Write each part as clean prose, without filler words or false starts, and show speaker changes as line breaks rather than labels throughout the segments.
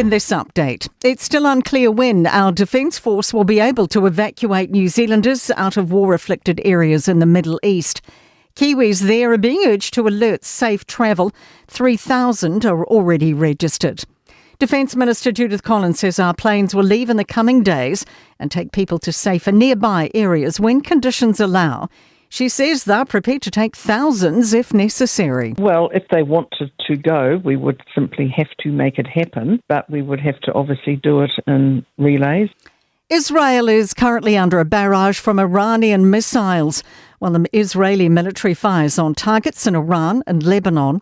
In this update, it's still unclear when our Defence Force will be able to evacuate New Zealanders out of war afflicted areas in the Middle East. Kiwis there are being urged to alert safe travel. 3,000 are already registered. Defence Minister Judith Collins says our planes will leave in the coming days and take people to safer nearby areas when conditions allow. She says they're prepared to take thousands if necessary.
Well, if they wanted to go, we would simply have to make it happen, but we would have to obviously do it in relays.
Israel is currently under a barrage from Iranian missiles, while the Israeli military fires on targets in Iran and Lebanon.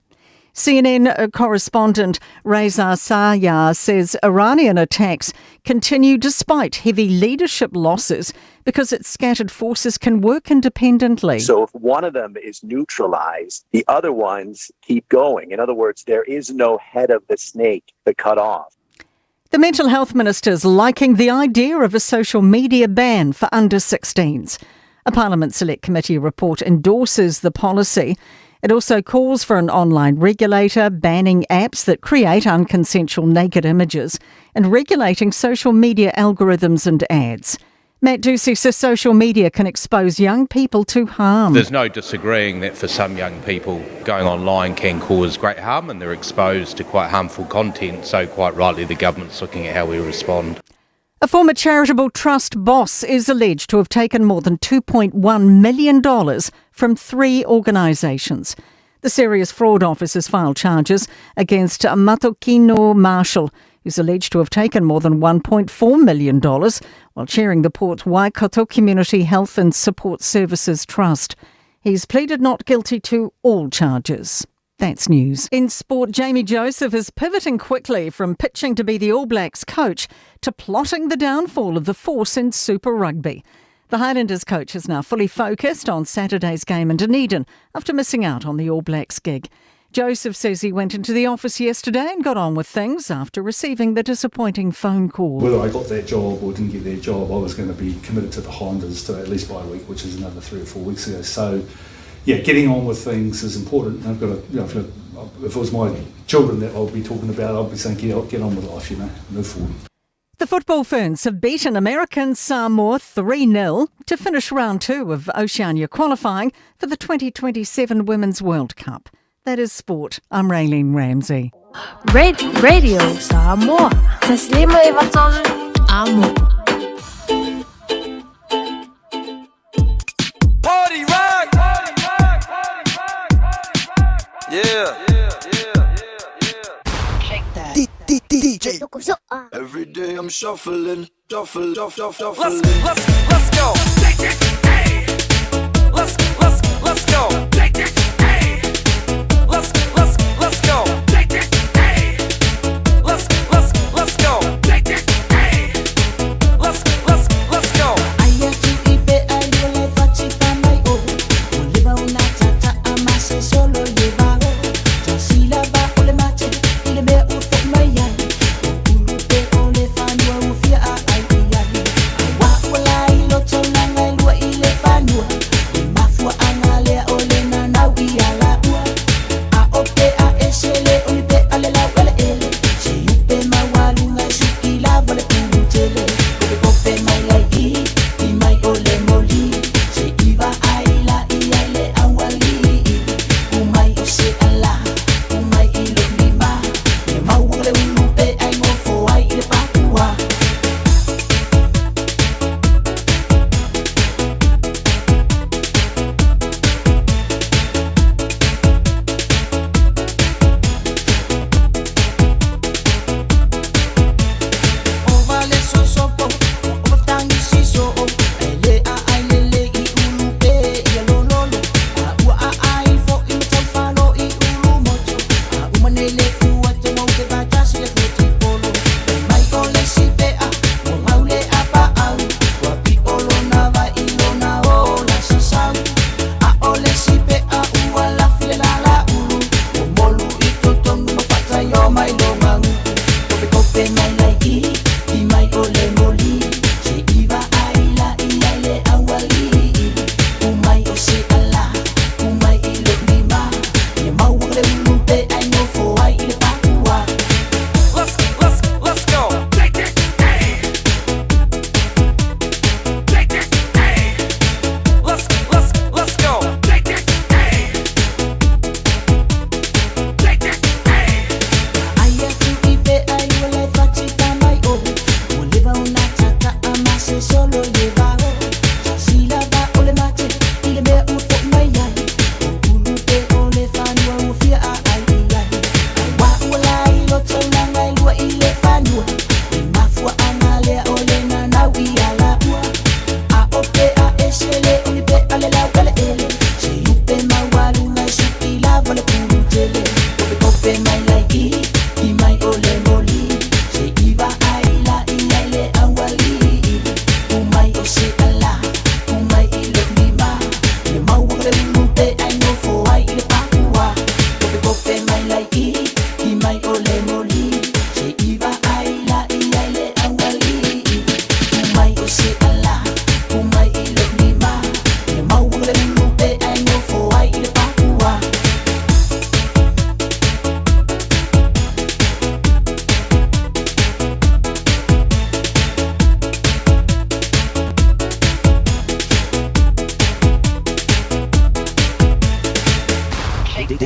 CNN correspondent Reza Sayah says Iranian attacks continue despite heavy leadership losses because its scattered forces can work independently.
So if one of them is neutralized, the other ones keep going. In other words, there is no head of the snake to cut off.
The mental health minister's liking the idea of a social media ban for under 16s. A Parliament Select Committee report endorses the policy. It also calls for an online regulator banning apps that create unconsensual naked images and regulating social media algorithms and ads. Matt Doocey says social media can expose young people to harm.
There's no disagreeing that for some young people, going online can cause great harm and they're exposed to quite harmful content, so quite rightly the government's looking at how we respond.
A former charitable trust boss is alleged to have taken more than $2.1 million from three organisations. The Serious Fraud Office has filed charges against Matekino Marshall, who's alleged to have taken more than $1.4 million while chairing the Port Waikato Community Health and Support Services Trust. He's pleaded not guilty to all charges. That's news. In sport, Jamie Joseph is pivoting quickly from pitching to be the All Blacks coach to plotting the downfall of the Force in Super Rugby. The Highlanders coach is now fully focused on Saturday's game in Dunedin after missing out on the All Blacks gig. Joseph says he went into the office yesterday and got on with things after receiving the disappointing phone call.
Whether I got that job or didn't get that job, I was going to be committed to the Highlanders to at least by week, which is another 3 or 4 weeks ago. So, yeah, getting on with things is important. I've got to, you know, if it was my children that I would be talking about, I'd be saying, get on with life, you know, move forward.
The football Ferns have beaten American Samoa 3-0 to finish round two of Oceania qualifying for the 2027 Women's World Cup. That is sport. I'm Raylene Ramsey.
Red Radio Samoa. Taslima Amo.
Party rock! Yeah.
Shake that.
DJ.
Every day I'm shuffling, shuffle, shuffle, shuffle. Let's go. Let's let's go. Let's let's let's go. Let's let's let's go. Let's let's let's go.
Aia tu i pe ai le fati fa mai o O le ba una tata a mase solo le ba o Ta sila ba o le mate i le mea o fo mai ai O ulu pe o le fanua u fia a ai i ai A wa ua la i loto nanga i lua i le fanua Le mafua anga lea o le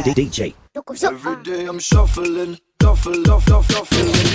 DJ.
Every day I'm shuffling, shuffle, shuffle, shuffling.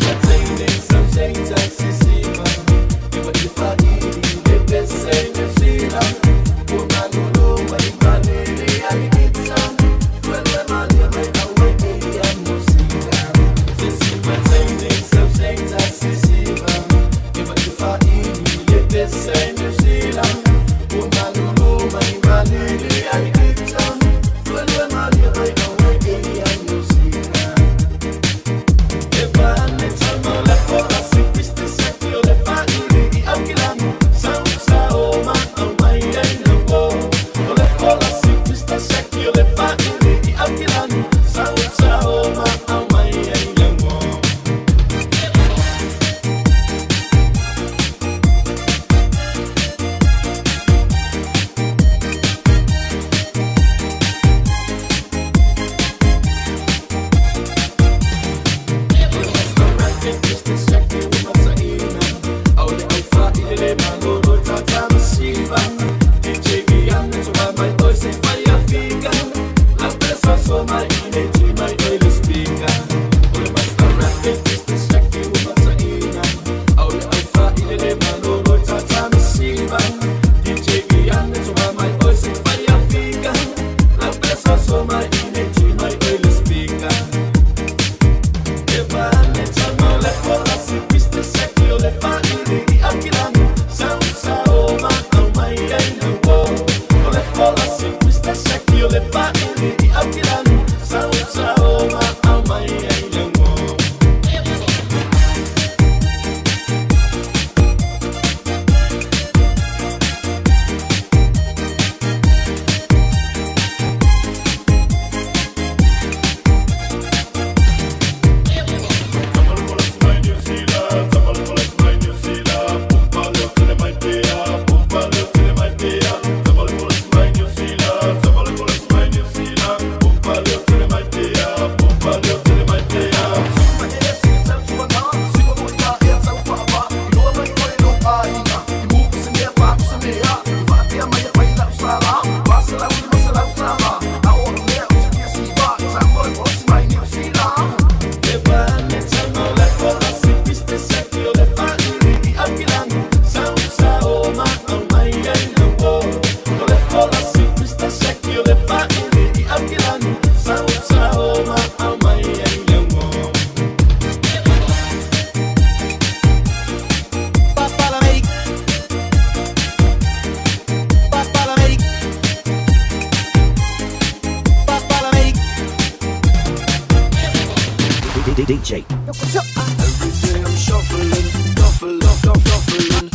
DJ.
Every day I'm shuffling, shuffle, shuffle, shuffling.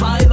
Mai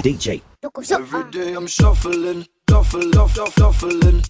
DJ.
Every day I'm shuffling, shuffle, shuffle, shuffling.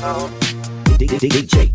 DJ. DJ.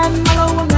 Malo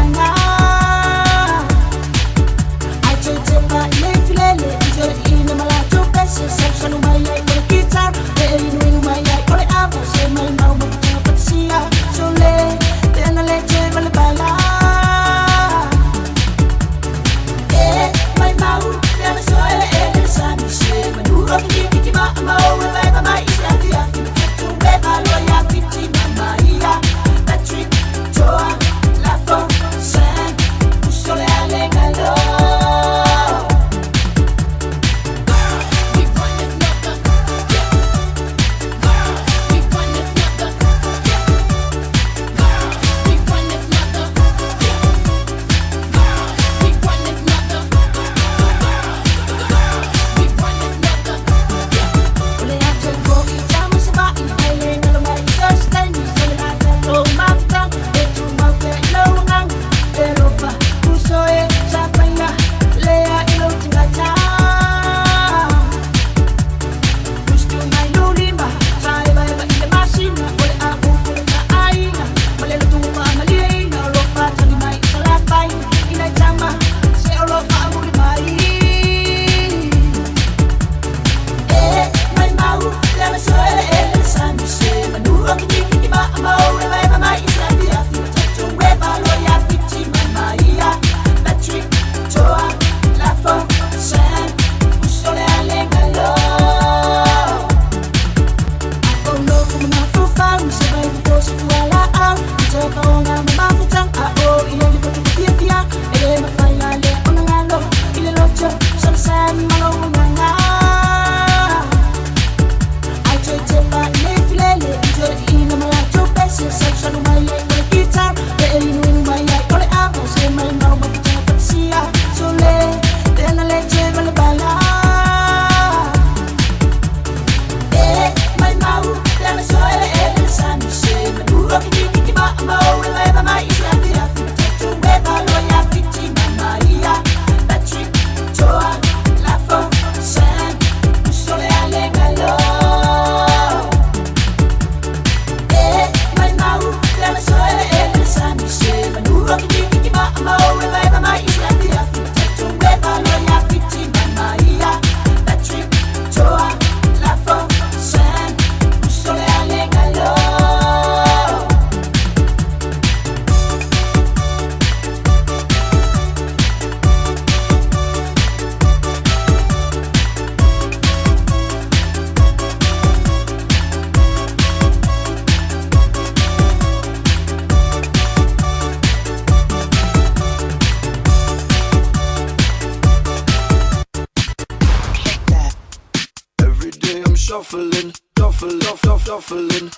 Shuffle, shuffle, shuffling.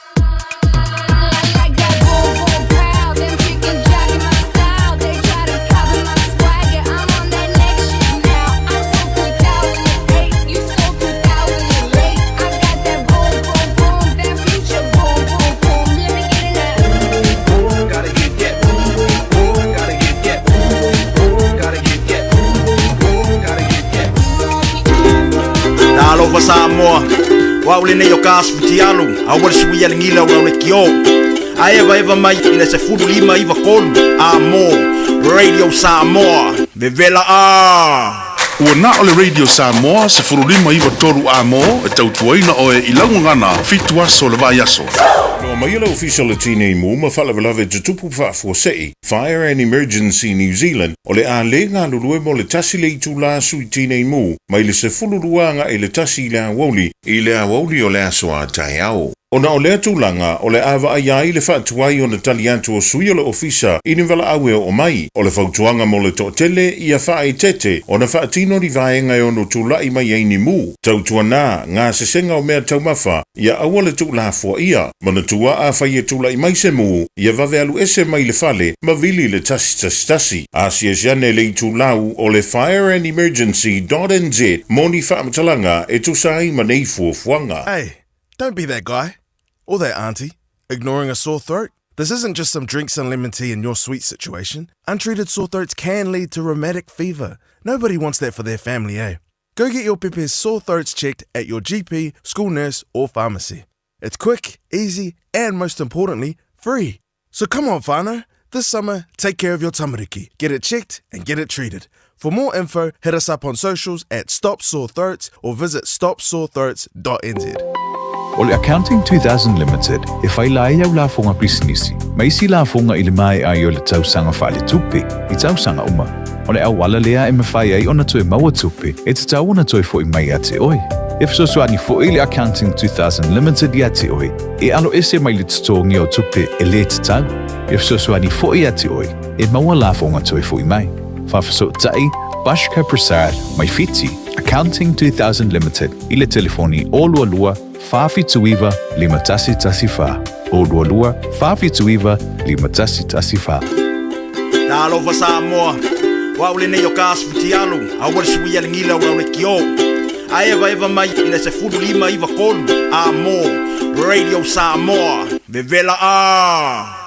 Talofa Samoa, o au lenei o ka asu fitialu, aua le suia le gila o le kio. A eva eva mai i le 1593 a mo Radio Samoa, vevela a.
Ua na o le Radio Samoa 1593 a mo e tautuaina oe i laugagana 7 aso le vai aso.
No mai le ofisa o le Tinei Mu ma faalavelave tutupu faafuasei Fire and Emergency New Zealand o le a le galulue mo le 1 le itulā sui Tinei Mu mai le 12 agaʻi le 1 i le aoauli i le aoauli o le aso a taeao. Ona o lea tulaga o le a vaai ai le faatuai ona tali atu o sui o le ofisa i ni valaau e oo mai. O le fautuaga mo le toatele ia faaeteete ona faatino ni vaega e ono tulaʻi mai ai ni mu. Tautuanā gasesega o mea taumafa ia aua le tuulafoaia. Manatua afai e tulaʻi mai se mu, ia vave alu ese mai le fale ma vili le 111. Asiasi ane le itulau o le fireandemergency.nz mo ni faamatalaga e tusa ai ma nei fuafuaga.
Hey, don't be that guy or that auntie ignoring a sore throat. This isn't just some drinks and lemon tea in your sweet situation. Untreated sore throats can lead to rheumatic fever. Nobody wants that for their family, eh? Go get your pepe's sore throats checked at your GP, school nurse, or pharmacy. It's quick, easy, and most importantly, free. So come on, whānau. This summer, take care of your tamariki. Get it checked and get it treated. For more info, hit us up on socials at Stop Sore Throats or visit stopsorethroats.nz.
O le Accounting 2000 Limited e faila ai au lafoga pisinisi ma isi lafoga i le maea ai o le tausaga faaletupe i tausaga uma. O le auala lea e mafai ai ona toe maua tupe e tatau ona toe foʻi mai ia te oe. E fesoasoani foʻi le Accounting 2000 Limited iā te oe e aloese mai le totogi o tupe e lē tatau. E fesoasoani foʻi iā te oe e maua lafoga toe foʻi mai. Faafesootai Bashka Prasad mai Fiti, Accounting 2000 Limited i le telefoni 022 479 5114. 022 479 5114.
Talofa Samoa, o au lenei o ka asu fitialu, aua le suia le gila o le kio. A eva eva mai i le 1593 a mo Radio Samoa, vevela a.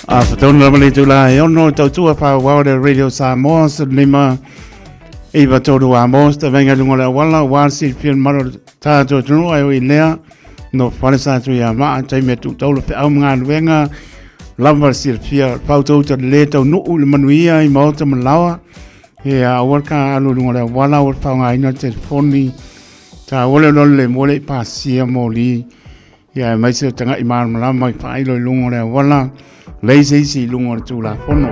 A whatauna lama le tūla e ono tautua wha le Radio Samoa sa lima iwa tōru a mō sa venga lunga le awala wā si whian maro tātou tunu ai o i lea no whare sa tu ia maa tai me tu taula whe au mga luenga lava si whia whautou ta le tau nuu le manuia i maota malawa he a awal ka alu lunga le awala awal whaunga ina telefoni ta wale lole le mole pasia moli ia mai se tanga i malamalama mai whailo i lunga le awala lei se isi i lunga o le tūlafono.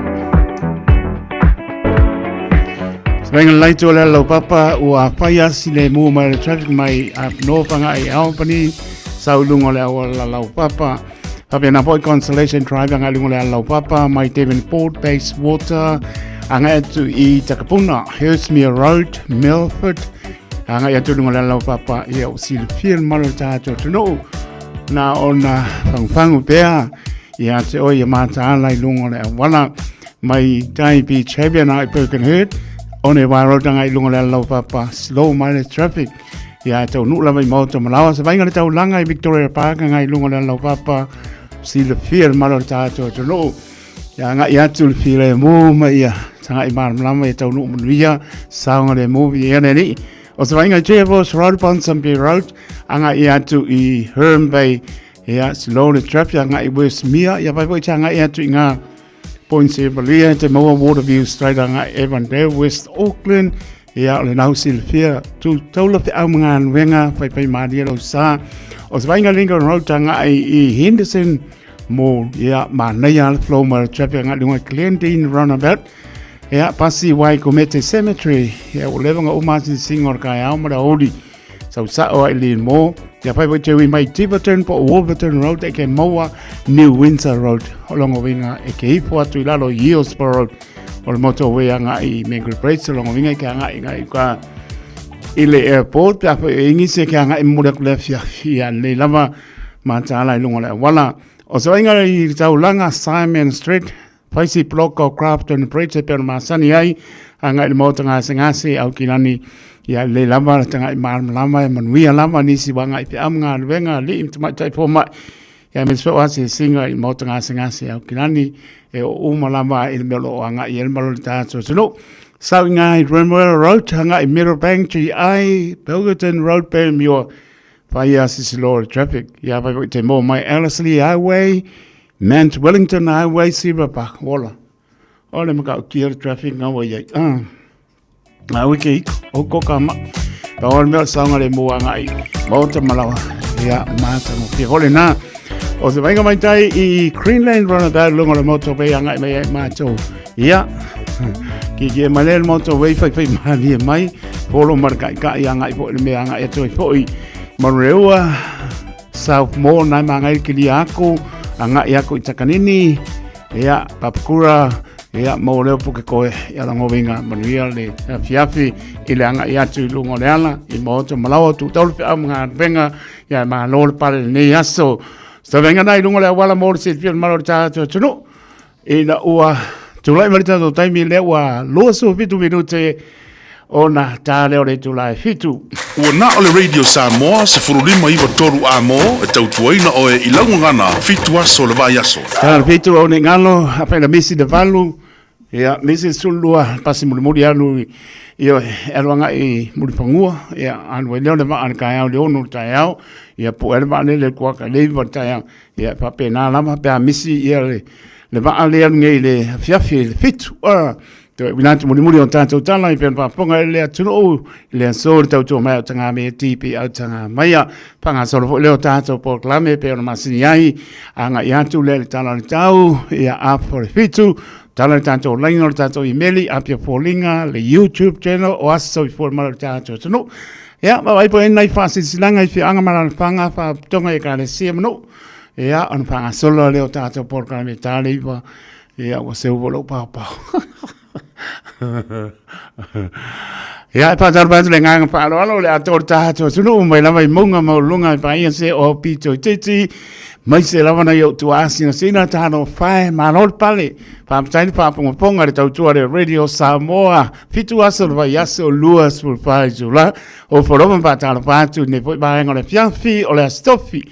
Savenga lai tō le lau papa ua whai asi le mua mai le traffic mai a no whanga i Albany sau lunga le awala lau papa. Papia nā poi Constellation Drive anga lunga le lau papa mai Devonport Bayswater anga atu i Takapuna, Hurstmere Road, Milford anga i atu lunga le lau papa ia o silafia le malo tātou atunuu na ona fangufangu pea ia te oi ia mataala i lunga le awala mai Tai Beach Haven i Birkenhead one wa road anga i lunga le lau papa slow mileage traffic ia tau nuu lava i maota malawa sa vainga le taulaga i Victoria Park anga i lunga le lau papa silafia le malo tātou atunuu ia nga ia atu le file mo ma ia tanga i malamalama ia tau nuu manuia saoga le mo ia le alii o sa vainga Trevor Road Ponsonby Road anga ia atu i Herne Bay ia slow le traffic anga i Westmere ia vai foi tanga ia atu i ngā Point Sevalia te maua Waterview Straight anga i Avondale West Auckland ia o le nau silafia tu taula fe au mga nuenga fai fai maria lau sa o sa vainga Lincoln Road tanga i Henderson Mall ia manaia le flow ma le traffic anga lunga Glendene Roundabout Ia, pasi Waikumete Cemetery, ia ua leva ona uma asiasiga o le taeao ma le aoauli. Sau sao ai le mo, ia fai foi te ui mai Tiverton po o Wolverton Road e ke maua New Windsor Road. O longa uiga e ke ifo atu i lalo i Healdsburg Road. O le motorway agai i Mangere Bridge, o longa uiga e ke agai ngai uka i le airport, pe a foi e ingisi e ke agai momoli atu le afiafi ia lelei lava mataala i luga o le auala. O se vaaiga i le taulaga Simon Street, Faisi Block o Grafton Bridge e pei ona masani ai, agai i le maota gasegase i Aukilani, ia lelei lava le tagai malamalama e manuia lava nisi ua agai i feau ma galuega a alii ma tamaitai fomai, ia aemaise foi o asiasiga i le maota gasegase i Aukilani, e oo uma lava i le mea o lo o agai i ai le malo o le tatou atunuu. Sau i ina i Remuera Road, agai i Meadowbank, GI, Pilkerton Road, Panmure, whai a sisi loa le traffic. Ia whai te mō mai Ellerslie Highway, Mount Wellington Highway, Sierra Park, Wala. O le maka o kia le traffic ngā wai ai. Ah. Ngā wiki iko, o ko ka ma. Pa o le mea o saunga le mō anga i. Maota malawa. Ia, māta mo pia. Hole nā. O te vainga mai tai i Greenland Roundabout lunga le motorway anga i mai ai mātou. Ia, ki ki e mai le motorway whai whai mālie mai. Polo mara kai kai anga i po le mea anga e toi foi. Marureua, South Mall nai mangai kili aku, anga i aku i Takanini, ia, Papakura, ia, mo leo puke koe, ia langovinga, manuia le afiafi, i le anga i atu i lunga o le ala, i maoto malawa tu taulu pe au mga venga, ia ma lo le pale nei aso. Sa venga nai lunga le awala mo le silfia malo le tātou tunu, ina ua tulai mai le tatou taimi lea ua 27 minute ona tā lea o le itula e 7.
Ua na o le Radio Samoa 1593 A mo e tautuaina oe i lau gagana 7 aso le vaiaso.
Tā le 7 au nei galo, a whaina misi le valu, ia misi le sulua, pasi mulimuli alu i, ioe, e alu agai i Mulifanua, ia alu ai lea o le vaa i le taeao i le 6 i le taeao, ia pue ai le vaalele i le kuaka i le 9 i le taeao. Ia, e faapena lava pe a misi ia le, le vaa lea alu nei i le afiafi i le 7. Ah, toe uila atu mulimuli o tātou tala i pena faafofoga i le atunuu i le aso le tautua mai au tanga me tipi au tanga maia. Whangasolo foi leo tātou polokalame pe ona masini ai agai atu lea i le tala o le tau ia apo le 7 tala le tātou laina o le tātou imeli apia foliga le YouTube channel o aso i fua mai o le tātou atunuu. Ia, ma vai po nai whaasisilaga i whianga ma lana whanga whaapitoga i ekalesia ma nuu. Ia, ona whangasolo lea o tātou polokalame tā le iwa. Ia, ua seu ua lou pao pao. Ia, e whātaro atu le ngānga whaaloalo, le atoa o le tātou atunuu mai lava i maunga maualuluga i paia se o pito i titi, mai se lava nei o tua asina sina tāno whae, malo le pale, whāpatai le whāpongaponga le tautua le Radio Samoa, 7 aso le vaiaso 24 itula, o foroma whātaro atu nei foi vaega o le fiafi o le astofi,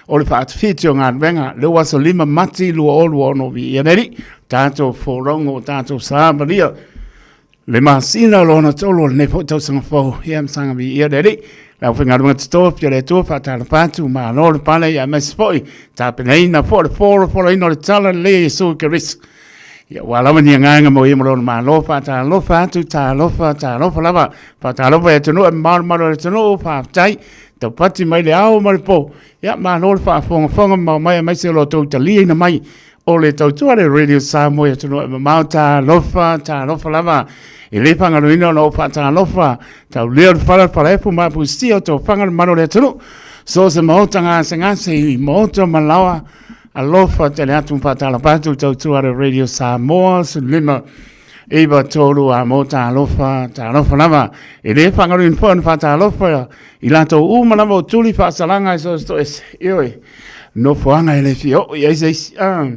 o le whaatawhiti o galuega, le aso 5 Mati 2026 vi ia nei, tātou forongo o tātou Samaria, le masina o lona tolu o lenei foi tausaga fou, ia masaga vi ia nei, le aufaigaluega totofi o le Atua faatalofa atu, malo le pale ia aemaise foi, tapenaina foi le folafolaina o le tala lelei a Iesu Keriso. Ia ua lava ni agaga mo ia ma lona malo, faatalofa atu, talofa, talofa lava, faatalofa i atunuu e malumalu o le atunuu, faafetai, taupati mai le ao ma le po, ia malo le faafogafoga ma mai aemaise o lo outou taliaina mai o le tautua le Radio Samoa i atunuu e mamao, talofa, talofa lava. E le faagaloina ona ou faatalofa, taulea o le fala, falaefu ma apusia o tofaga le malu o le atunuu. So se maota gasegase i maota malaoa, alofa tele atu ma faatalofa atu i tautua le Radio Samoa, 15 9 3 a mo talofa, talofa lava. E le faagaloina foi ona faatalofa i latou uma lava o tuli faasalaga e so se toese. Ioe, nofoaga e le fia oo i ai se isi. Ah,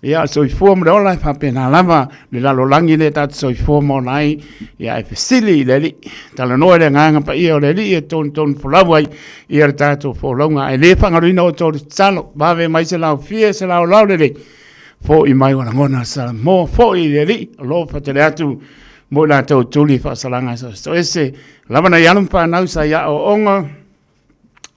ia, soifua ma le ola e faapena lava le lalolagi lea tatou soifua ma ola ai. Ia, e fesili i le Alii, talanoa i le agaga paia o le Alii e tonutonu folau ai ia le tatou folauga. Ae le faagaloina outou le tatalo, vave mai se laofie, se laolao lelei, foi mai ua lagona Samoa, foi i le Alii, alofa tele atu mo i latou tuli faasalaga e soesoese. Lava nai alo ma fanau sa i aoaoga,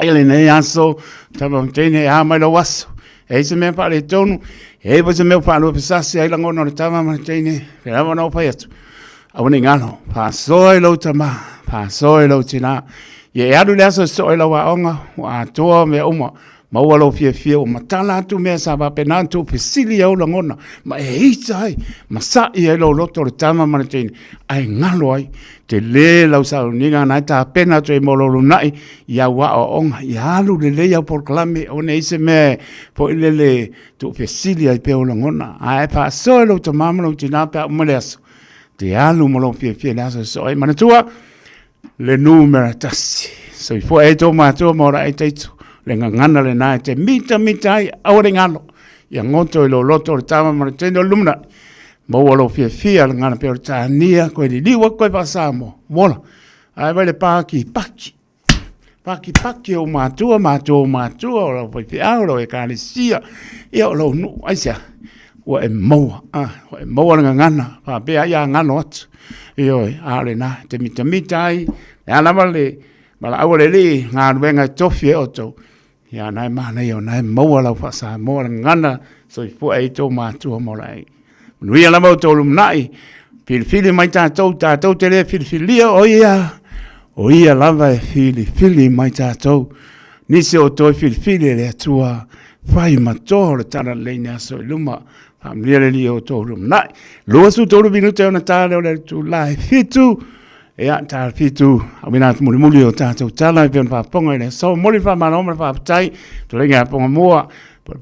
i lenei aso, tama teine e a mai lau aso. E ai se mea faaletonu, e ai foi se mea faaluafesasi ai lagona o le tama ma le teine, pe lava ona ou fai atu. Aua ne i galo, faasoa i lou tama, faasoa i lou tinā. Ia e alu le aso e soo i lau aoga, ua atoa mea uma. Maua lou fiafia ua matala atu mea sa faapena ona tuufesili i ou lagona, ma e ita ai, ma sa'i ai lou loto o le tama ma le teine, ae galo ai. Tele lau sauniga na e tapena atu ai mo lou luna'i i au aoaoga, ia alu lelei au polokalame, aua ne i ai se mea e foi lele tuufesili ai pea ou lagona. Ae faasoa i lou tama ma lou tina pe a uma le aso, te alu ma lou fiafia i le aso e sosoo ai. Manatua, le numera tasi. Soifua e tō mātua ma ora e teitu. Le ngangana le nā e te mita mita ai, aua le ngalo. Ia ngoto i lo loto o le tama ma le teine o le lumana. Maua lo fiafia le ngana pe o le tānia, koe liliu aku koe whaasamoa. Mola, ai vai le pāki paki. Paki paki o mātua, mātua o mātua, o lau whaiwhiao, o lau ekalesia, ia o lau nuu, ai sea, ua e maua, ah, ua e maua le gagana, faapea ai a galo atu. Ioe, a o lena, te mitamita ai, le a lava le valaau a le Alii, galuega e tofi e outou, ia na e manaia o na e maua lau faa-Samoa le gagana soifua e ai tou matua ma ola ai. Manuia lava outou lumanai, filifili mai tatou, tatou te le filifilia o ia, o ia lava e filifili mai tatou. Nisi o outou e filifili e le Atua, fai ma toa o le talalelei i ni aso i luma. Faamanuia le Alii i outou lumanai. 23 minute ona ta lea o le itula e 7. Ia, ta 7, auina atu mulimuli o tatou tala e pei ona faafofoga i le aso. Momoli le faamalo ma le faafetai. Tuleiga a Pongamua,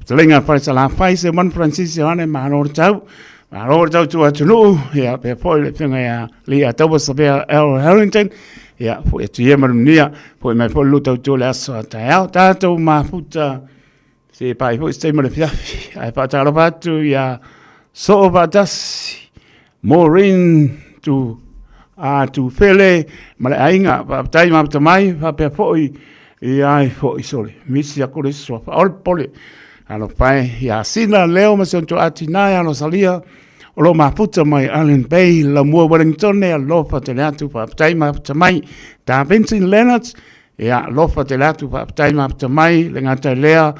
Tuleiga a Fale Salafai, Seumanu Francis Ioane, malo le tau. Malo le tautua atunuu, ia, pea foi le afioga ia Lee Ataua Savea L. Harrington, ia, foi atu ia ma le manuia, foi mai foi le lua tautua i le aso a taeao. Tatou mafuta se pai foi se taimi o le afiafi, ae faatalofa atu ia Soo Faatasi, Maureen tu a Tufele ma le aiga, faafetai mafuta mai, faapea foi i ai foi sole, misi aku le suafa o le pole. Alofa e ia Sina Leo ma si ona toatina ia Rosalia, o lo mafuta mai Island Bay, Lamua Wellington, alofa tele atu, faafetai mafuta mai. Da Vincent Leonard, ia alofa tele atu, faafetai mafuta mai, le gata i lea,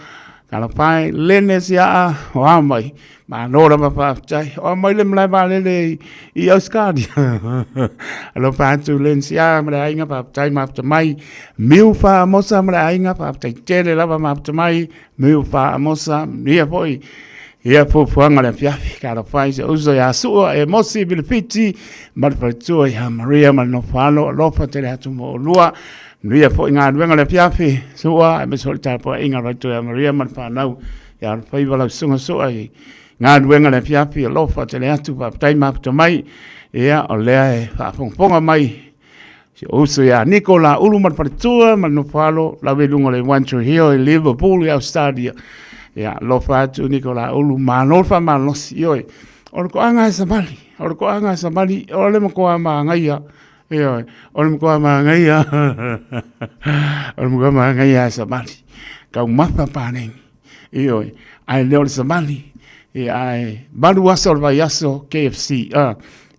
alofa e, Lene Siaa, o a mai, malo lava faafetai, o a mai le malae vaalele i Australia. Alofa atu Lene Siaa ma le aiga, faafetai mafuta mai. Miu Faamosa ma le aiga, faafetai tele lava mafuta mai. Miu Faamosa, manuia foi ia fuafuaga o le afiafi. Ka alofa i si ou uso ia Sua e Mosi Vilifiti ma le faletua ia Maria ma le nofo alo, alofa tele atu mo oulua. Manuia foi galuega o le afiafi, Sua, aemaise foi le tapuaiga a le faletua ia Maria ma le fanau ia Alofaiva lau susuga Sua i galuega o le afiafi, alofa tele atu, faafetai mafuta mai. Ia, o lea e faafogafoga mai Si ou uso ia Niko Laulu ma le faletua ma le nofo alo lawe i luga o le One Tree Hill i Liverpool i Australia. Ia, alofa atu Niko Laulu, malo le faamalosi. Ioe, o le toaga e savali, o le toaga e savali, o le matua manaia. Ioe, o le matua manaia. O le matua manaia e savali. Taumafa paleni. Ioe, ae le o le savali. Ia, ae 8 aso o le vaiaso KFC.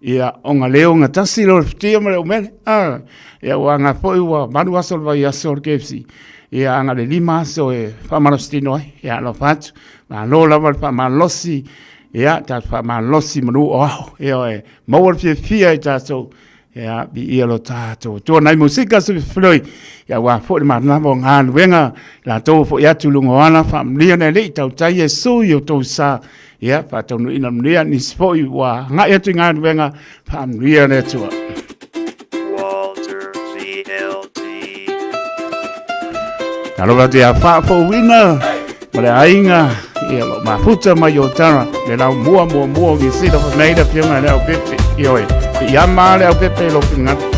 Ia, ona le ogatasi lea o le futia ma le umele. Ia, ua aga foi ua 8 aso o le vaiaso o le KFC. Ia, aga le 5 aso e faamalositino ai. Ia, alofa atu. Malo lava le faamalosi. Ia, tatou faamalosi manu o ao. Ia, e maua le fiafia i tatou. Ia, viia lo tatou Atua. Nai musika se filoi. Ia, aua foi le manava o galuega. Latou foi atu i luga o ala. Faamanuia le Alii, tautai Iesu i o outou sa. Ia, faataunuuina manuia nisi foi ua agai atu i galuega, faamanuia le Atua.
Walter VLT.
Talofa atu ia faafouina ma le aiga ia lo mafuta mai o tara le lau mua mua mua o Niu Sila fa nei le afioga i le Aupepe. Ioe, i ama le Aupepe i lo finagalo.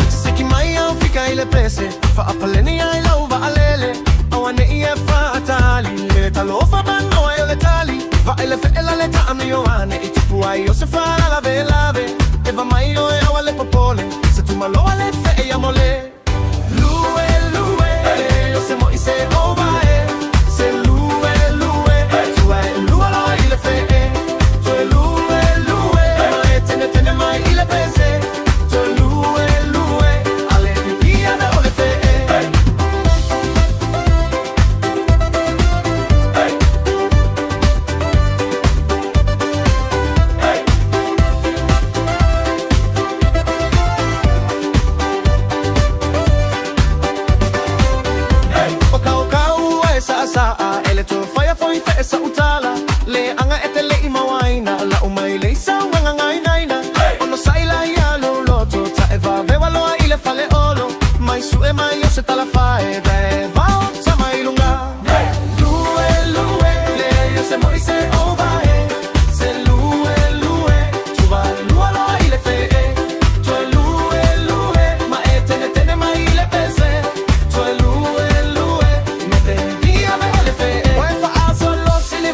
Siki mai au fika i le pese Faapaleni ai lau vaalele Auane'i e faatali Le talofa manoa e o le tali Vaai le fe'ela le taamio ane I tupu ai o se faalavelave Eva mai oe aua le popole Se tumaloa le fe'e ia mole Lue lue o se mo'i se ova e Se lue lue tua e lua loa i le fe'e Toe lue lue ma e tenetene mai i le pese Toe lue lue ale pipia na o le fe'e. foi fe sa utala Le anga e te lei mawaina La umai le isa unga ngai naina Ono saila ia lo loto Ta e va vewa loa i le fale olo Mai su e mai o se tala fae Ve vao sa mai lunga Lue lue le yo se moi se ova e Se lue lue Tuva lua loa i le fe e Tue lue lue Ma e tene tene mai i le pese Tue lue lue Me te ia ve le fe e Oe fa aso lo sili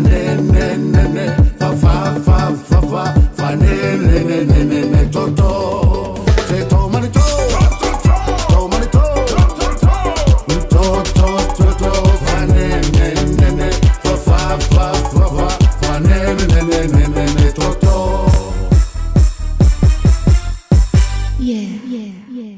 ne ne ne ne fa fa fa fa fa fa ne ne ne ne ne ne to to se to mani to to mani to to to to to fa ne ne ne ne fa fa fa fa fa fa ne ne ne ne ne ne to to.
Yeah, yeah, yeah.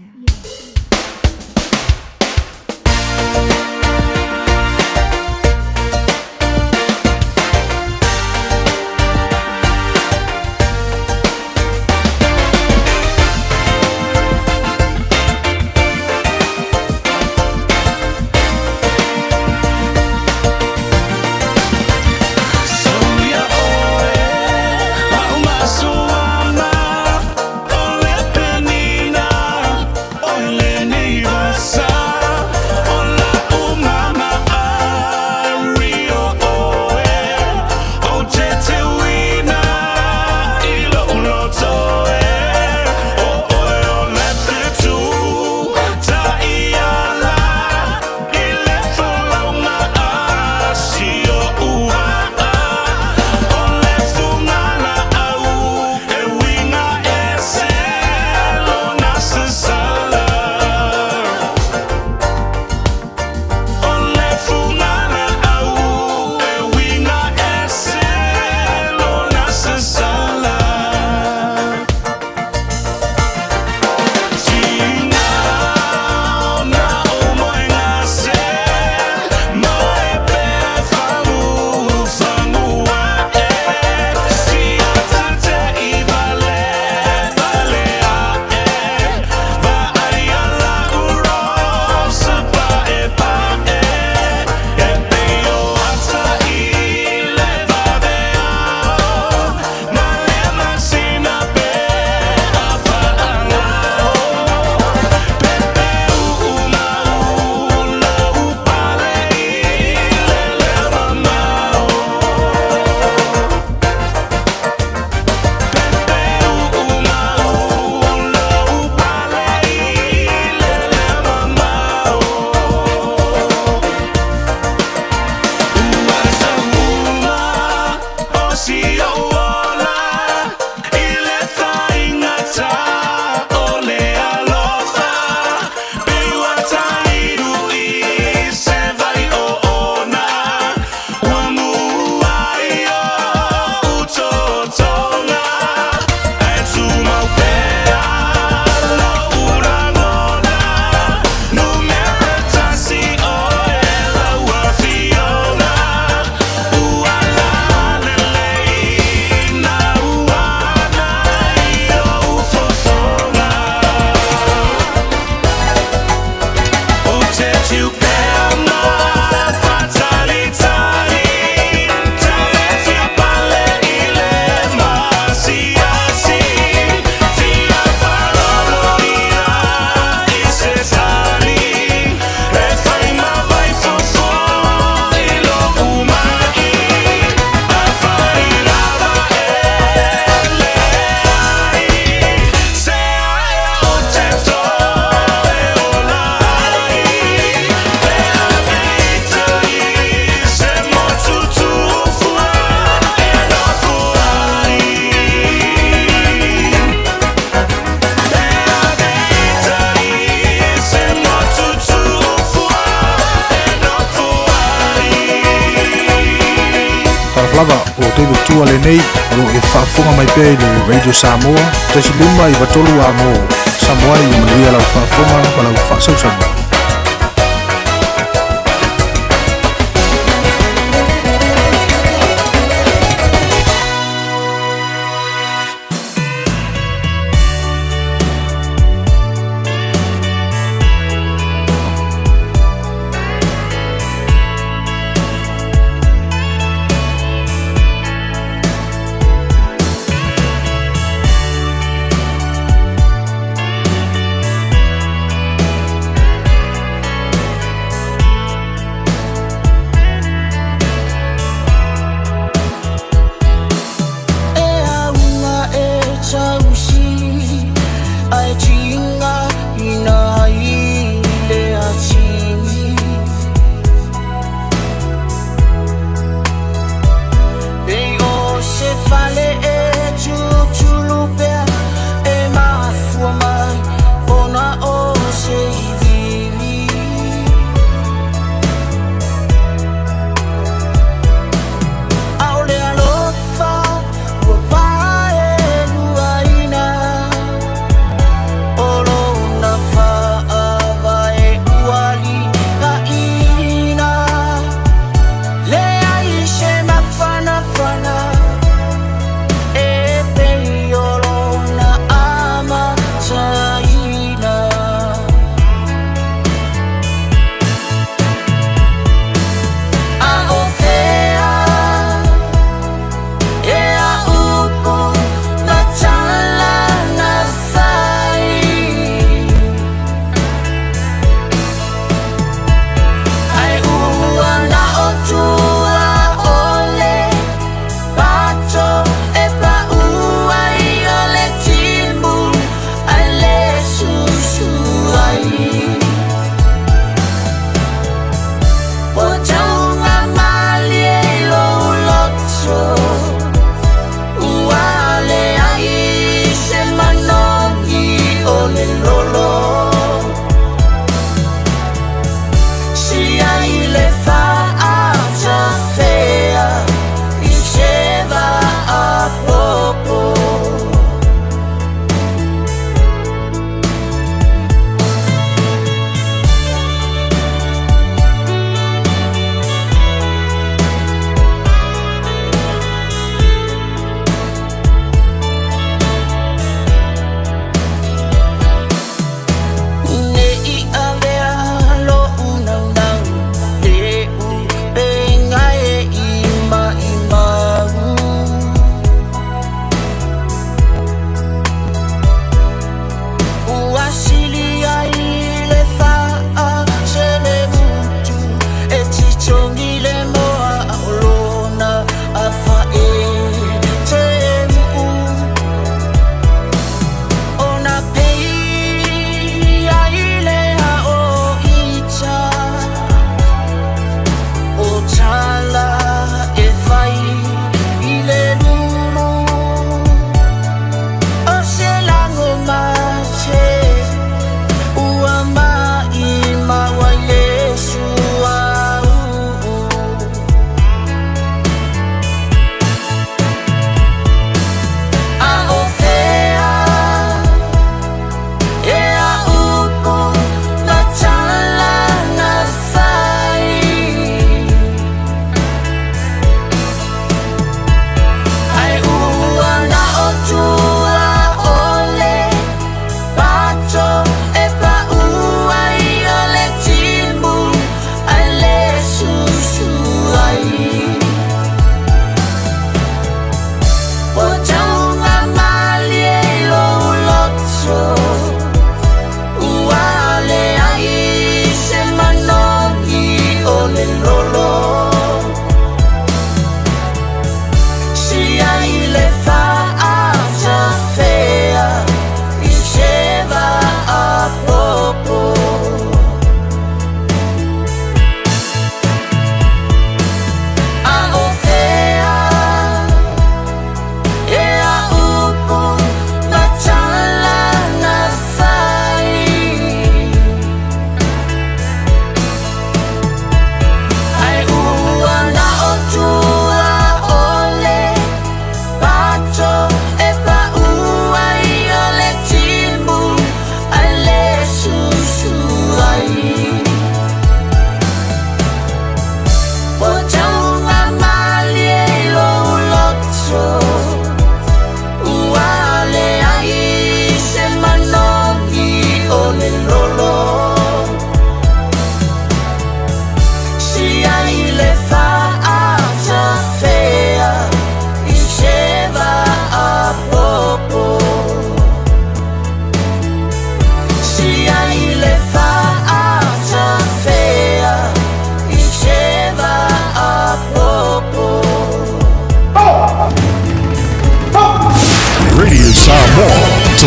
Lava o David Tua lenei o lo e faafofoga mai pea i le Radio Samoa 1.5 93 amo Samoa i manuia lau faafofoga ma lau faasausauga.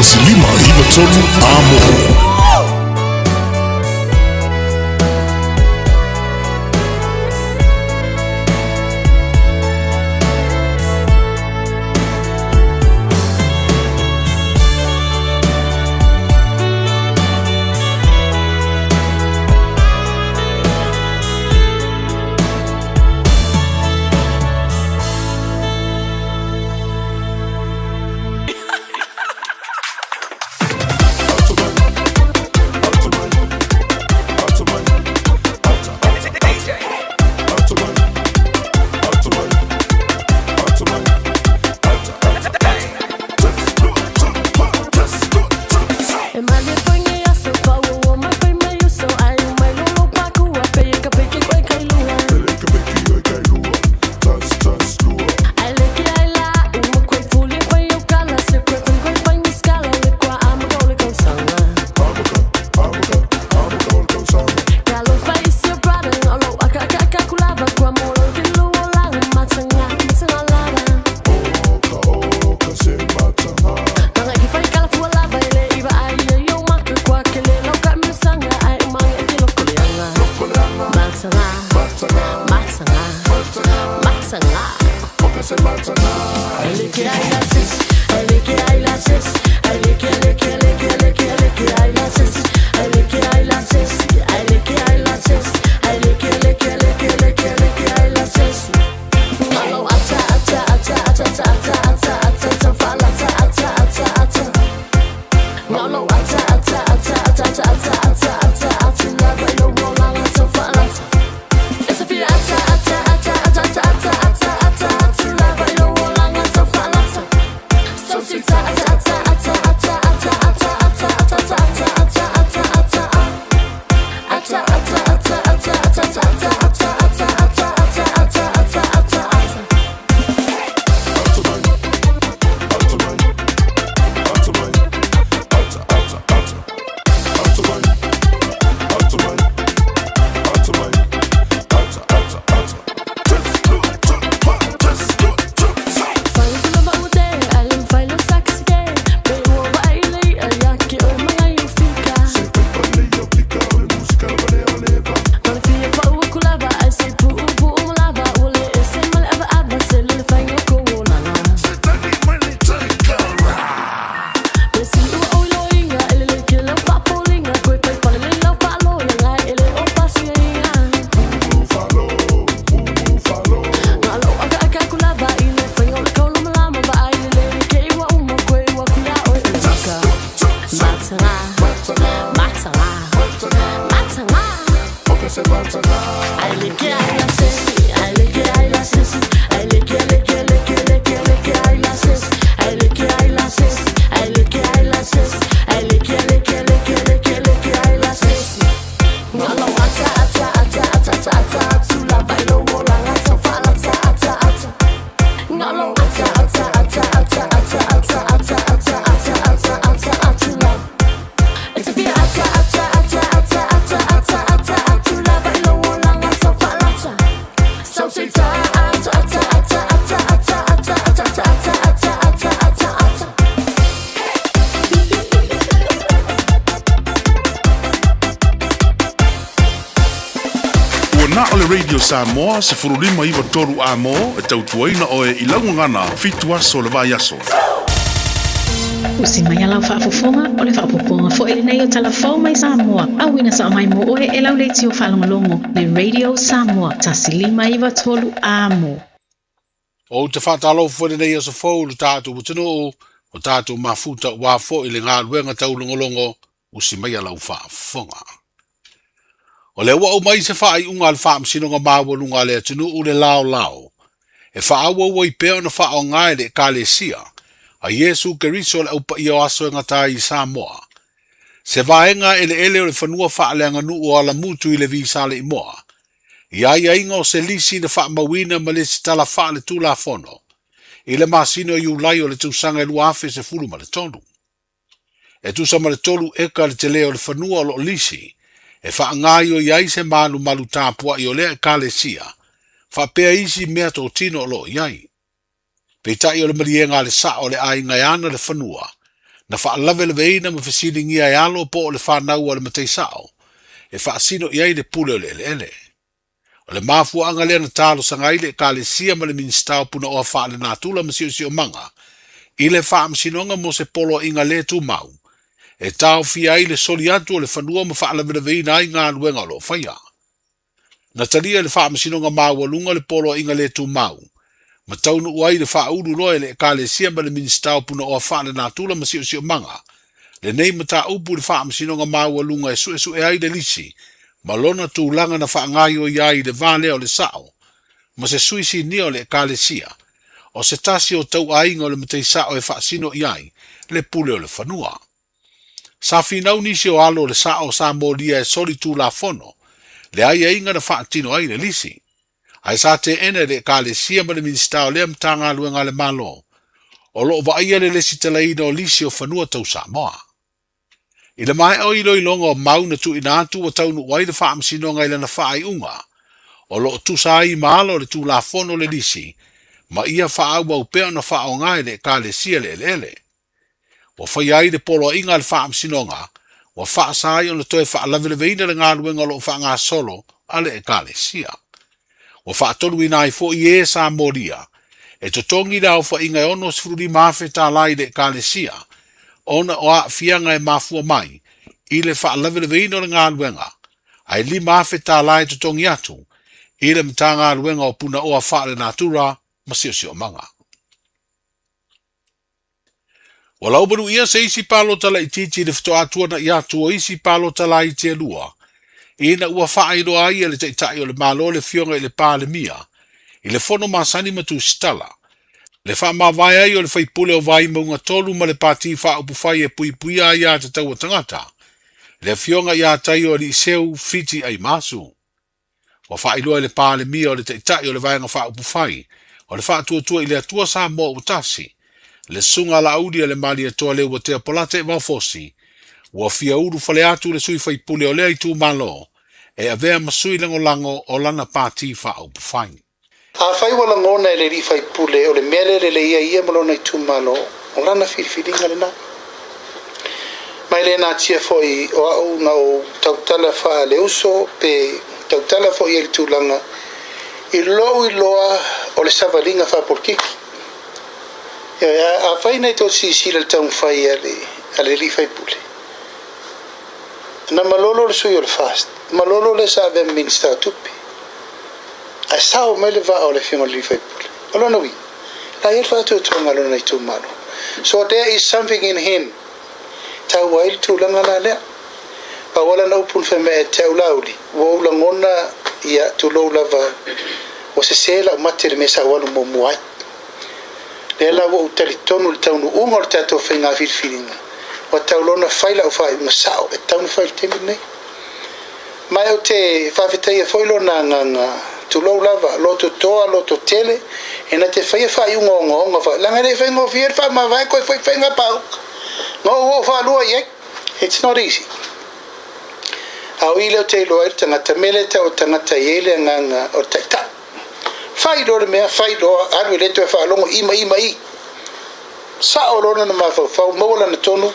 1593 Amo. Samoa 1593 Amo e tautuaina oe i laugagana 7 aso o le vaiaso.
Usi mai a lau faafofoga, o le faaopoopoga foi lenei o Tala Fou mai Samoa, auina sao mai mo oe e lau leitio faalogologo le Radio Samoa 1593 Amo.
Ou te faatalofa foi lenei aso fou i lo tatou atunuu, o tatou mafuta aua foi le galuega taulogologo usi mai a lau faafofoga. O lea ua aumai se faaiuga a le Faamasinoga Maualuga a le atunuu le laolao e faaauau ai pea ona faaaoga e le Ekalesia a Iesu Keriso le Au Paia o Aso e Gata ai i Samoa se vaega eleele o le fanua faaleaganuu o Alamutu i Levi Saleimoa i aiaiga o se lisi na faamauina ma lesitala faaletulafono i le masina o Iulai o le tausaga e 2013. E tusa ma le 3 eka le tele o le fanua o lo o lisi e faagaoioi ai se malumalu tapuai o lea Ekalesia, faapea isi mea totino o lo o i ai. Peitai o le maliega a le sao o le aiga e ana le fanua, Na faalavelaveina ma fesiligia e alo po o le fanau a le matai sao e faasino i ai le pule o le eleele. O le mafuaaga lea na talosaga ai le Ekalesia ma le Minisita o Punaoa Faalenatura ma Siosiomaga i le Faamasinoga mo se poloaiga le tumau e taofia ai le soli atu o le fanua ma faalavelaveina ai galuega o lo o faia. Na talia e le Faamasinoga Maualuga le poloaiga le tumau ma taunuu ai le faaulu loa e le Ekalesia ma le Minisita o Punaoa Faalenatura ma Siosiomaga lenei mataupu i le Faamasinoga Maualuga e suesue ai le lisi ma lona tulaga na faagaoioi ai i le va lea o le sao ma se sui sinia o le Ekalesia o se tasi o tauaiga o le matai sao e faasino i ai le pule o le fanua. Sa finau nisi o alo o le sao sa molia e soli tulafono le aiaiga na faatino ai le lisi. Ae sa teena e le Ekalesia ma le Minisita o lea Matagaluega a le Malo o lo o vaaia le lesitalaina o lisi o fanua tau Samoa. I le maea o iloiloga o mau na tuuina atu ua taunuu ai le Faamasinoga i lana faaiuga o lo o tusa ai ma ala o le Tulafono le lisi ma ia faaauau pea ona faaaoga e le Ekalesia le eleele. Ua faia ai le poloaiga a le Faamasinoga ua faasa ai ona toe faalavelaveina le galuega o lo o faagasolo a le Ekalesia. Ua faatoluina ai foi e sa molia e totogi le aofaiga e $65,000 i le Ekalesia ona o aafiaga e mafua mai i le faalavelaveina o le galuega, ae $5,000 e totogi atu i le Matagaluega o Punaoa Faalenatura ma Siosiomaga. Ua laumanuia se isi palota laitiiti i le faatoa tuana'i atu o isi palota laiti e lua, ina ua faailoa ai e le Taitai o le Malo le Afioga i le Palemia i le fono masani ma tusitala, le faamavae ai o le faipule o Vaimauga 3 ma le Pati Faaupufai e Puipuia Aiatatau a Tagata, le Afioga ia Taioaliiseu Fiti Aimasu. Ua faailoa e le Palemia o le Taitai o le Vaega Faaupufai o le Faatuatua i le Atua Samoa ua Tasi, le Susuga Laauli a le Malietoa Leuatea Polataivao Fosi, ua fia ulufale atu le sui faipule o lea itumalo e avea ma sui lagolago o lana Pati Faaupufai.
Afai ua lagona e le alii faipule o le mea lea e lelei ai ia ma lona itumalo, o lana filifiliga lena. Ma e le natia foi o au na ou tautala faaleuso pe tautala foi ai i le tulaga i lou iloa o le savaliga faapolokiki. Ioe, afai na i tou silasila i le taumafai a le alii faipule, na malolo le sui o le FAST, malolo lea sa avea ma Minisita o Tupe. Ae sao mai le vaa o le Afioga i le alii faipule. O lona uiga, la e i ai le faatuatuaga a lona itumalo. So there is something in him. Taua ai le tulaga la lea. Pau lava lana upu na fai mai ia te au Laauli, ua ou lagona ia tulou lava ua sese lau mate i le mea sa ou alu muamua ai. Lea la ua ou talitonu i le taunuuga o le tatou faiga filifiliga, ua tau loa ona fai lau faaiuga sao e tatau ona fai i le taimi lenei. Ma ou te faafetaia foi lona agaga, tulou lava, loto toa, loto tele, e na te faia faaiuga ogaoga fa, leaga e le faigofie le faamavae koe foi faiga pauka. Na ou oo faalua i ai. It's not easy. A o i lea ou te iloa ai le tagata, mea lea e tau o le tagata e i ai le agaga o le taitai. Fai loa le mea, fai loa, alu e le toe faalogo, ima, ima, i. Sao loa lona mafaufau, maua lana tonu,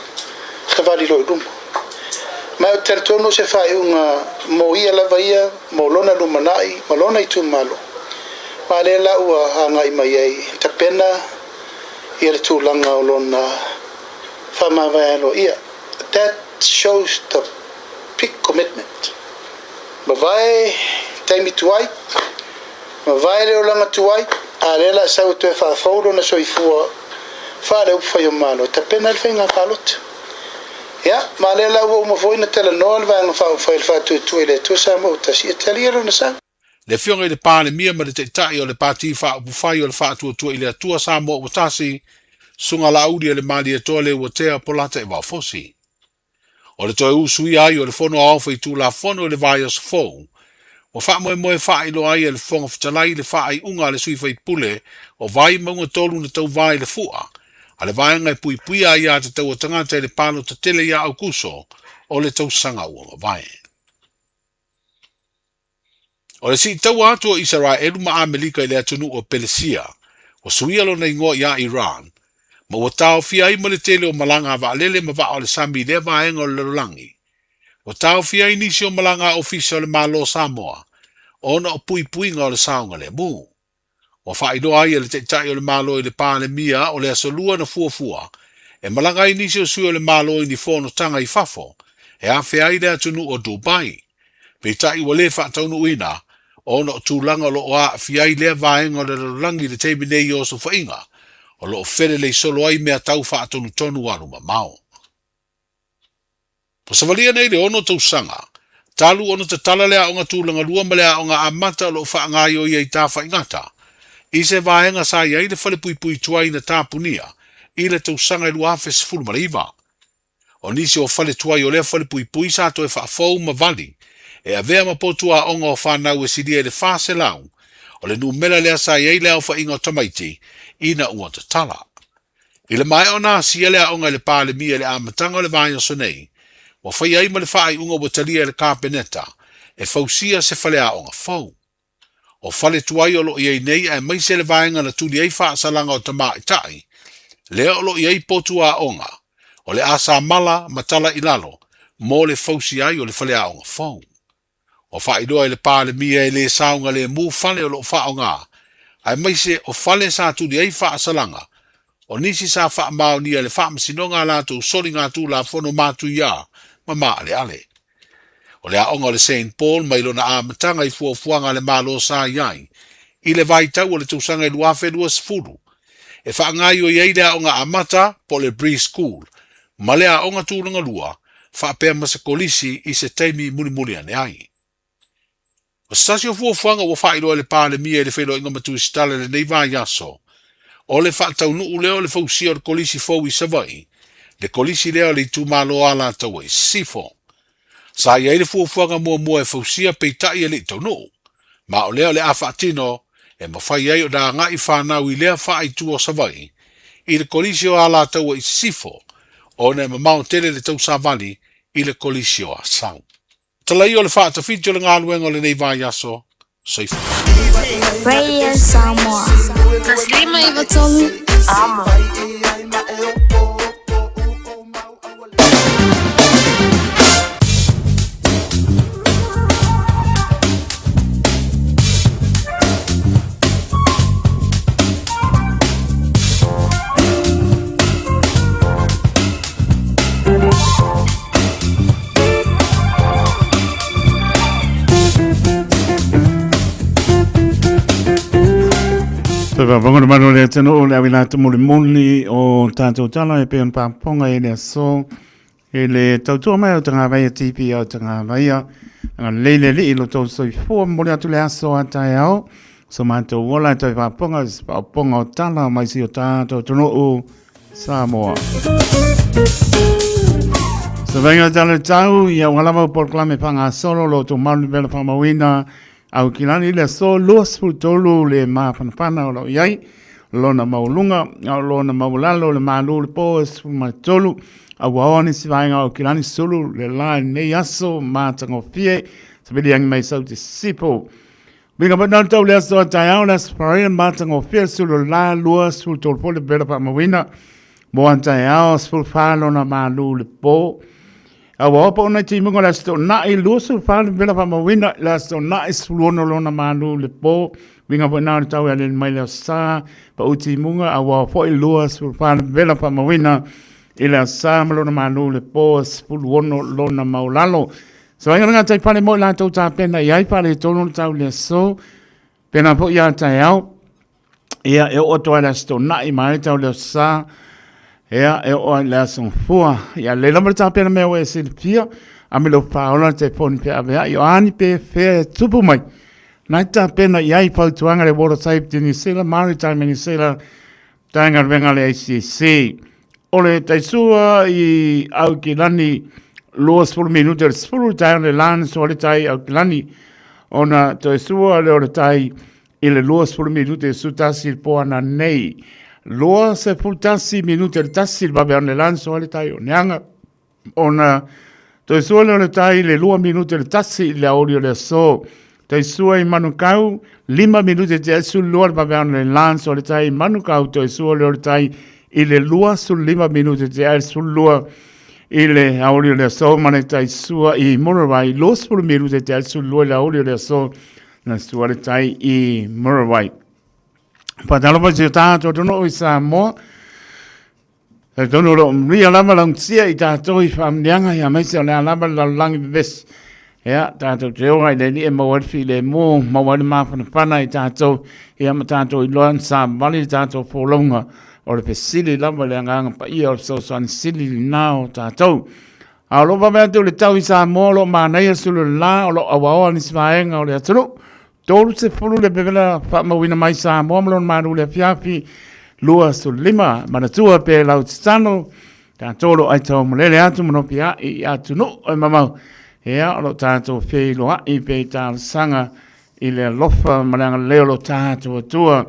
savali loa i luma. Ma ou te talitonu o se faaiuga mo ia lava ia, mo lona lumanai ma lona itumalo. Ma lea la ua agai mai ai, tapena ia le tulaga o lona faamavae aloaia. That shows the big commitment. Mavae taimi tuai, mavae le olaga tuai, a lea la sau e toe faafou lona soifua faale-upufai o Malo e tapena ai le faiga palota. Ia, ma lea la ua uma foi ona talanoa le Vaega Faaupufai o le Faatuatua i le Atua Samoa ua Tasi e talia lona sau.
Le Afioga i le Palemia ma le Taitai o le Pati Faaupufai o le Faatuatua i le Atua Samoa ua Tasi, Susuga Laauli a le Malietoa Leuatea Polataivao Fosi. O le toe usuia ai o le Fono Aoao Faitulafono i le vaiaso fou, ua faamoemoe faailoa ai e le Fofoga Fetalai le faaiuga a le sui faipule o Vaimauga 3 na tauva i le fua a le vaega e puipuia aiatatau a tagata i le palota tele ia Aukuso o le tausaga ua mavae. O le siitaua atu o Isaraelu ma Amelika i le atunuu o Pelesia, ua suia lona igoa ia Iran, Ma ua taofia ai ma le tele o malaga a vaalele ma vaa o le sami i lea vaega o le lalolagi. Ua taofia ai nisi o malaga a ofisa o le Malo o Samoa ona o puipuiga o le saogalemu. Ua faailoa ai e le Taitai o le Malo i le Palemia o le Aso Lua na fuafua e malaga ai nisi o sui o le Malo i ni fonotaga i fafo e afea ai le atunuu o Dubai. Peitai ua le faataunuuina ona o tulaga o lo o aafia ai lea vaega o le lalolagi i le taimi nei i osofaiga o lo o felelei solo ai mea tau faatonutonu alu mamao. Ua savalia nei le 6 tausaga talu ona tatala le aoga tulaga lua ma le aoga amata o lo o faagaoioia i Tafaigata i se vaega sa i ai le falepuipui tuai na tapunia i le tausaga e 2019. O nisi o fale tuai o lea falepuipui sa toe faafou ma vali e avea ma potu aoga o fanau e silia i le 400, o le numera lea sa i ai le aofaiga o tamaiti ina ua tatala. I le maea ona asia le aoga i le Palemia i le amataga o le vaiaso nei, ua faia ai ma le faaiuga ua talia e le Kapeneta e fausia se faleaoga fou. O fale tuai o lo o i ai nei aemaise le vaega na tuli ai faasalaga o tamaitai, lea o lo o i ai potu aoga, o le asamala ma tala i lalo mo le fausia ai o le faleaoga fou. Ua faailoa e le Palemia e le saogalemu fale o lo o faaaoga, aemaise o fale sa tuli ai faasalaga o nisi sa faamaonia e le Faamasinoga a latou soligatulafono matuia ma maaleale. O le aoga o le Saint Paul mai lona amataga i fuafuaga a le Malo sa i ai i le vaitau o le tausaga e 2020, e faagaoioi ai le aoga amata po o le pre-school ma le aoga tulaga lua faapea ma se kolisi i se taimi mulimuli ane ai. O se tasi o fuafuaga ua faailoa e le Palemia i le feiloaiga ma Tusitala i lenei vaiaso, o le faataunuu lea o le fausia o le kolisi fou i Savaii, le kolisi lea o le itumalo o Alataua i Sisifo. Sa i ai le fuafuaga muamua e fausia peitai e le i taunuu, ma o lea o le a faatino e mafai ai ona agai fanau i lea faaitu o Savaii i le kolisi o Alataua i Sisifo, ona e mamao tele le tausavali i le kolisi o Asau. Talaia o le faatafiti o le galuega o lenei vaiaso. Soifua.
Radio Samoa. 153 Amo.
Te whangono mano le tino o le awila te moli moli o tātou tala e peon pāponga e le aso e le tautua mai o te ngā vaia tipi o te ngā vaia nga leile li i lo tau soifua moli atu le aso a tae ao so mātou ola e tau whāponga whāponga o tala mai si o tātou tono o Samoa. Sa venga tala tau ia walava o polokalame whangasolo lo tō malu vela whamauina au kilani le so 23 le māwhanawhana o lau iai lona maulunga au lona maulalo le malu le po e 13 au waoni si vaenga o kilani sulu le lai nei aso mātangofie sa vili angi mai sau te sipo. Winga pa nau tau le aso a taeao le aso paraia mātangofie sulu la lua sulu tolu po le vela whamauina mo an taeao sulu whālona malu le po. A ua opa ona timuga le aso toʻanaʻi 24 le vela faamauina le aso toʻanaʻi 16 lona malu le po. Uiga foi na o le tau e aliali mai le aso Sa paʻu timuga a ua foi 24 le vela faamauina i le aso Sa ma lona malu le po 16 lona maulalo. Sa vaaiga le gatai pale mo i latou tapena i ai faaletonu le tau i le aso pena foi ia taeao. Ia, e oo atu ai le aso Toonai ma ai tau le aso Sa. Ia, e oo ai le aso Gafua. Ia, le lava le tapena mea ua e silafia, a me lou whaola te poni pe ave ai o ani pe whea e tupu mai. Nai tapena i ai fautuaga le Water Safety New Zealand, Maritime New Zealand, taenga venga le ACC. O le taisua i Aukilani, 20 minute le 10 tai le lan so le tai Aukilani. Ona toe sua le o le tai i le 20 minute e sutasi le poana nei. 21 minute le tasi le vave le lan so le tai o neanga. Ona toe sua le o le tai le 2 minute le tasi le aoli o le aso. Tai sua i Manukau, 5 minute te asu lua le vave le lan so le tai Manukau toe sua le o le tai i le 25 minute tea i le 12 i le aoauli o le aso ma le tai sua i Muriwai, 20 minute tea i le 12 i le aoauli o le aso na sua le tai i Muriwai. Faatalofa i si o tatou atunuu i Samoa. Talitonu o lo o manuia lava lautia i tatou i faamanuiaga aemaise o le a lava le lalolagi vevesi. Ia, tatou te ola i le Alii e maua ai le filemu, maua ai le mafanafana i tatou, ia ma tatou iloa ona savali le tatou folauga o le fesili lava i le Agaga Paia o le fesoasoani sili lena o tatou. A o lo o vave atu le tau i Samoa o lo o manaia sulu le la o lo o auaoa nisi vaega o le atunuu. 30 le pepela faamauina mai Samoa ma lona malu le afiafi 25 manatua pe lau tatalo tatou lo ai tau malele atu ma nopiai i atunuu e mamao ia o lo tatou feiloai pe talosaga i le alofa ma le agalelei o lo tatou Atua.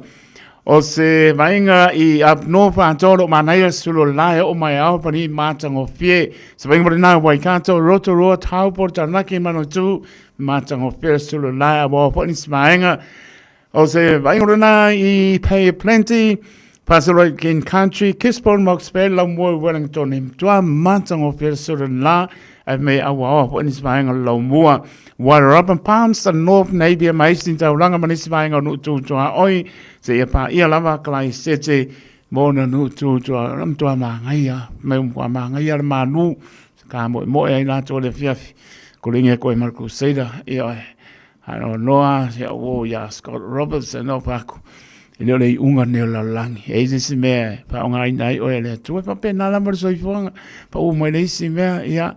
O se vaaiga i Up North atoa o lo o manaia sulu o le la e oo mai ao pani matagofie. Se vaaiga mo lena Waikato, Rotorua, Taupo, Taranaki, Manawatu, matagofie le sulu o le la e aua foi nisi vaega. O se vaaiga mo lena i Bay of Plenty, Pasero i King Country, Gisborne, Mox Bay, Laumua, Wellington, he matua matagofie le sulu o le la e me aua foi nisi vaega o le Laumua. Wairarapa Palmerston North, Napier ma Hastings taulaga ma nisi vaega o Nuu Tuaoi, seia paia lava Kalaisete mo na Nuu Tuaoi. O le matua māgaia, me matua māgaia le mānu, ka moemoe ai latou le afiafi. Koligia koe ma le Crusader, ia oe. Ano noa, ia o ia Scott Robertson o paku. E le o le iuga nei o le lalolagi. E i ai se isi mea e faaaogaina ai oe e le Atua, e faapena lava le soifuaga. Pau mai le isi mea, ia,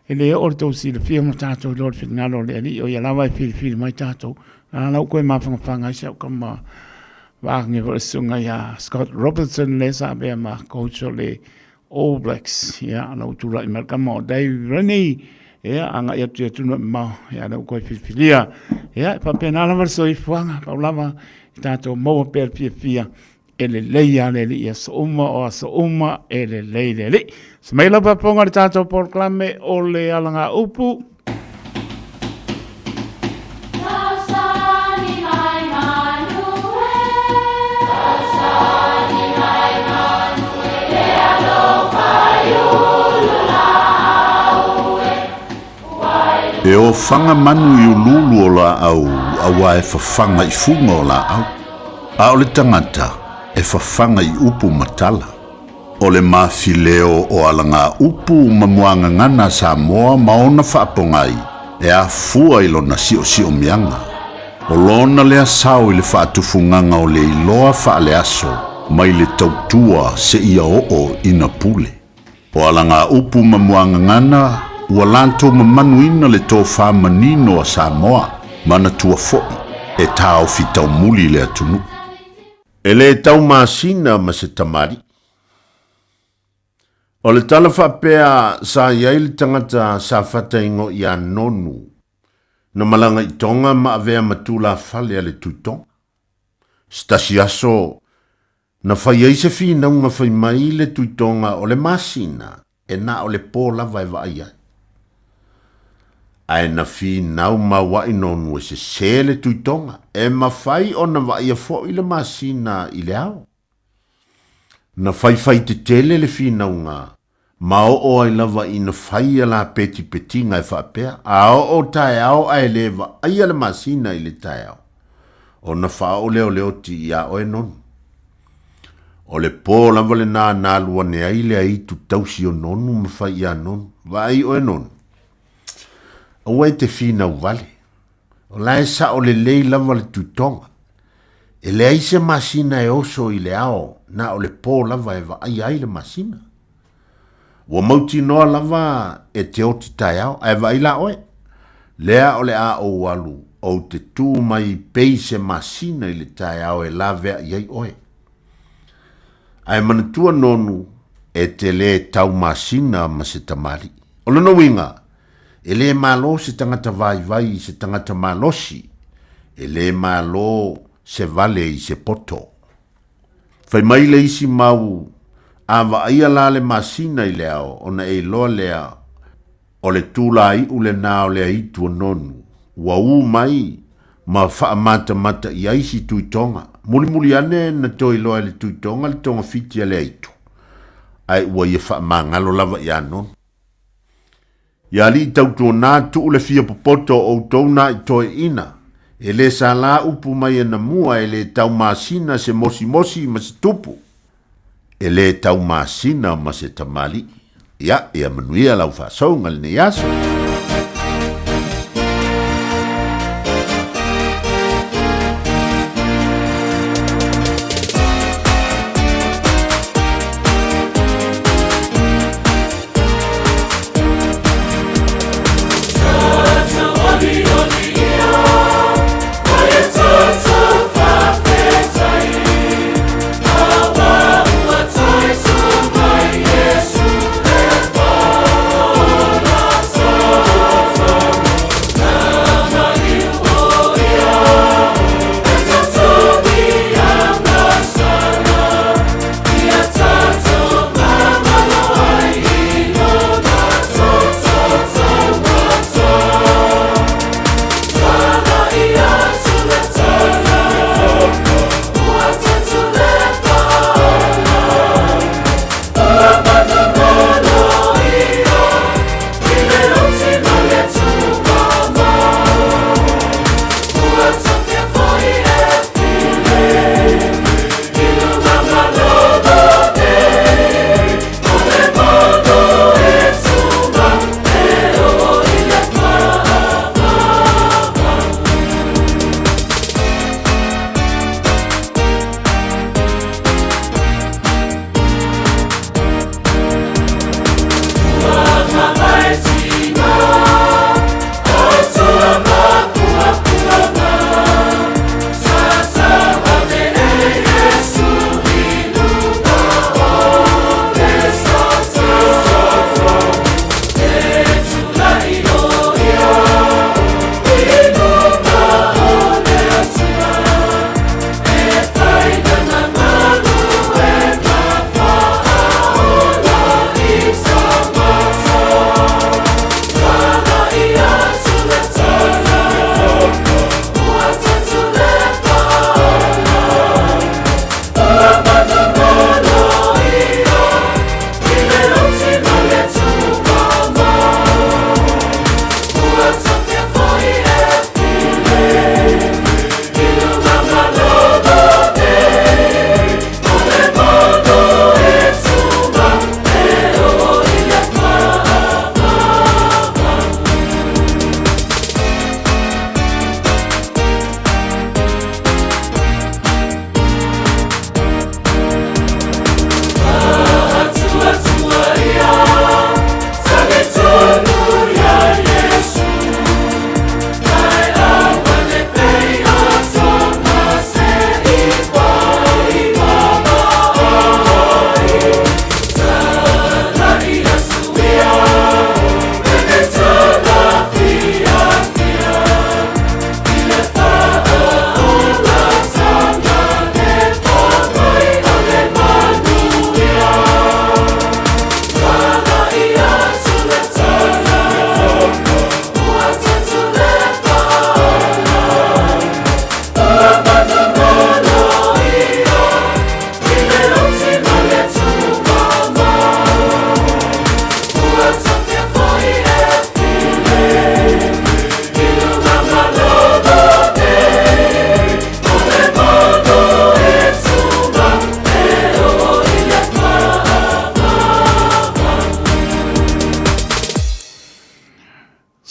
E le oo le tou silafia ma tatou iloa le finagalo o le Alii, o ia lava e filifili mai tatou. A la ua toe mafanafana ai si au tama vaage foi le susuga ia Scott Robertson lea sa avea ma coach o le All Blacks. Ia, la ua tulai mai le tama o Dave Rennie, ia, agai atu i atunuu e mamao, ia, lea ua toe filifilia. Ia, e faapena lava le soifuaga, pau lava i tatou maua pea le fiafia E lelei lava le Alii i aso uma, o aso uma e lelei le Alii. Se mai lau faafofoga i le tatou polokalame o le alagaupu.
E ofaga manu i uluulu o laau auā e fafaga i fuga o laau, a o le tagata e fafaga i upu ma tala. O le mafileo o alagaupu ma muagagana a Samoa ma ona faapogai e afua i lona siosiomiaga. O lona lea sao i le faatufugaga o le iloa faaleaso mai le tautua seia oo ina pule. O alagaupu ma muagagana ua latou mamanuina le tofa manino a Samoa, manatua foi e taofi taumuli le atunuu. E le tau masina ma se tamalii. O le tala faapea sa i ai le tagata sa fataingo ia Nonu, na malaga i Tonga ma avea ma tulafale a le Tuitoga. Se tasi aso Na fai ai se finauga fai mai le Tuitoga o le masina e na o le po lava e vaai ai. Ae na finau mauaʻi nonu e sesē le Tuitoga e mafai ona vaaia foʻi le masina i le ao. Na faifai tetele le finauga ma oo ai lava ina fai ia la petipetiga e faapea, a oo taeao ae le vaaia le masina i le taeao, ona faaoo lea o le oti iā oe Nonu. O le pō lava lenā na alu ane ai le aitu tausi o Nonu ma fai iā Nonu, Vaai oe Nonu, aua e te finau wale, o la e sao lelei lava le Tuitoga. E leai se masina e oso i le ao, na o le pō lava e vaaia ai le masina. Ua mautinoa lava e te oti taeao, ae vaai la oe, lea o le a ou alu, ou te tū mai pei se masina i le taeao e laveai ai oe. Ae manatua nonu, e te lē tau masina ma se tamalii. O lona uiga, e lē malo se tagata vaivai i se tagata malosi, e lē malo se vale i se poto. Fai mai le isi mau, A vaaia la le masina i le ao, ona e iloa lea, o le tūlāiʻu lenā o le aitu o Nonu, ua ū mai ma faamatamata i ai si Tuitoga. Mulimuli ane na toe iloa e le Tuitoga le togafiti a le aitu. Ae ua ia faamagalo lava iā Nonu. Ia alii tautuanā tuu le fia popoto o outou na i toeaina, e le salā upu mai anamua e le taumasina se mosimosi ma se tupu, e le taumasina ma se tamalii. Ia, ia manuia lau faasouga lenei aso.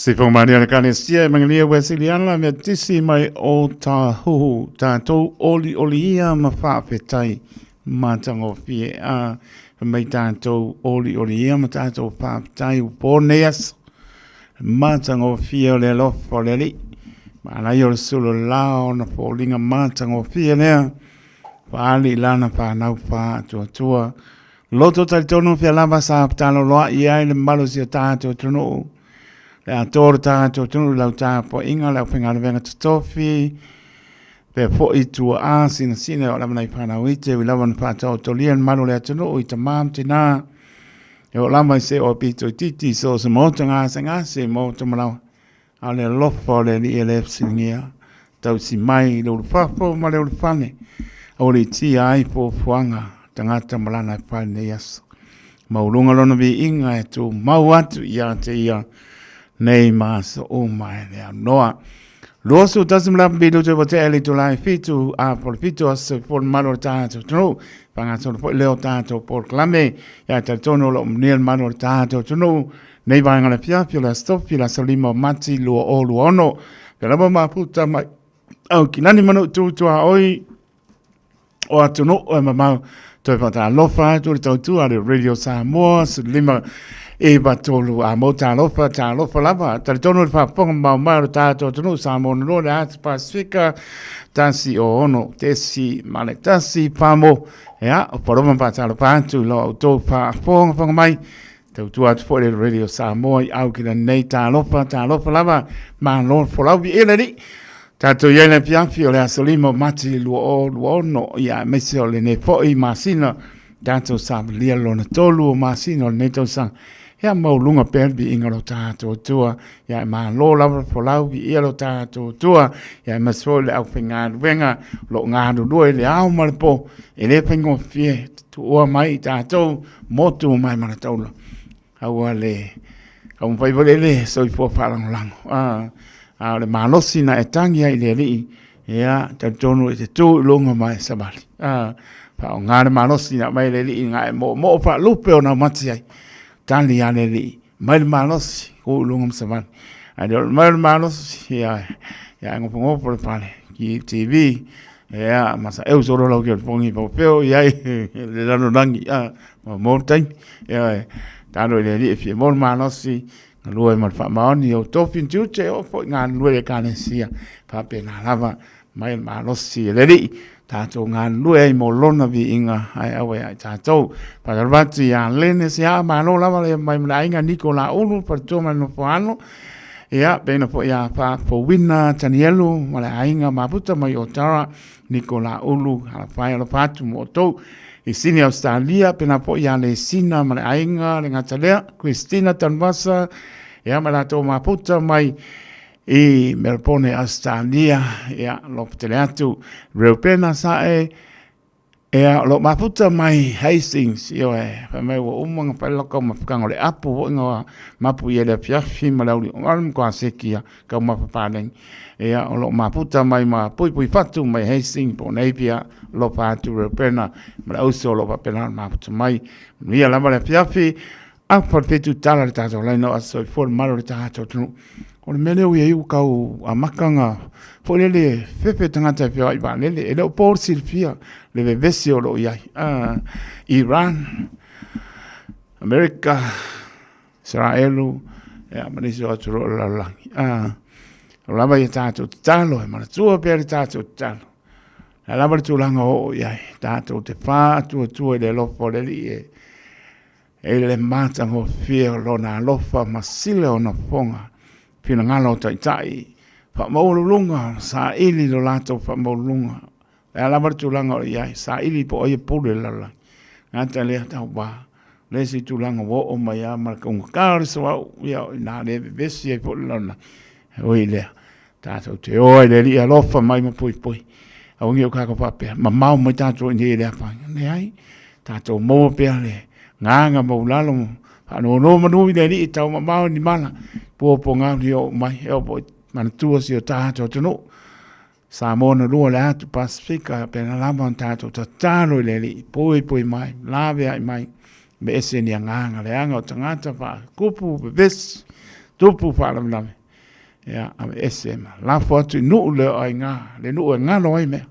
Sifo Maria le Kalesia Evangelia Wesiliana me tisi mai o tāhuhu tātou oli oli ia ma whaafetai matagofie a mai tātou oli oli ia ma tātou whaafetai u pō nei aso matagofie o le alofa o le Alii ma alai o le sulu lao na foliga matagofie lea faali i lana whanau whaatuatua loto talitonu fia lava sa taloloa i ai le malosi o tātou atunuu le atoa o le tātou atunuu i lau tapuaiga le aufaigaluega totofi pea fo'i tua'a sinasina o lava nai fanau ite ui lava na faataotolia le malu o le atunuu i tamā ma tinā e oo lava i se o pito itiiti so o se maota gasegase maota malaoa a o le alofa o le Alii e le fesiligia tausi mai i le ulufafo ma le ulufale aua le tia ai fuafuaga tagata ma lana e fai lenei aso. Maualuga lona viiga e tumau atu ia te ia nei ma aso uma e le aunoa. 21 ma le minute ua tea i le itula e fitu a po le fitu aso soifua le mamalu o le tatou atunuu. Faagasolo foi lea o tatou polokalame ia talitonu o lo o manuia le mamalu o le tatou atunuu nei vaega o le afiafi o le Aso Tofi le aso 5 o Mati 2026. Pea lava mafuta mai au kinani manu tu tuaoi o atunuu e mamao toe faatalofa atu le tautua a le Radio Samoa 15 i tolu a mo talofa talofa lava talitonu le faafofoga mamao mai o le tatou atunuu Samoa na lua le atu Pasifika tasi o ono tesi ma le tasi pamo ia o paloma faatalofa atu i lo outou faafogafoga mai tautua atu foi le Radio Samoa i au ki nei talofa talofa lava malo folau i le alii Tatou i ai le afiafi o le aso 5 o Mati 2026, ia aemaise o lenei foi masina, tatou savalia lona tolu o masina o lenei tausaga. Ia maualuga pea le viiga o lo tatou Atua, ia e malo lava le folau viia lo tatou Atua, ia aemaise foi le aufaigaluega o lo o galulue i le ao ma le po, e le faigofie tuua mai i tatou motu mai Manataula. Aua le taumafai foi lea le soifua faalagolago. A, a o le malosi na e tagi ai i le Alii, ia, talitonu e te tu i luga ma e savali. A, faaaoga le malosi na aumai e le Alii na e moomoo faalupe ona mati ai. Tali a le Alii, mai le malosi, tu i luga ma savali. Ae le o le mai o le malosi, ia, ia e gofogofo'o le fale, ki TV, ia, ma sa eu solo lau ki o le pongi paupeo i ai le lalolagi, a, ma mo le taimi. Ioe, talo i le Alii e fia maua le malosi, galue ma le faamaoni i ou tofi ma tiute, oo foi galulue i le Ekalesia, faapena lava mai le malosi e le Alii, tatou galulue ai mo Lona viiga ae aua ia i tatou. Faatalofa atu ia Lene Seaa, malo lava le mai ma le aiga Niko Laulu, faletua ma le nofoalo, ia, pena foi ia Faafouina Tanielu ma le aiga Maputa mai Otara, Niko Laulu, alafai alofa atu mo outou. I Sini Australia, pena foi ia Lesina ma le aiga, le gata lea, Christina Tanuvasa, ia ma latou mafuta mai i Melbourne, Australia, ia lopo tele atu, Reupena Sae, ia o lo mafuta mai Hastings, ioe, fai mai ua uma na fai laka mafutaga o le apu foi na mapu i le afiafi ma le auli o le matua seki ia taumafa paleni. Ia, o lo o mafuta mai ma puipui fatu mai Hastings po o Napier, alofa atu Reupena ma le auso o lo o faapena ona mafuta mai. Manuia lava le afiafi, afa le fetu tala le tatou laina o aso soifua le mamalu o le tatou atunuu. O le mea lea ua i ai ua tau amata ona foi lele fefe tagata e feoai vaalele, e le o po le silafia le vevesi o lo o i ai. Iran, Amerika, Isaraelu, ia ma nisi o atunuu o le lalolagi. O lava ia tatou tatalo, e manatua pea le tatou tatalo. O le a lava le tulaga o oo i ai, tatou te faatuatua i le alofa o le Alii e e le matagofie o Lona alofa ma sila ona fofoga, finagalo o Taitai, faamaualuluga, saili lo latou faamaualuluga. O le a lava le tulaga o i ai, saili po o ai e pule i le lalolagi. Gata lea tauva, o le isi tulaga ua oo mai lava ma le taugata o le suauu, ia o i ina lea e vevesi ai foi le lalolagi. E ui i lea, tatou te o ai i le Alii alofa mai ma poipoi. Aua ne i o tatou faapea, mamao mai tatou i inei e le afaina. Leai, tatou maua pea le agaga maualalo, faanonomanu i le Alii e taumamao i ni mala, puapuaga e oo mai, e oo foi i manatua si o tatou atunuu. Samoa na lua le atu Pasifika, pena lava ona tatou tatalo i le Alii, poipoi mai, laveai mai, me ese ni agaga leaga o tagata faatupu vevesi, tupu faalavelave, ia ave ese ma lafo atu i nuu le o aiga, le nuu e galo ai mea.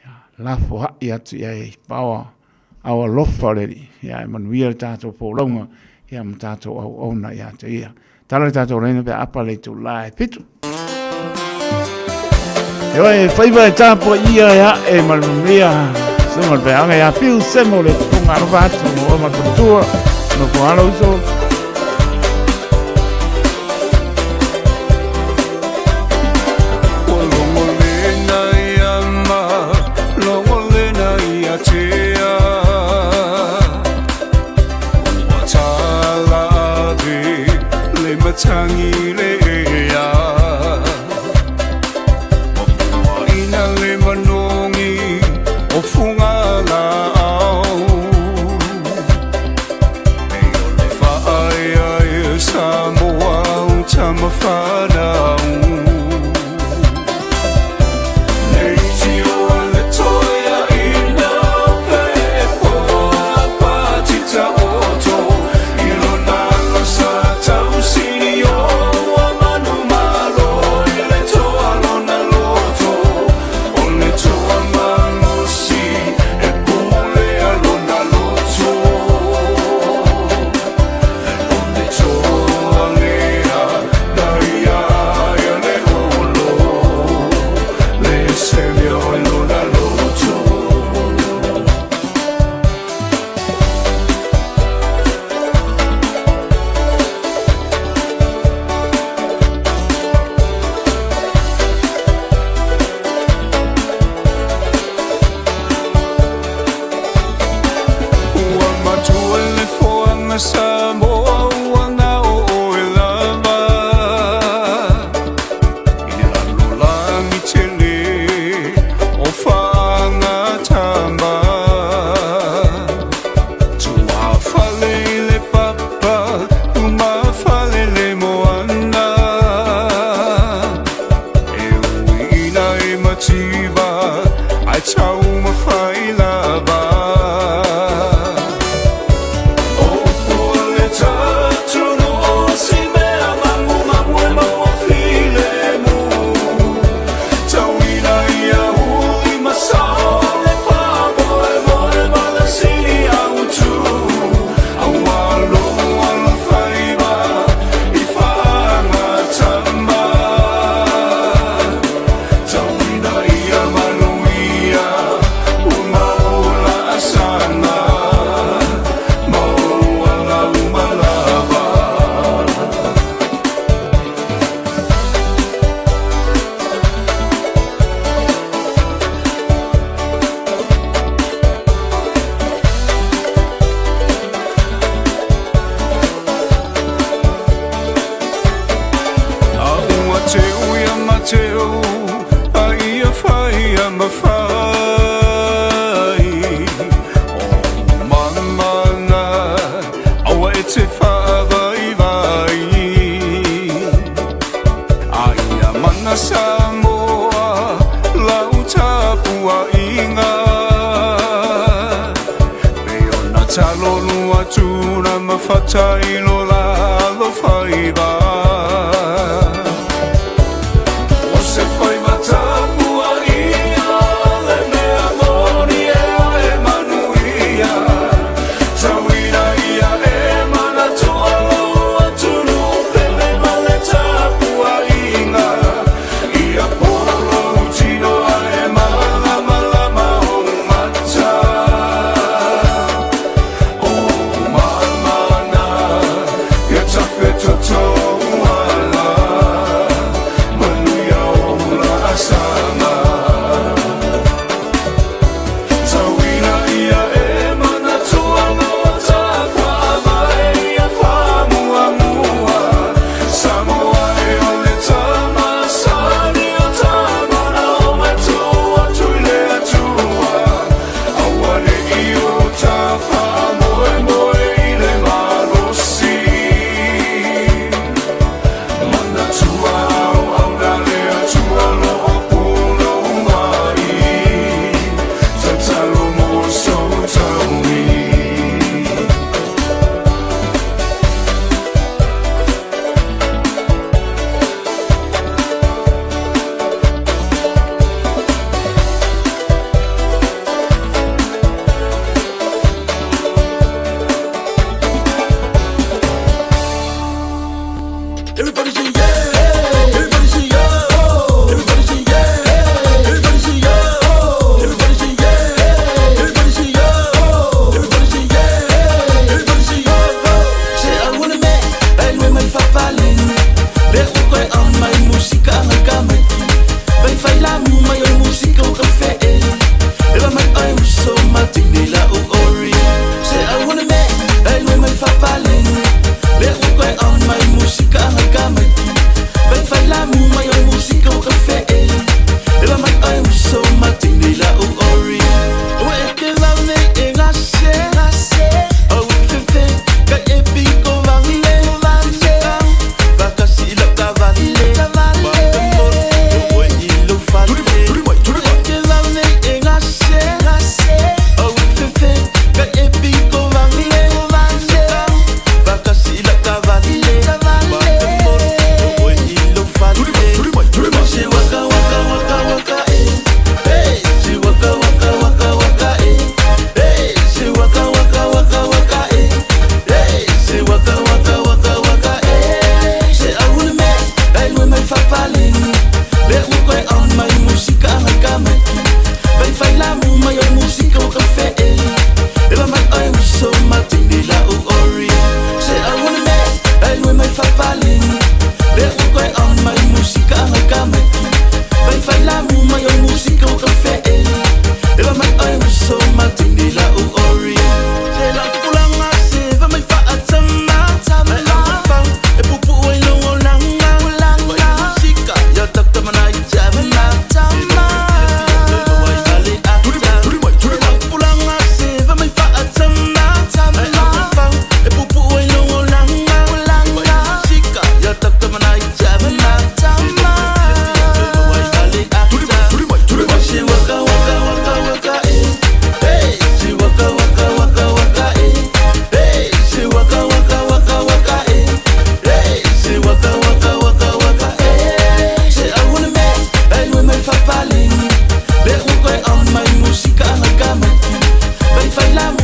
Ia, lafo hai atu i ai paoa au alofa o le Alii, ia e manuia le tatou folauga, ia ma tatou auauna ia te ia. Tala le tatou laina pe apa le itula e 7. E oe, faiva e tāpua ia e ae ma le manuia. Sunga le peaga ia Phil Semo le tupunga alofa atu mo oe ma le faletua. Nofo alo uso.
Toto.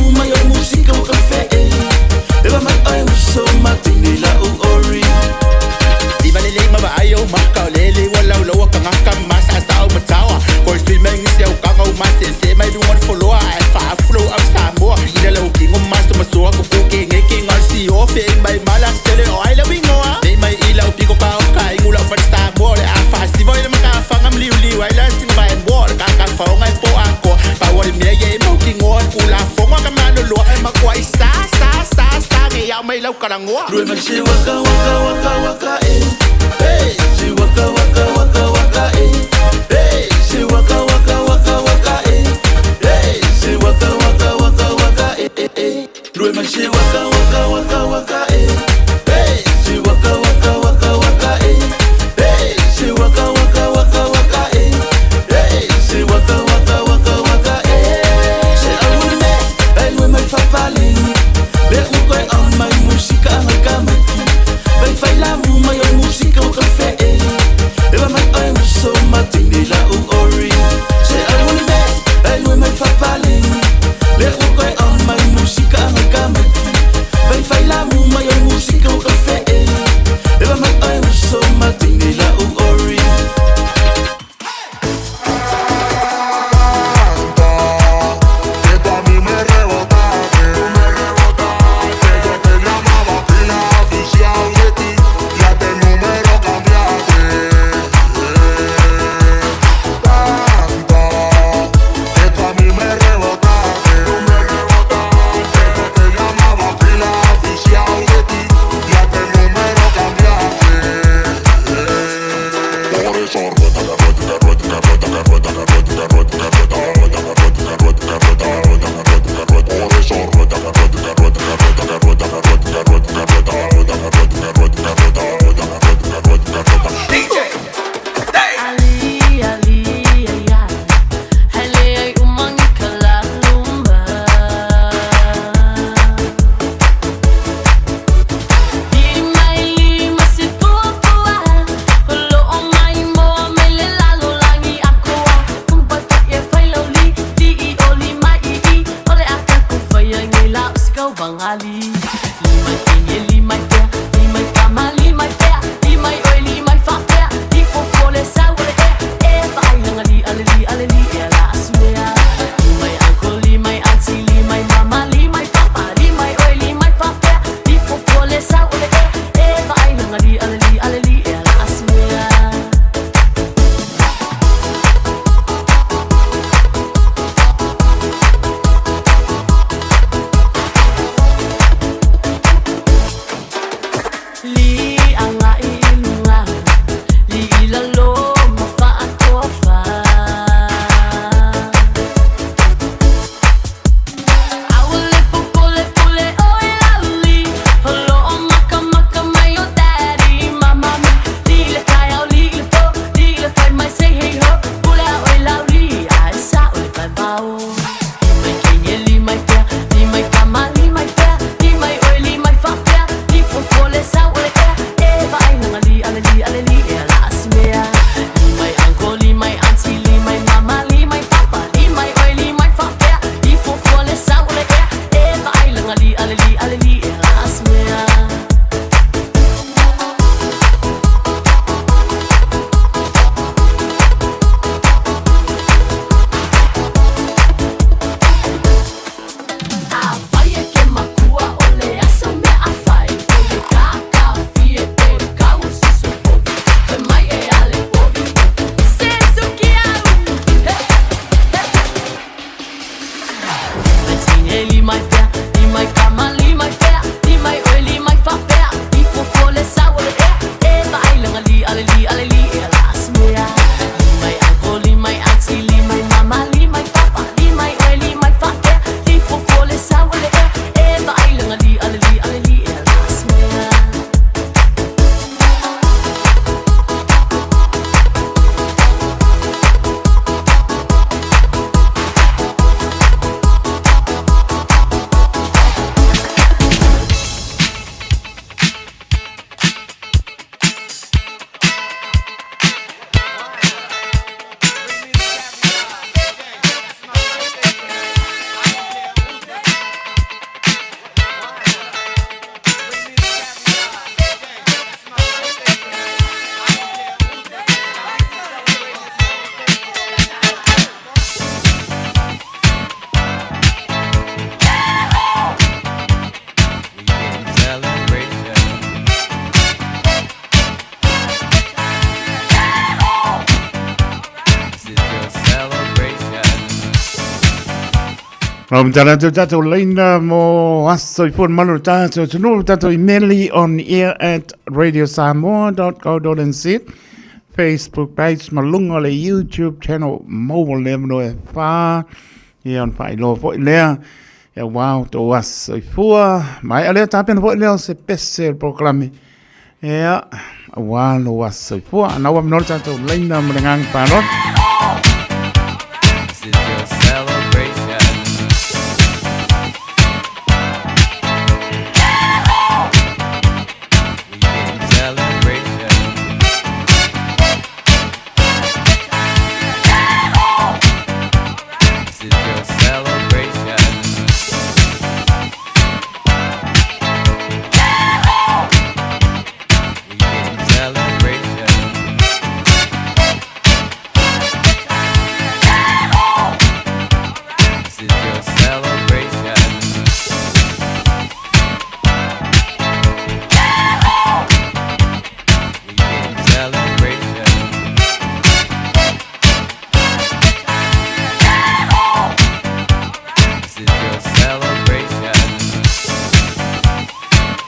lamu mai o le musika o ka fe'e. Ewa mai oe uso matini la u ori.
Iva le lima va ayo maka o lele wa lau lau ka ngaka masa sa o matawa. Ko sui mengi se o kanga o mase se mai lunga foloa ai fa flow up Samoa. Ina lau kingo maso masoa ko ku ke nge ke ngal si o fe mai mala sele o ai la wingoa. Nei mai ila o piko ka o ka ingula fa Samoa le a fa si voi le maka fa ngam liu liu ai la sing mai mo ka ka fa o ngai po a ko. Pa wa le mea ye mo kingo ku la fonga ka malo lo ai ma kwa sa sa sa sa nge ya mai lau karangoa.
Rue mai se waka waka waka waka e. Hey, se waka waka waka waka e. Hey, se waka waka waka waka e. Hey, se waka waka waka waka e e e. Rue mai se waka waka waka waka e. Hey, se waka waka waka waka e. Hey, se waka waka waka waka e. Hey, se waka waka waka waka e. Se awu me, ai rue mai fa pali. Le u koe on mai musika ngai ka mai. Vai fai lamu mai o musika o ka fe'e. Ewa mai oe uso matini la u ori. Se awu me, ai rue mai fa pali. Le u koe on mai musika ngai ka mai. Vai fai lamu mai o musika o ka fe'e. Ewa mai oe uso matini la u ori.
Que tú a mí me rebotaste, tú me rebotaste. Yo te llamaba pila, aficiado de ti, ya de número cambiaste. Tanto que tú a mí me rebotaste, tú me rebotaste. Yo te llamaba pila, aficiado de ti, ya de número cambiaste. Por eso rueda, rueda, rueda, rueda, rueda, rueda, rueda, rueda, rueda, rueda, rueda, rueda, rueda, rueda, rueda. Por eso rueda, rueda, rueda, rueda, rueda, rueda, rueda, rueda, rueda, rueda, rueda, rueda, rueda, rueda, rueda, rueda.
DJ
Ali, ali, ai, ai. Hele ai umangi kalalumba. Lima lima si pupua, holo o mai moa mele lalo langi akoa. Kumpai fa e fai lau li, ti i o lima i i, ole aka ku fai ai ngai la usikau bangali. Lima kinye lima tea, lima kama lima tea, lima oi lima fa tea, li fofo le sau le e, e fa ai langa li ale li ale li e la asumea. Lima uncle, lima auntie, lima mama, lima papa, lima oi lima fa tea, li fofo le sau le e, e fa ai langa li ale li ale li e la asumea.
O matala atu tātou leina mo aso i fua malu tātou tunu tātou email on air at radiosamoa.co.nz Facebook page malunga le YouTube channel mo le mano e wha ia on wha iloa foi lea ia wow tō aso i fua mai a lea tāpena foi lea o se pese o programe ia wā lo aso i fua ana ua manola tātou leina mo le nganga pālot.
This is your celebration. We in celebration. This is your celebration. We in celebration. This is your celebration. We in celebration.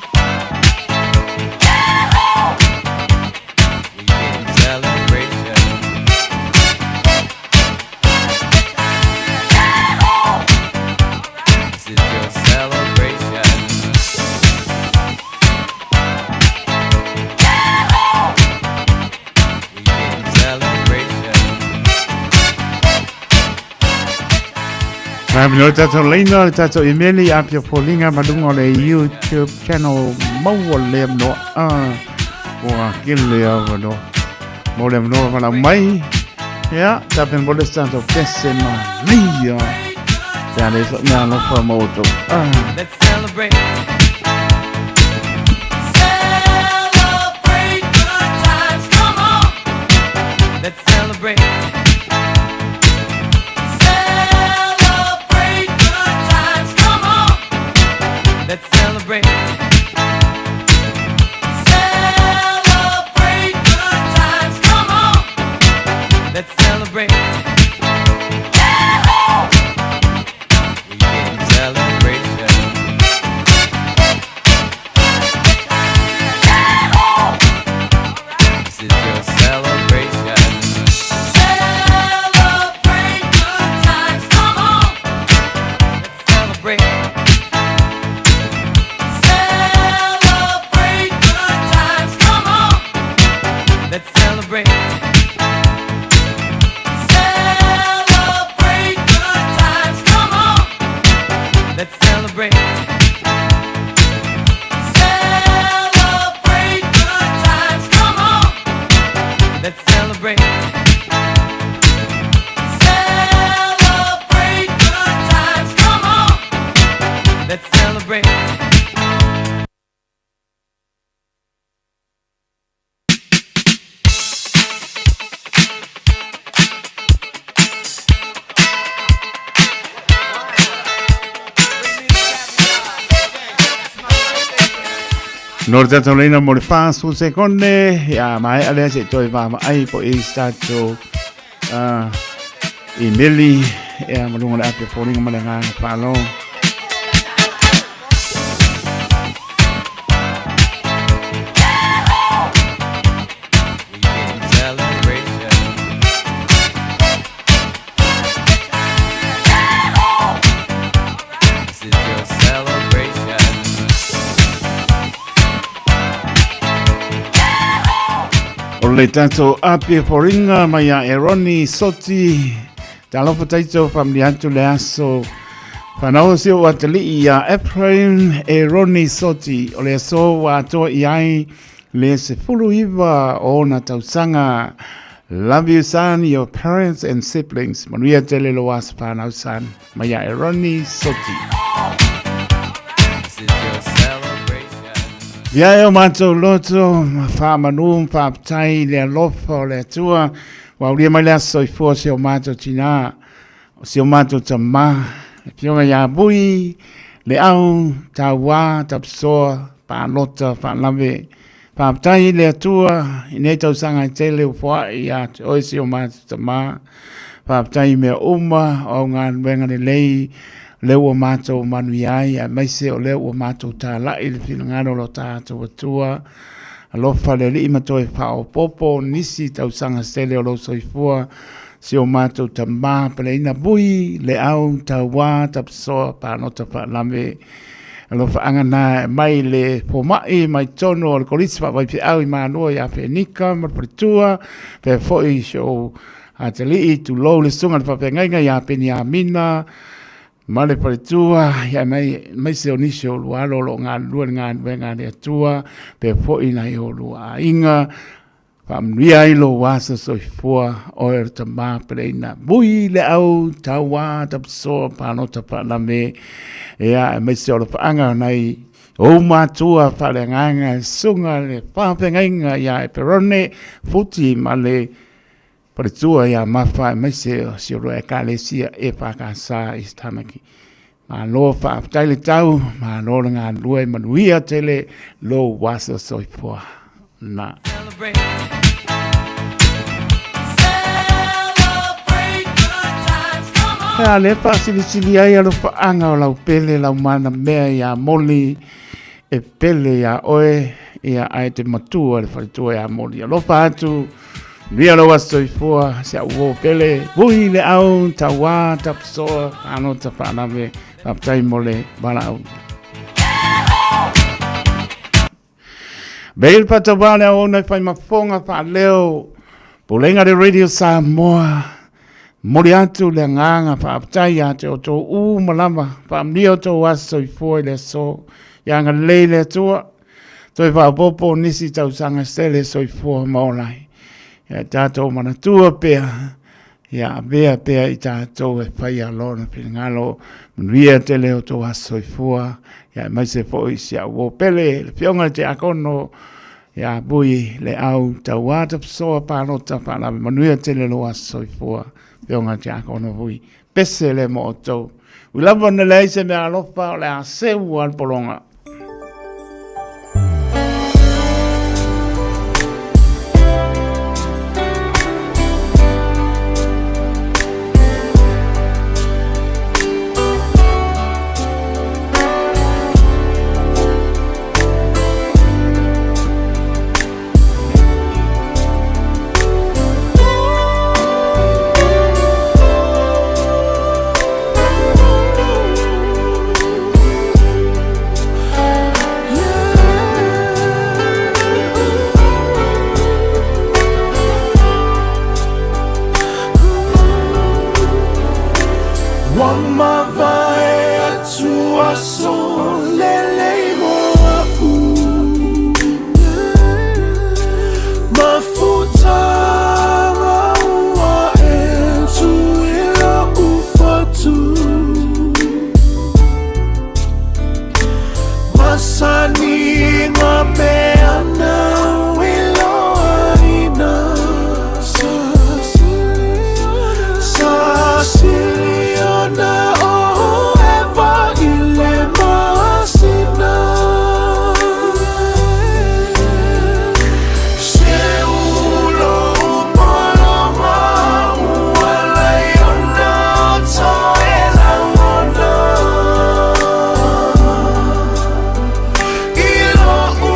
This is your celebration. We in celebration. This is your celebration. We in celebration.
Mai mano tātou leina le tātou email i apia foliga ma luga o le YouTube channel maua le mano a ua kele avanoa mo le avanoa falau mai ia tapena mo le se tatou pese manaia pe a le soʻo mea alofa ma outou a.
Let's celebrate. Celebrate good times, come on. Let's celebrate. Celebrate good times, come on. Let's celebrate. Celebrate good times, come on. Let's celebrate. We in celebration. This is your celebration. Celebrate good times, come on. Let's celebrate. Celebrate good times, come on. Let's celebrate. Celebrate good times, come on. Let's celebrate. Celebrate good times, come on. Let's celebrate. Celebrate good times, come on. Let's celebrate.
No le tātou leina mo le whāsu sekonde, ia mai alea se toi vā ai po i tātou i meli, ia malunga le ape fōringa ma le ngā whālo.
We in celebration. This is your celebration.
O le tātou ape fōringa mai a Eroni Soti, talofa taito whamli atu le aso. Whanau se o atali i a Ephraim Eroni Soti, o le aso wa atoa i ai le se fulu iwa o na tausanga. Love you son, your parents and siblings. Manuia tele lo aso whanau son, mai a Eroni Soti.
This is your celebration.
Ia e o mātou loto, wha manu, wha aptai, le alofa o le atua, wa ulia mai le aso i fua se o mātou tina, o se o mātou tamā, e pionga ia bui, le au, tā wā, tā psoa, pālota, whaalave, wha aptai le atua, i nei tausanga i tele o fua i a te oe se o mātou tamā, wha aptai mea uma, o ngā wenga le lei, lea ua matou manuia ai, aemaise o lea ua matou tala'i i le finagalo o lo tatou Atua. Alofa le Alii ma toe faaopoopo nisi tausaga sele o lou soifua, si o matou tamā peleina vui le au tauā tapisoa palota faalave. Alofaaga na e mai le foma'i mai tonu o le Kolisi Faavaifeau i Malua ia Fenika ma le faletua, pea foi si ou atalii, tulou le susuga i le faafeagaiga ia Peniamina ma le faletua, ia mai aemaise o nisi o oulua alo o lo o galulue i le galuega a le Atua, pea foi nai oulua aiga. Faamanuia ai lou aso soifua, oe o le tama peleina. Vui le au tauā tapisoa palota faalame, ia aemaise o alofaaga o nai ou matua faaleagaga e susuga le faafeagaiga ia Eperone Futi ma le faletua ia Mafa, aemaise o si olua Ekalesia EFKS i Tamaki. Malo faafetai le tau, malo le galulue, manuia tele lou aso soifua. Na. Ea le faasilisili ai alofaaga o lau pele lau mana mea ia moli e pele ia oe ia ae te matua le faletua ia moli. Alofa atu, Via lou aso soifua, si au uo pele, vui le au, tauā, tapusoa, anota whaalave, faafetai mo le valaau. Veil patawā le auauna e whai mafonga whaaleo, Pulega le Radio Samoa, moli atu le agaga faafetai ia te outou uma lava, faamanuia outou aso soifua i le aso, ia agalelei le Atua, Toe faaopoopo nisi tausaga sele soifua ma ola ai. Ia tatou manatua pea, ia avea pea i tatou e faia lona finagalo, manuia tele o tou aso soifua, ia aemaise foi si au uo pele, le Afioga i le Tiakono, ia Vui le Au Tauā Tapisoa Palota Faalave, manuia tele lou aso soifua, Afioga i le Tiakono Vui. Pese le mo outou. Ui lava na leai se mea alofa o le a seu lava le pologa.
Ua mavae atu aso lelei mo a'u Mafutaga ua e tui lo'u fatu Masani peana iloaina Sa siliona o eva i le masina Se ulo pologa ua laiona toe lagona I lo'u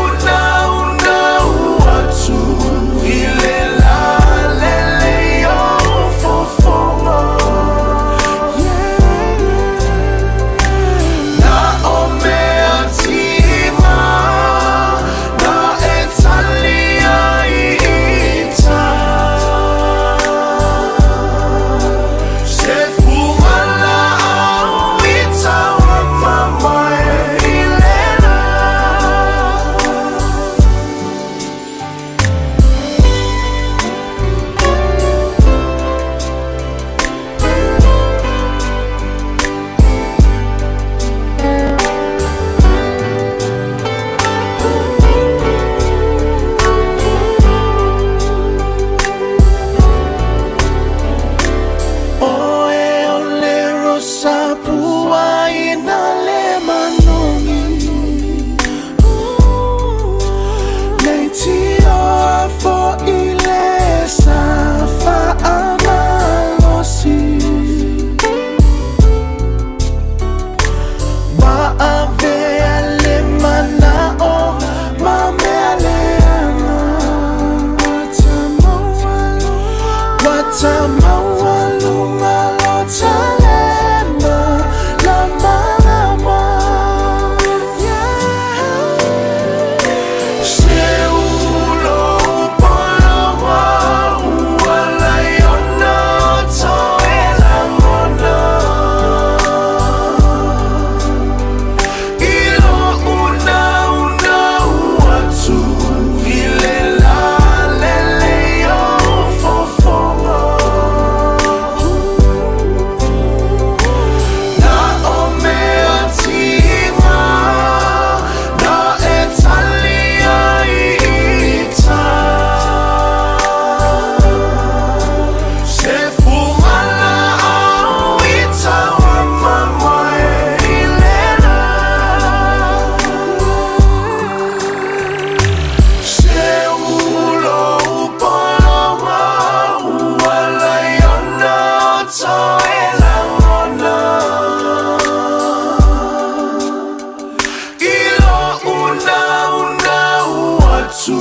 atu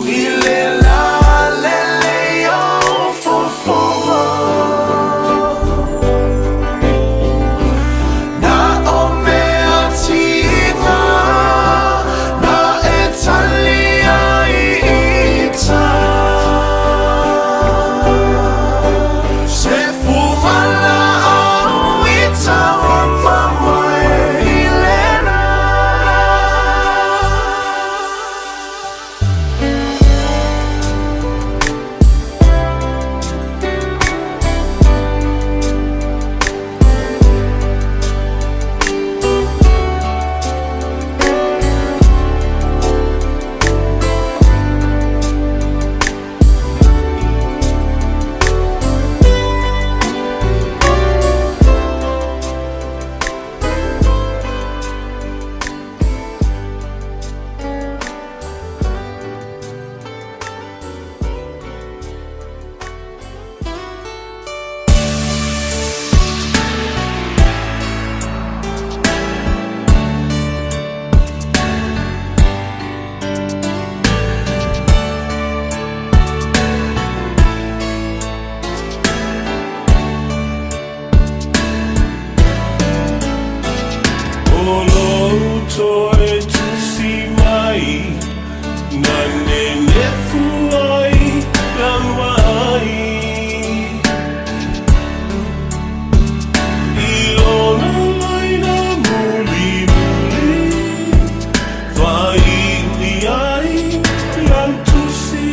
i le lalele o fofoga. Na o mea tiga, na e tali ai ita. Se fumala au ita wa mamae i lena. O lou toe tusi mai Na nenefu ai lau ai I lona laina muli muli Faiui ai lau tusi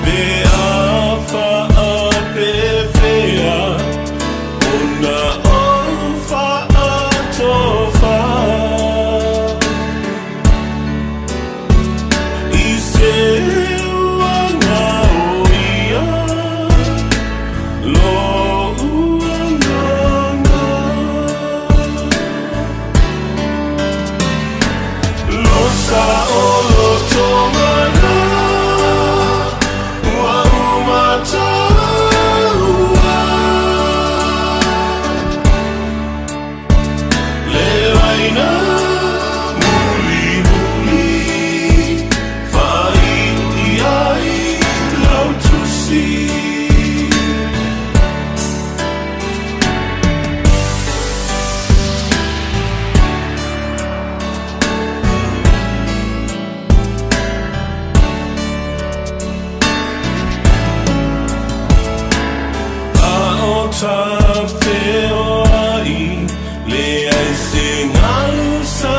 Pe a faapefea Ona ou faatofa I se uaga o ia Lo'u agaga Lo sa o loto mana Ua umataua Le laina muli muli Faiui ai lau tusi. A o tafeoai leai se galu sa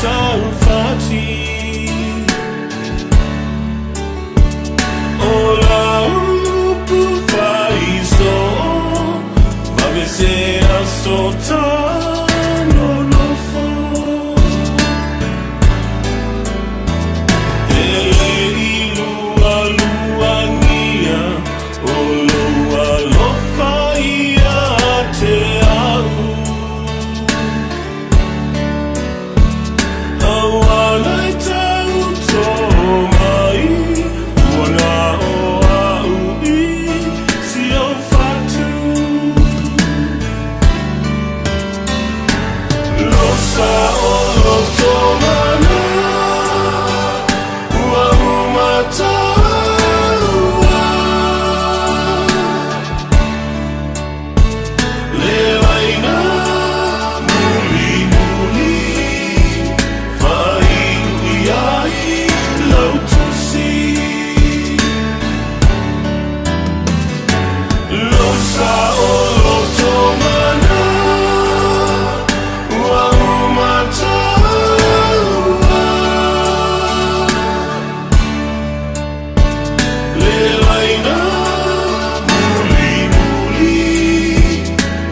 taufati O lau upu faisoo vave se aso tanonofo E le i lualuagia o lou alofa ia te au Auala e tau tō mai Ua na o au i si au fatu Lo sa o loto mana Ua umataua Le laina muli muli Faiui ai lau tusi Lo sa o loto mana Ua umataua Le laina muli muli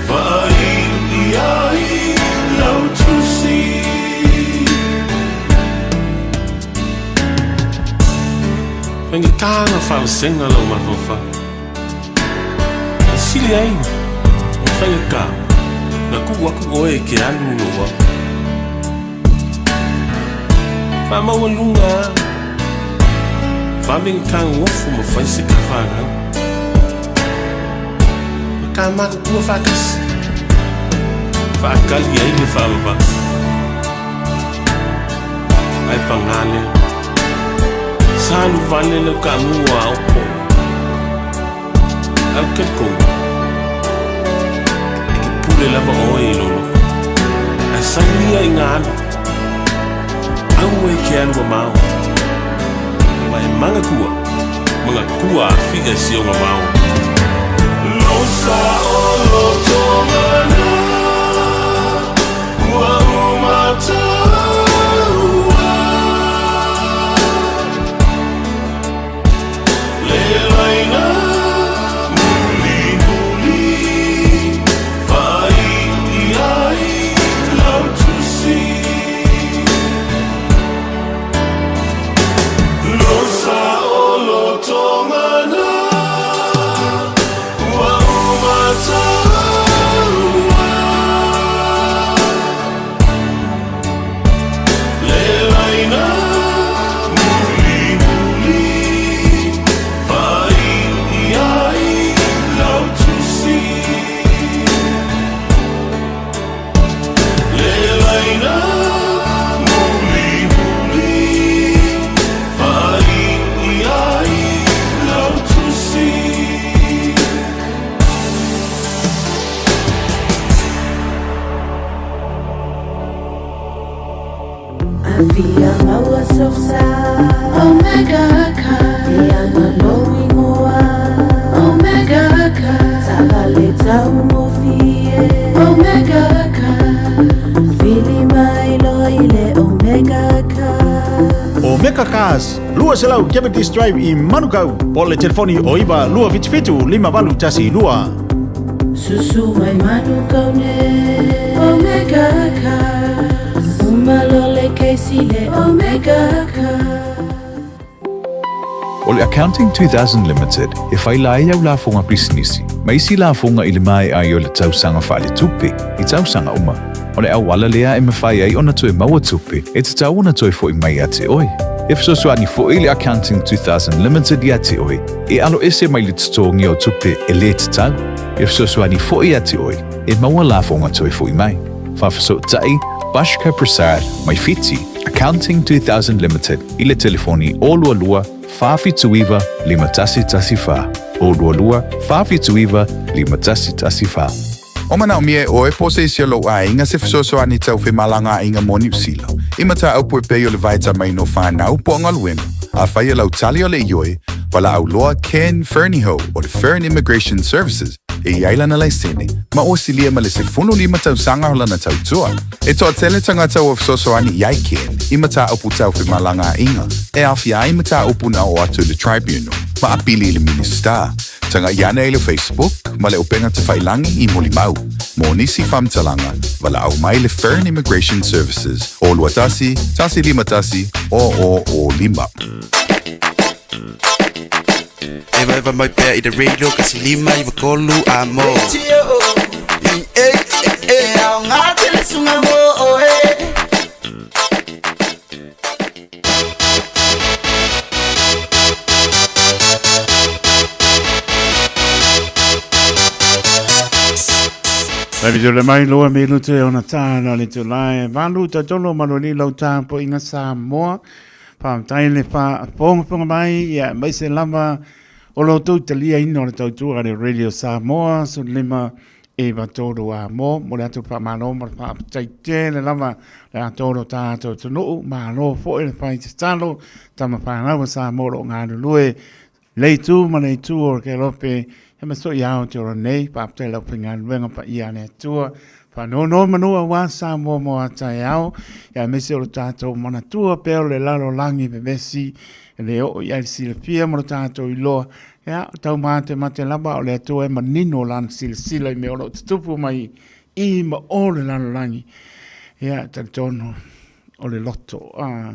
Faiui ai lau tusi.
Faigata ona faavasega lou mafaufau. E sili ai ona faigata na tuu atu oe e te alu i lou ao. Faamaualuga a, vave ona tagogofu ma fai se tafanau. Ma ta matutua faatasi. Faatali ai le faavavau. Ae pagā lea, sa alu vale le kaamu a Opolo. Ae ou te talitonu, e te pule lava oe i lou loto. Ae sau ia ina alu, aua e te alu mamao, ma e manatua, manatua afiga i si ona vao. Losa o loto mana ua umataua Le laina muli muli Fai i ai lau tusi Losa o loto mana ua umataua Le laina muli muli Fai i ai lau tusi Le laina muli muli Fai i ai lau tusi.
Afia maua sosa Omega ka Ia malo ingoa Omega ka Savale tau mofie Omega ka Fili mai lo ile Omega ka
Omega Cars, 200 Cavendish Drive i Manukau. Po le telefoni o 9 277 5812.
Susu mai Manukau ne Omega ka Umalole keisi le Omega ka
O le Accounting 2000 Limited e faila ai au lafoga pisinisi ma isi lafoga i le maea ai o le tausaga faaletupe i tausaga uma. O le auala lea e mafai ai ona toe maua tupe e tatau ona toe fo'i mai ia te oe. E fesoasoani fo'i le Accounting 2000 Limited ia te oe e aloese mai le totogia o tupe e lē tatau. E fesoasoani fo'i ia te oe e maua lafoga toe fo'i mai. Faafesootai Bashka Prasad mai Fiti, Accounting 2000 Limited i le telefoni 022 479 5114, 022 479 5114.
O manaomia e oe po o se isi o lou aiga se fesoasoani tau femalagaaiga mo Niu Sila, i mataupu e pei o le vaetamaina o fanau po o galuega, afai o lau tali o le ioe, valaau loa Ken Fernihough o le Fern Immigration Services e i ai lana laisene ma ua silia ma le 15 tausaga o lana tautua. E toatele tagata ua fesoasoani i ai Ken i mataupu tau femalagaaiga e aofia ai mataupu na oo atu i le Tribunal ma apili i le Minisita. Tagai ane i le Facebook ma le upega tafailangi i Molimau. Mo nisi faamatalaga, valaau mai le Fern Immigration Services o 21 151 0005.
Evaeva mai pea i le radio kasi lima iwa tolu a mo.
E aoga tele suga mo oe.
Mai le mai loa me lu te ona tāna le te lai. Valu ta tolo malo ni lau tāpo inga Samoa. Faafetai le faafogafoga mai, ia aemaise lava o lo outou taliaina o le tautua a le Radio Samoa 15 9 3 a mo mo le atu faamalo ma le faafetai tele lava le atoa o lo tatou atunuu. Malo foi le fai tatalo tama fanau a Samoa o lo o galulue le itu ma le itu o le Kelope ia ma so'i ao te ora nei. Faafetai i le aufaigaluega paia a le Atua. Faanonomanu aua Samoa mo a taeao, ia aemaise o lo tatou manatua pea o le lalolagi vevesi e le oo i ai le silafia ma lo tatou iloa. Ia, o taumatemate lava o le Atua e manino lana silasila i mea o lo o tutupu mai i ma o le lalolagi. Ia, e talitonu o le loto, a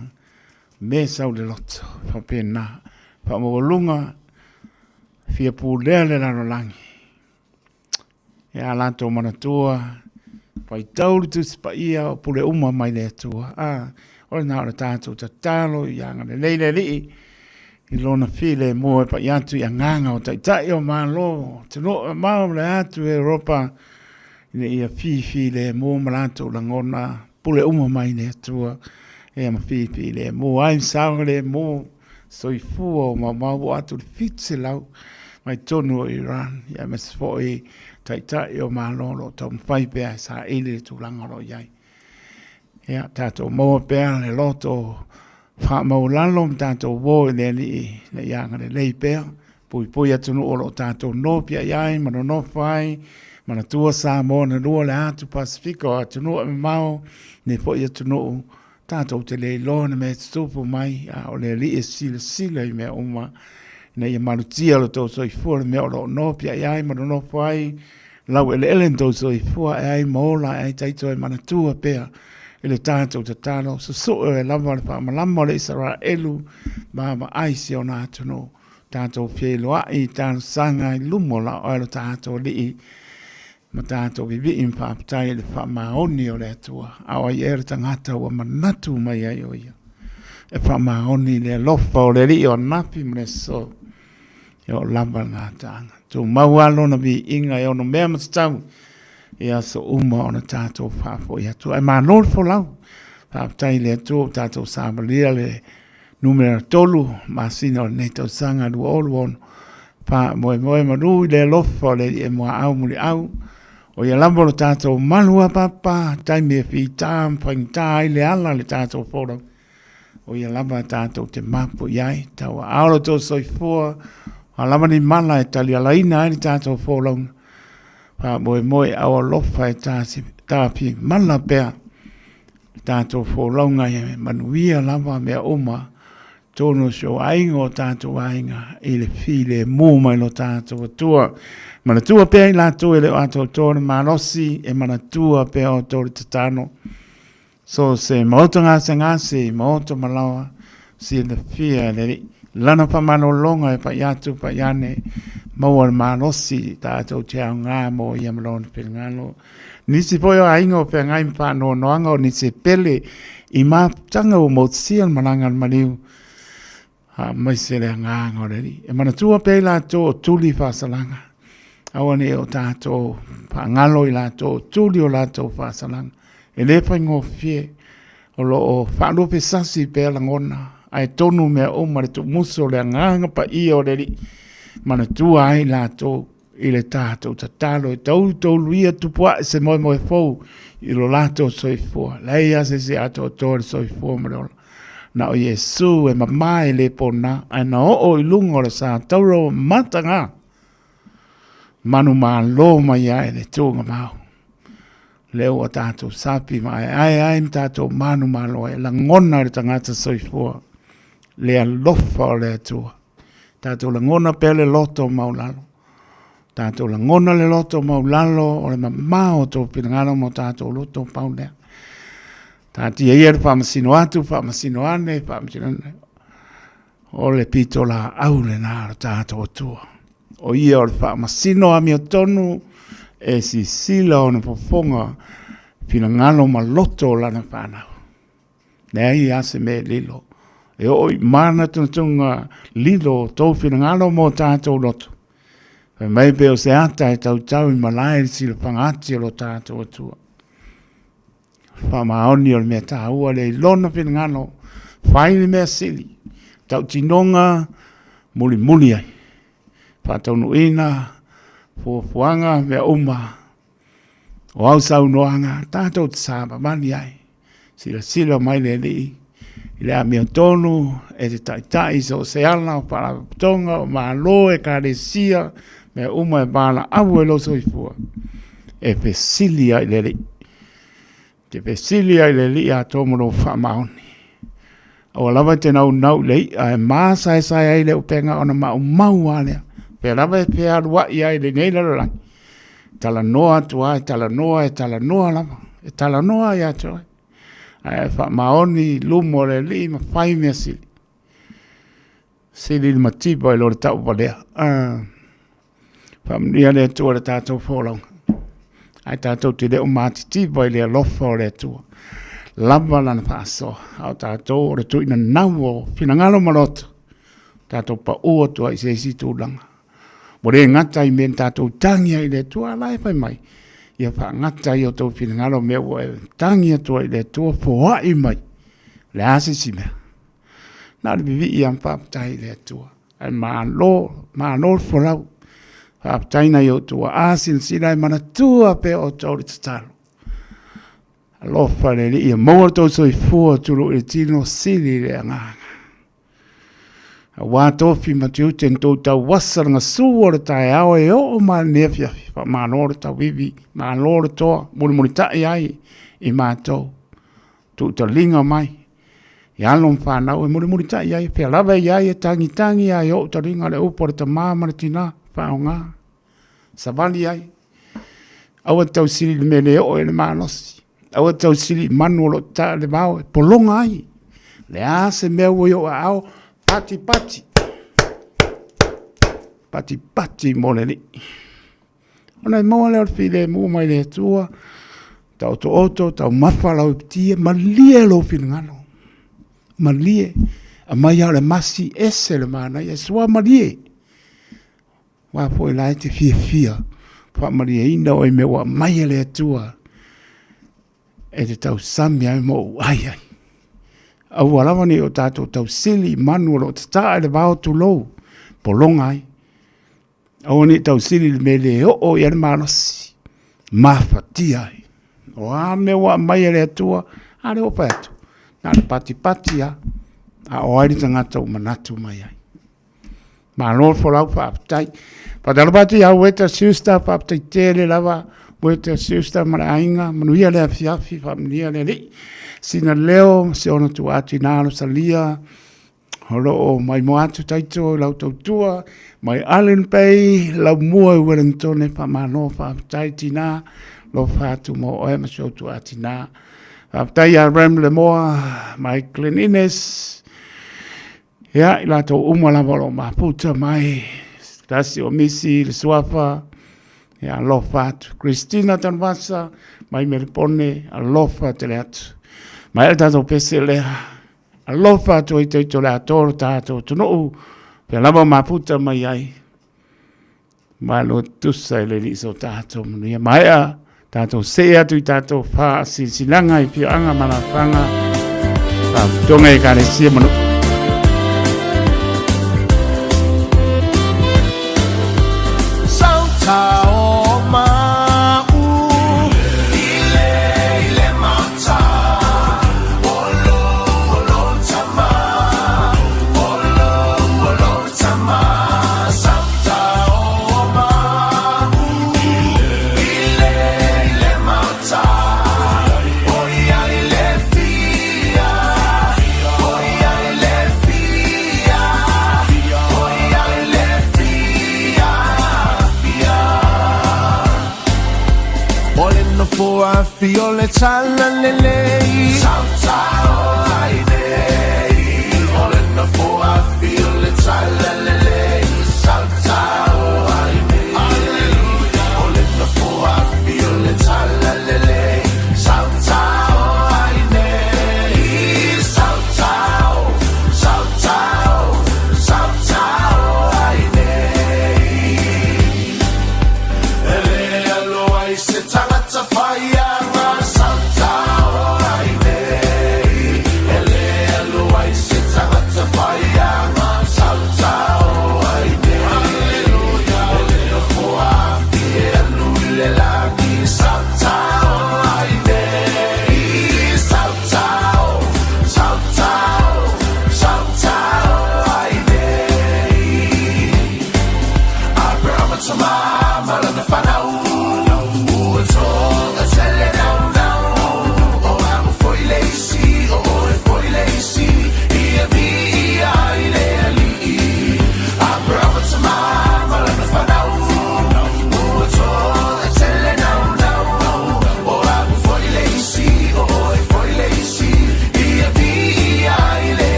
me sau le loto, faapena. Faamaualuga, fia pulea le lalolagi. Ia a latou manatua, faitau le Tusi Paia o pule uma mai le Atua. A, o lena o le tatou tatalo ia agalelei le Alii i lona filemu e pai atu i agaga o taitai o Malo, atunuu mamao le atu i Europa, ina ia fifilemu ma latou lagona pule uma mai le Atua. Ia ma filemu ai ma saogalemu soifua o maumau ua atu le 700 mai totonu o Iran, ia aemaise foi Taitai o Malo o lo o taumafai pea e saili le tulaga o lo o i ai. Ia tatou maua pea le loto faamaualalo ma tatou uo i le Alii ina ia agalelei pea, puipui atunuu o lo o tatou nopiai ai ma nonofo ai, manatua Samoa na lua le atu Pasefika o atunuu e mamao, nei foi atunuu tatou te le iloa na mea e tutupu mai, a o le Alii e silasila i mea uma ina ia malutia lo tou soifua le mea o lo o nopiai ai ma nonofo ai lau eleele na tou soifua ae ai ma ola ae ai taito e manatua pea i le tatou tatalo susue oe lava le faamalama o le Isaraelu ma vaai si ona atunuu tatou feiloai i talosaga i luma o la oe lo tatou Alii ma tatou vivii ma faafetai i le faamaoni o le Atua a o ai ea le tagata ua manatu mai ai o ia e faamaoni i le alofa o le Alii o anafi ma le aso e oo lava le gataaga. Tumau lava lona viiga e ono mea ma tatau i aso uma ona tatou faafoi atu. Ae malo le folau. Faafetai i le Atua ua tatou savalia le numera 3 masina o lenei tausaga 2026. Faamoemoe malu i le alofa o le Alii e muaau muliau. O ia lava o le tatou malu apapa, taimi e fita ma faigata ai le ala le tatou folau. O ia lava tatou te mapu i ai, tauaao lo outou soifua, o a lava ni mala e talialaina ai le tatou folauga, faamoemoe au alofa e tafimala pea le tatou folauga ia manuia lava mea uma tonu o si ou aiga o tatou aiga i le filemu mai lo tatou Atua. Manatua pea i latou e le o atoatoa le malosi, e manatua pea outou le tatalo. So se maota gasegase, maota malaoa, silafia e le Alii. Lana faamalologa e pai atu pai ane, maua le malosi tatou te aoga mo ia ma lona finagalo. Nisi foi o aiga o feagai ma faanoanoaga o nisi e pele i mafutaga ua motusia le malaga a le maliu, aemaise le agaga o le Alii. E manatua pea i latou o tuli faasalaga, aua ne i o tatou faagalo i latou o tuli o latou faasalaga. E le faigofie, o lo o faaluafesasi pea lagona, ae tonu mea uma le tuumusu o le agaga paia o le Alii, manatua ai latou i le tatou tatalo e toutouluia tupua'i se moemoe fou i lo latou soifua. Leai lava se isi e atoatoa le soifua ma le ola. Na o Iesu e mama e le pona, ae na oo i luga o le sa taura ua mataga manumalo mai ai le tuugamau. Lea ua tatou sapi ma aeae ai ma tatou manumalo ai, lagona e le tagata soifua le alofa o le Atua. Tatou lagona pea le loto maulalo. Tatou lagona le loto maulalo o le mamao o tou finagalo ma o tatou loto pau lea. Taatia ia le faamasino atu, faamasino ane, faamasino ane. O le pitolaau lena a lo tatou Atua. O ia o le faamasino amiotonu e sisila ona fofoga finagalo ma loto o lana fanau. Leai lava se mea e lilo. E oo i manatunatuga lilo o tou finagalo ma o tatou loto. Fai mai pe o se ata e tautau i malae i le silafaga ati o lo tatou Atua. Faamaoni o le mea taua lea i lona finagalo, fai le mea sili, tautinoga mulimuli ai, faataunuuina fuafuaga mea uma o au saunoaga tatou te savavali ai. Silasila mai le Alii i le amiotonu e te taitai i so o se ala o faalapotopotoga, o Malo, Ekalesia, mea uma e valaau ai lou soifua, e fesili ai i le Alii. Te fesili ai i le Alii atoa ma lou faamaoni. Aua lava e te naunau i le i'a e masaesae ai le upega ona maumau lava lea. Pea lava e fealuai ai i lenei lalolagi, talanoa atu lava, e talanoa, e talanoa lava, e talanoa ia te oe. Ae faamaoni i luma o le Alii ma fai mea sili. Sili le mativa i lo le tauvalea. Faamanuia le Atua i le tatou folauga. Ae tatou te le o matitiva i le alofa o le Atua. Lava lana faasoa, a o tatou o le tuuina nau o finagalo ma loto, tatou pau atu ai i se isi tulaga. Ua le gata i mea na tatou tagi ai i le Atua, a la e fai mai, ia faagata ai o outou finagalo mea ua e tagi atu ai i le Atua, foai mai. Le a se isi mea. Na o le vivii lava ma faafetai i le Atua. Ae malo, malo le folau. Faafetai nai outou aa silasila e manatua pea outou i le tatalo. Alofa le Alii ia maua lo outou soifua tulou i le tino sili le agaga. Aua tofi ma tiute na tou tauasa le gasu o le taeao e oo mai lenei afiafi. Faamalo le tauivi, malo le toa, mulimulitai ai i matou. Tuutaliga mai i alo ma fanau e mulimulitai ai, fea lava e i ai e tagitagi ai ou taliga le upu a le tama ma le tina, faaaoga, savali ai. Aua te tausili i le mea e le oo i ai le malosi. Aua te tausili i manu o lo o tataa i le vao e pologa ai. Le a se mea ua i ou aao, pati pati. Pati pati mo le Alii. Ona e maua lea o le filemu mai le Atua, taotooto, taumafa lau iputi, malie lou finagalo. Malie, aumai lava o le masi ese le manaia, sua malie. Aua foi la e te fiafia faamalieina oe i mea ua aumai e le Atua e te tausami ai ma ou ai ai. Aua lava ne i o tatou tausili i manu o lo o tataa i le vao tulou, pologa ai. Aua ne i tausili i le mea e le oo i ai le malosi, mafatia ai. O a mea ua aumai e le Atua, a lea ua fai atu, na o le patipati lava, a o ai le tagata ua manatu mai ai. Malo le folau faafetai. Faatalofa atu ia Ueta Schuster, faafetai tele lava Ueta Schuster ma le aiga, manuia le afiafi, faamanuia le Alii. Sina leo ma si ona tuua tina Rosalia, o lo o maimoa atu taito i lau tautua, mai Allen Bay, Laumua i Wellington, faamalo faafetai tina, alofa atu mo oe ma si ou tuua tina. Faafetai ia Rem Lemoa, mai Glen Innes, Ia, i latou uma lava o lo o mafuta mai, se tasi o misi le suafa, ia alofa atu. Christina Tanuvasa, mai Melipone, alofa tele atu. Mai le tatou pese lea, alofa atu ai taito le atoa o le tatou atunuu, pea lava o mafuta mai ai. Malo tusa i le Alii so tatou manuia. Maea tatou see atu i tatou faasilasilaga i afioaga ma alaalafaga, faalapotopotoga, ekalesia ma nuu.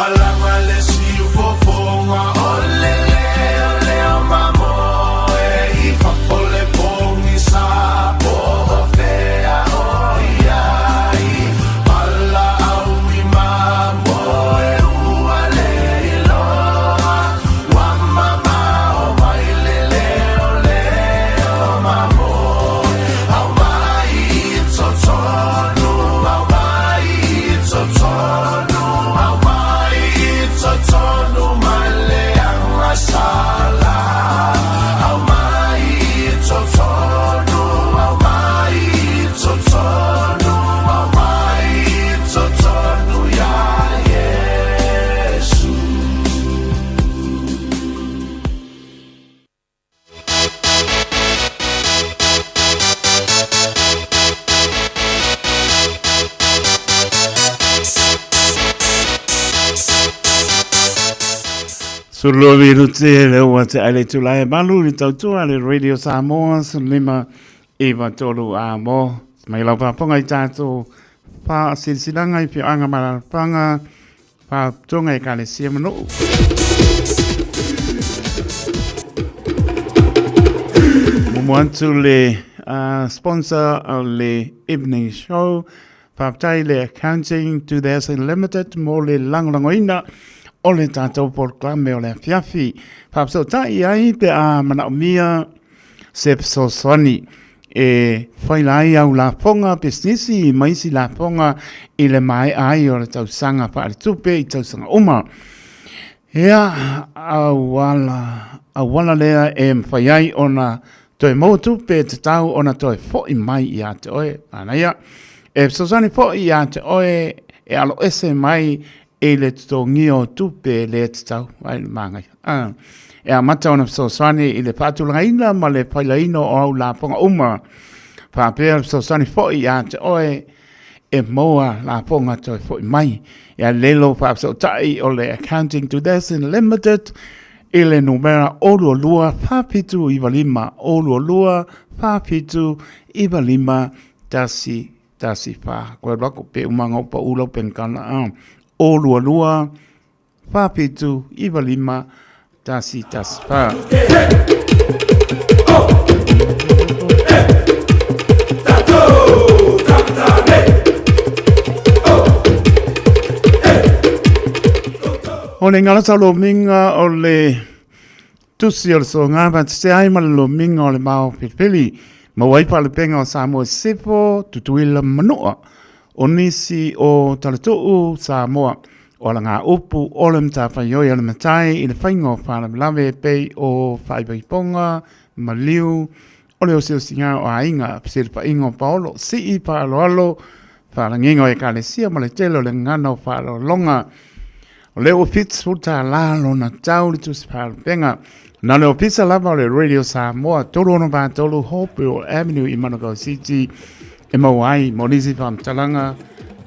Alama le siufofoga o le leo leo mamoe i fafo le pogisa po o fea o i ai. Valaau i mamoe ua le iloa, ua mamao mai le leo leo mamoe. Aumai i totonu, aumai i totonu, aumai i totonu ma le agasala. Aumai i totonu, aumai i totonu, aumai i totonu ia Iesu.
Sulovi rute le ua te aile tulae malu le tautua le Radio Samoa 15 iva tolu a mo. Mai lau faafofoga i tatou faasilasilaga i afioaga ma alaalafaga faatoga ekalesia ma nuu. Mumu atu le sponsor o le evening show. Faafetai le Accounting 2000 Limited mo le lagolagoina o le tatou polokalame o le afiafi. Faafesootai ai pe a manaomia se fesoasoani e faila ai au lafoga pisinisi ma isi lafoga i le maea ai o le tausaga faaletupe i tausaga uma. Ia, auala, auala lea e mafai ai ona toe maua tupe tatau ona toe fo'i mai ia te oe. Manaia. E fesoasoani fo'i ia te oe e aloese mai i le totogia o tupe le tatau ai le māgaia. Ah, e amata ona fesoasoani i le faatulagaina ma le failaina o au lafoga uma. Faapea le fesoasoani fo'i ia te oe e maua lafoga toe fo'i mai. Ia lelo faafesootai o le Accounting 2000 Limited i le numera 22 4795 22 4795 1 1 4. Koe lako pe umanga o pa ula penkana a. O lua lua, wha whitu, iwa lima, tasi tasi wha. O le ngala lo minga o le tusi o le soga fa te ai ma le lomiga o le mao filifili. Maua ai faalupega o Samoa Sisifo, Tutuila ma Manua. O nisi o talatuu Samoa, o alagaupu o le matafaioi a le matai i le faiga o faalavelave e pei o faaipoipoga, maliu, o le osiosiga o aiga, fesilafaiga o paolo, sii faaaloalo, faalagiga o ekalesia ma le tele o le gagana o faaaloaloga. O lea ua $70 lona tau le tusi faalupega. Na le ofisa lava o le Radio Samoa 363 Hopewell Avenue i Manukau City e maua ai mo nisi faamatalaga.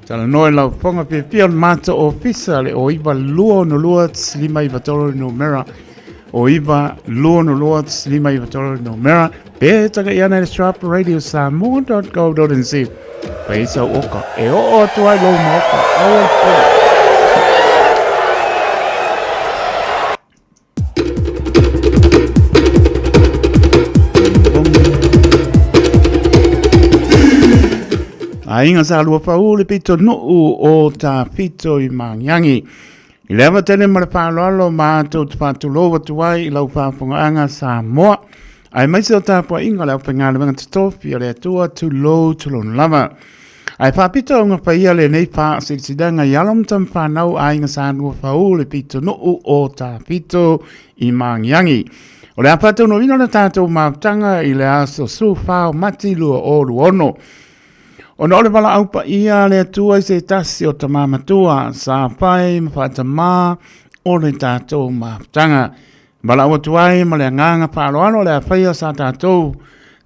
Talanoa i lau fofoga fiafia o le matou ofisa le o 92 593 numera o 92 593 numera pe taka i ana i le strap radiosamoa.co.nz Fai sau oka e oo atu ai lou maoka aua le poa. Aiga sa lua pau le pito nuu o Tawhito i Magiagi. I le ava tele ma le faaaloalo matou te faatulou atu ai i lau faafofogaaga Samoa, aemaise o tapuaiga o le aufaigaluega totofi o le Atua, tulou tulou lava. Ae faapito auga paia lenei faasilasilaga i alo ma tama fanau aiga sa lua pau le pitonuu o Tawhito i Magiagi. O le a faataunuuina le tatou mafutaga i le aso 14 o Mati 2026. Ona o le valaau paia a le Atua i se tasi o tama matua, sa fai ma faatamā o le tatou mafutaga. Valaau atu ai ma le agaga faaaloalo le a faia sa tatou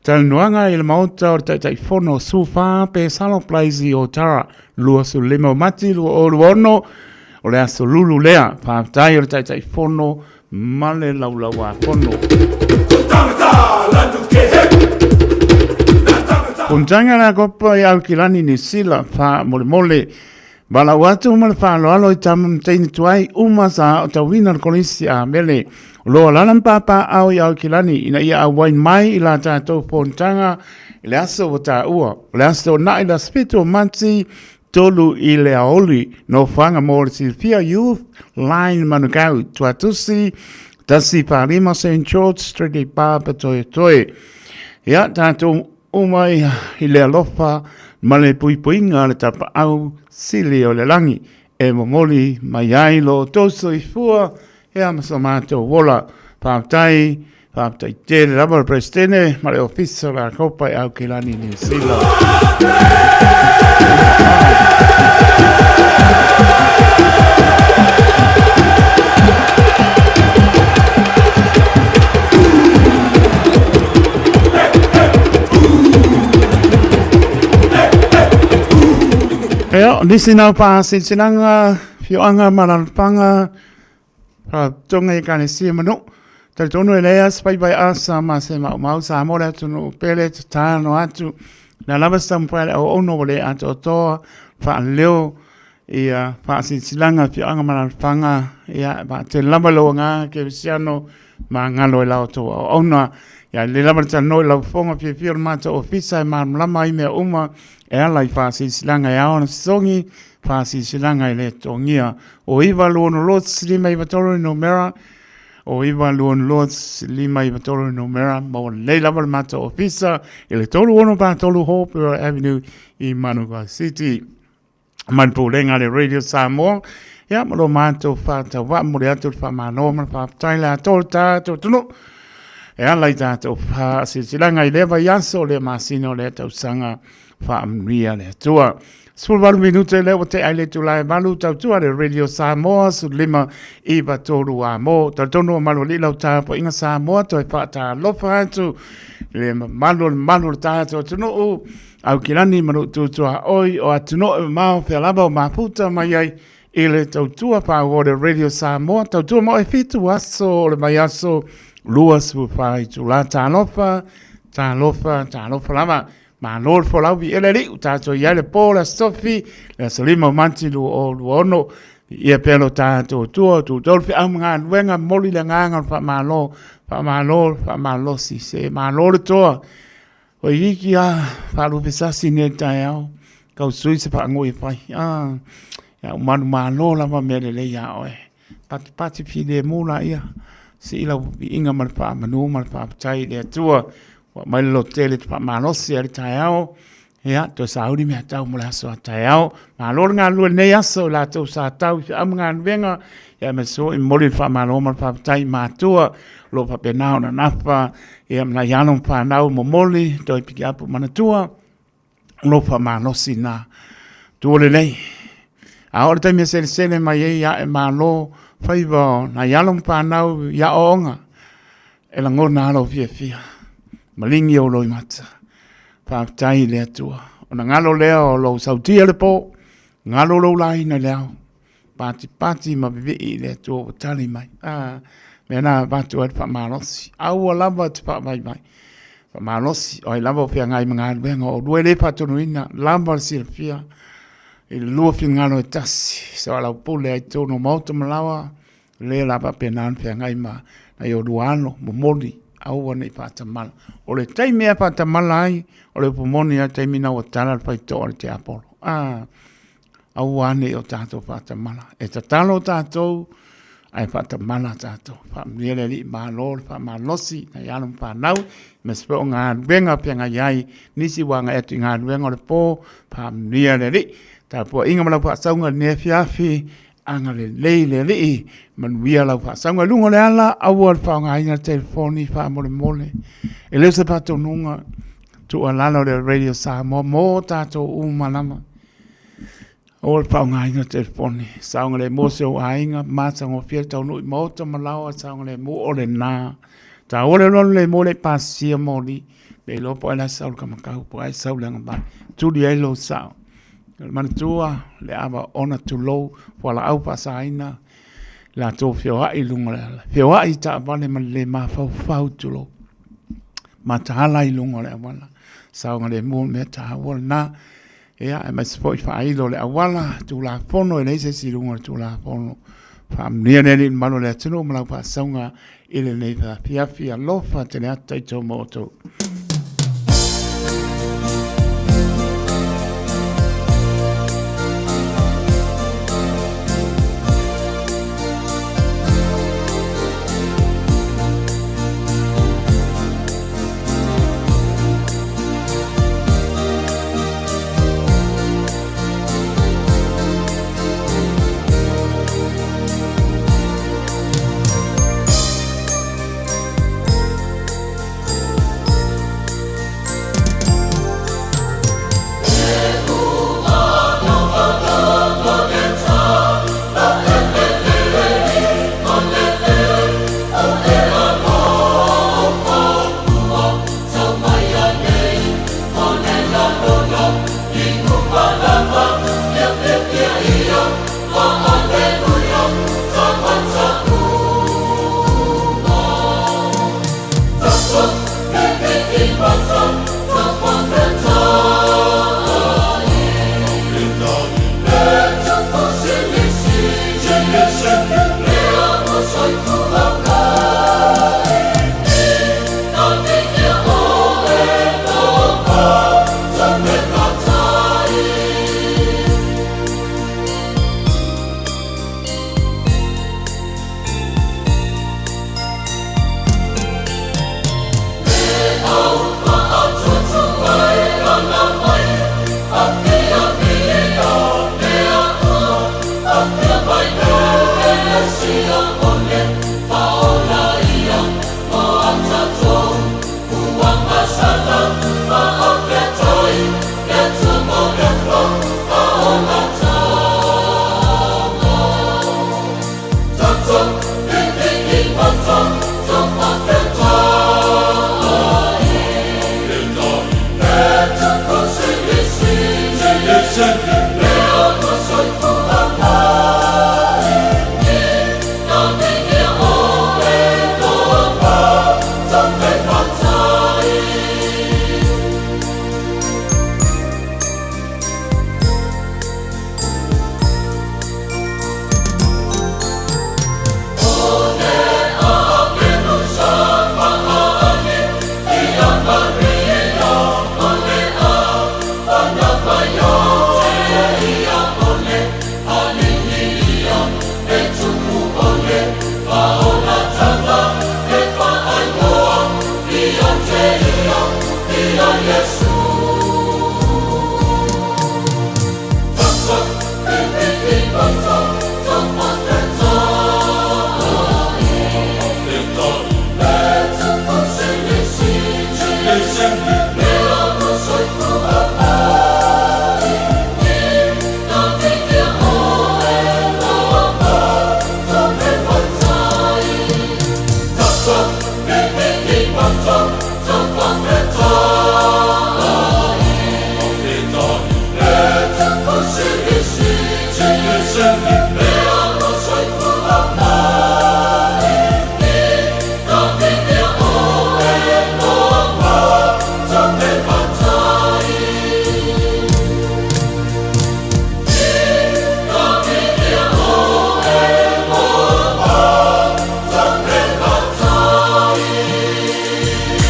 talanoaga i le maota o le Taitaifono Sufa pe Salo Blaise o Tara 25 o Mati 2026 o le aso lulu lea. Faafetai o le Taitaifono ma le Laulau-a-Fono. Fonotaga la kopa i Aukilani Niu Sila faamolemole. Valaau atu ma le faaaloalo i tama ma teine tuai uma sa aotauina le Kolisi a Mele o lo o alaala ma papaaao i Aukilani ina ia auai mai i la tatou fonotaga i le aso ua taua, o le aso Toonai le aso 7 o Mati 3 i le aoauli. Nofoaga mo le silafia Youth Line Manukau, Tuatusi, 145 St George Street i Papatoetoe. Ia, tatou uma i le alofa ma le puipuiga a le Tapaau Sili o le lagi e momoli mai ai lo outou soifua ia ma so matou ola. Faafetai, faafetai tele lava le Peresetene ma le Ofisa o le Akopa i Aukilani, Niu Sila. Ea, nisi nā whaasilasilaga, fioanga ma lalofaga, faalapotopotoga i Ekalesia ma nuu. Talitonu e leai lava se vaivai asa ma se maumau Samoa le atunuu pele tatalo atu. Le lava se taumafai a le auauna ua le atoatoa faaleo ia faasilasilaga afioaga ma alaalafaga ia vaatele lava lou agaga kerisiano magalo i la outou auauna. Ia lelei lava le talanoa i lau fofoga fiafia o le matou ofisa e malamalama ai mea uma e ala i faasilasilaga e ao ona totogi, faasilasilaga e le totogia. O 922 593 le numera, o 922 593 le numera, maua lelei lava le matou ofisa i le 3643 Hawkesbury Avenue i Manukau City. Ma le pulega a le Radio Samoa, ia ma lo matou faatauvaa momoli atu le faamalo ma le faafetai le atoa o le tatou atunuu e ala i tatou faasilasilaga i lea vaiaso, lea masina, o lea tausaga. Faamanuia le Atua. 18 minute lea ua tea i le itula e 8, tautua le Radio Samoa 15 9 3 a mo. Talitonu o malu alii lau tapuaiga Samoa toe faatalofa atu le mamalu o le malu o le tatou atunuu Aukilani ma Nuututuaoi o atunuu e mamao fea lava o mafuta mai ai i le tautua faaauau o le Radio Samoa, tautua mo e 7 aso o le vaiaso 24 itula. Talofa, talofa, talofa lava. Malo le folau viiela e alii, ua tatou i ai le po le aso Tofi, le aso 5 o Mati 2026. Ia pea lo tatou Atua, tutou le feau ma galuega, momoli le agaga o le faamalo, faamalo, faamalosi, se malo le toa. Ua iki a faalupe sasi nei le taeao, kau sui se faagoi e fai. Ah, ia u manumalo lava mea lelei ia oe. Patipati filemu laia, sii lau viiga ma le faamanu ma le faafetai i le Atua. Ua aumai le lototele e te faamalosi ai le taeao. Ia, toe sauni mea tau mo le aso a taeao. Malo le galulue i lenei aso i latou sa tau i feau ma galuega. Ia, aemaise foi e momoli le faamalo ma le faafetai i matua o lo o faapena ona nafa, ia, ma nai alo ma fanau momoli toe pikiapu manatua o lo o faamalosi na tua lelei. A oo le taimi e selesele mai ai ae malo faiva o nai alo ma fanau i aoaoga, e lagona lava lou fiafia, maligi ou loimata. Faafetai i le Atua. Ona galo lea o lou sautia i le po, galo lou laina i le ao, patipati ma vivii i le Atua ua tali mai. A, mea na avatu ai le faamalosi. Aua lava te faavaivai. Faamalosi, o ai lava o feagai ma galuega o oulua e le faatonuina, lava le silafia i le lua finagalo e tasi. Soalaupule ai totonu o maota ma laoa, lea la faapena ona feagai ma nai oulua alo, momoli, aua ne i faatamala. O le taimi e faatamala ai, o le upu moni lava, le taimi lena ua tala le faitotoa a le tiapolo. A, aua ne i o tatou faatamala. E tatalo tatou, ae faatamala tatou. Faamanuia le Alii Malo le faamalosi nai alo ma fanau, aemaise foi o galuega o feagai ai nisi ua agai atu i galuega o le po. Faamanuia le Alii. Tapuaiga ma lau faasauga i lenei afiafi, agalelei le Alii, manuia lau faasauga. I luga o le ala, aua le faaaogaina le telefoni faamolemole. E le o se faatonuga, tuualalo le Radio Samoa mo tatou uma lava. Aua le faaaogaina le telefoni, saogalemu si ou aiga, matagofie le taunuu i maota ma laoa, saogalemu o lena. Taua le alualu lemu e le i pasia moli, le iloa po o ai la e sau i le kamakau, po o ai e sau i le agavale. Tuli ai lou sao. O le manatua, le ava ona tulou, fualaau faasaina, latou feoai i luga o le ala. Feoai i taavale ma le le mafaufau, tulou. Mataala i luga o le auala. Saogalemu o le mea taua lena. Ia, aemaise foi faailo o le auala, Tulafono, e leai se isi i luga o le Tulafono. Faamanuia le Alii i le mamalu o le atunuu ma lau faasauga i lenei afiafi. Alofa tele atu taitou ma outou.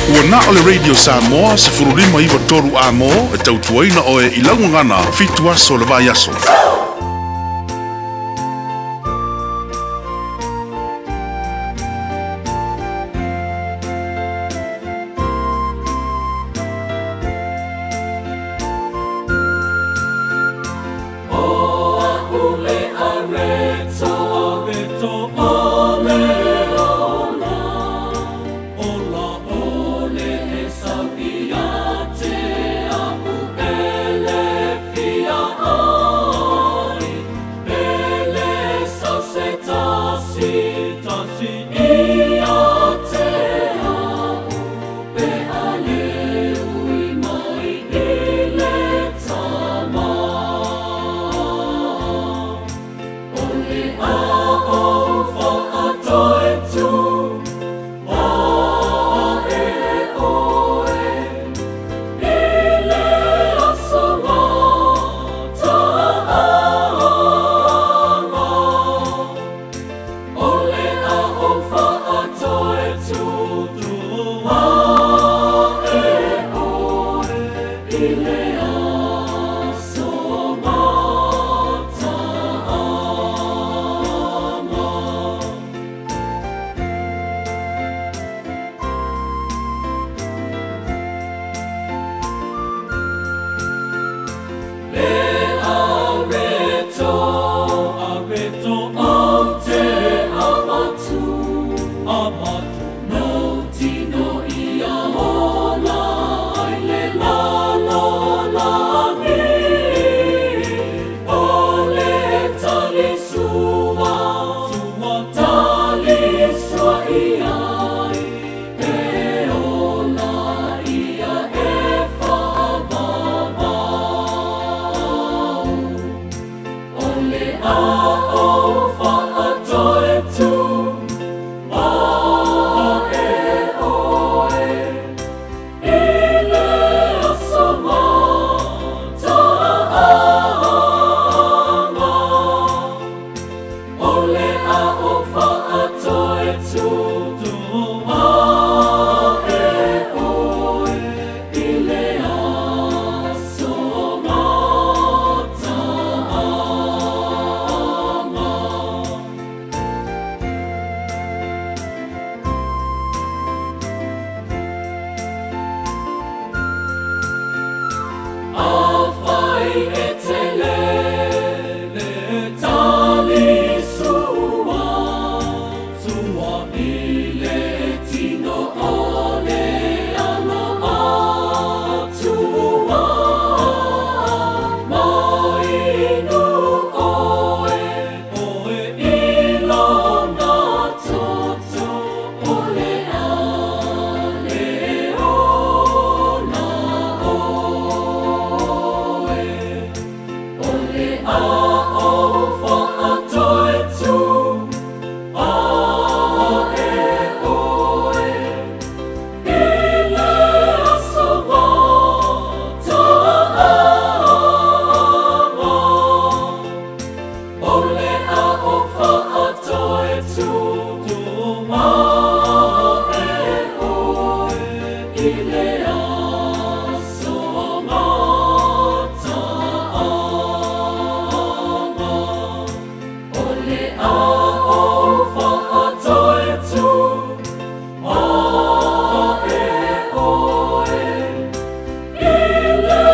Ua na o le Radio Samoa 1593 amo e tautuaina oe i laugagana 7 aso le vai aso.
O le a o whaatoe tū a e oe i le aso mataaga. Afai e te lele tali sua, sua i le tino o le alo atua. Mai nu oe, oe i lona toto o le ale ola oe. O le a o whaatoe tū, a e oe, i le aso mataaga. O le a o whaatoe tū, a e oe, i le aso mataaga. O le a o whaatoe tū, a e oe, i le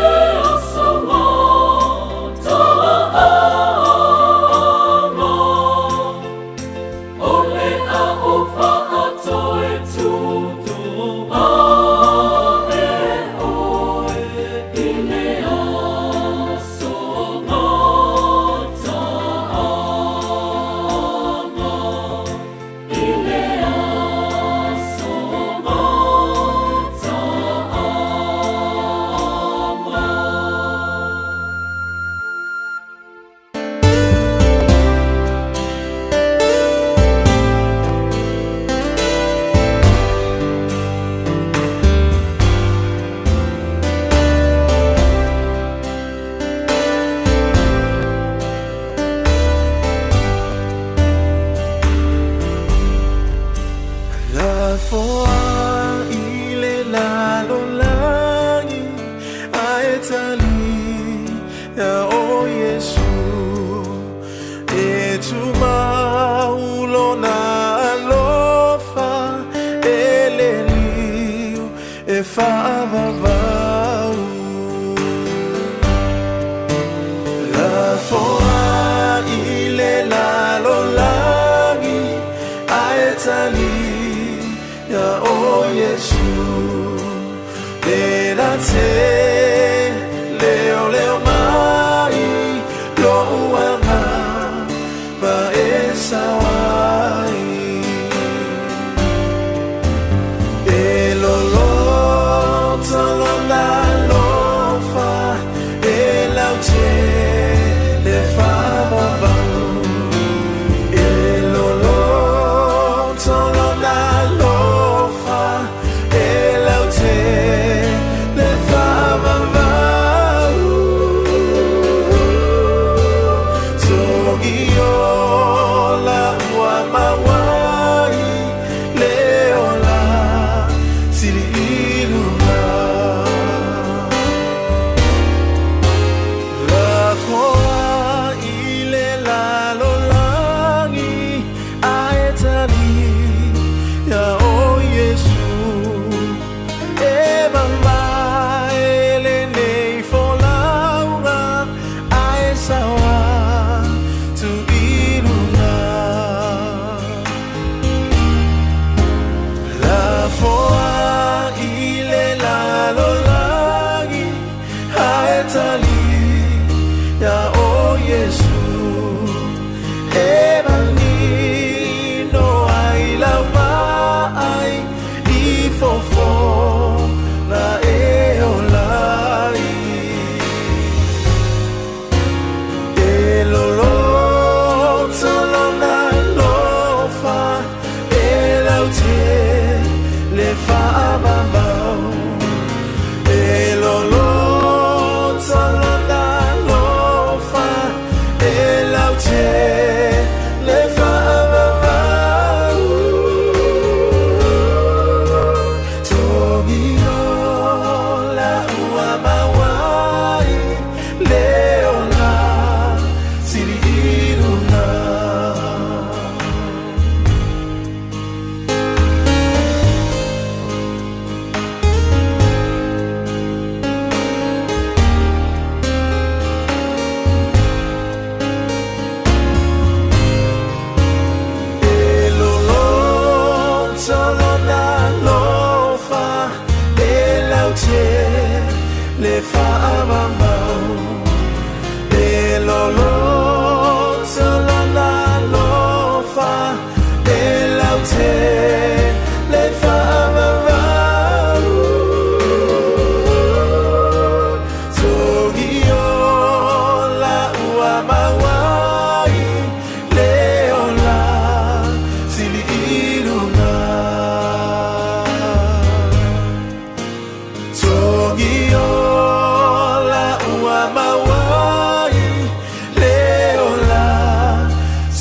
aso mataaga. O le a o whaatoe tū, a e oe, i le aso mataaga. I le aso mataaga.
La foa i le lalolagi a e tali ia o Iesu e tumau lona alofa e le liu e faavavau. La foa i le lalolagi a e tali ia o Iesu le la te leo leo mai lo uanga pa e sawai. E lo lo talo na lofa e lau te le faavavau. E lo lo talo na lofa e lau te le faavavau. Togi o la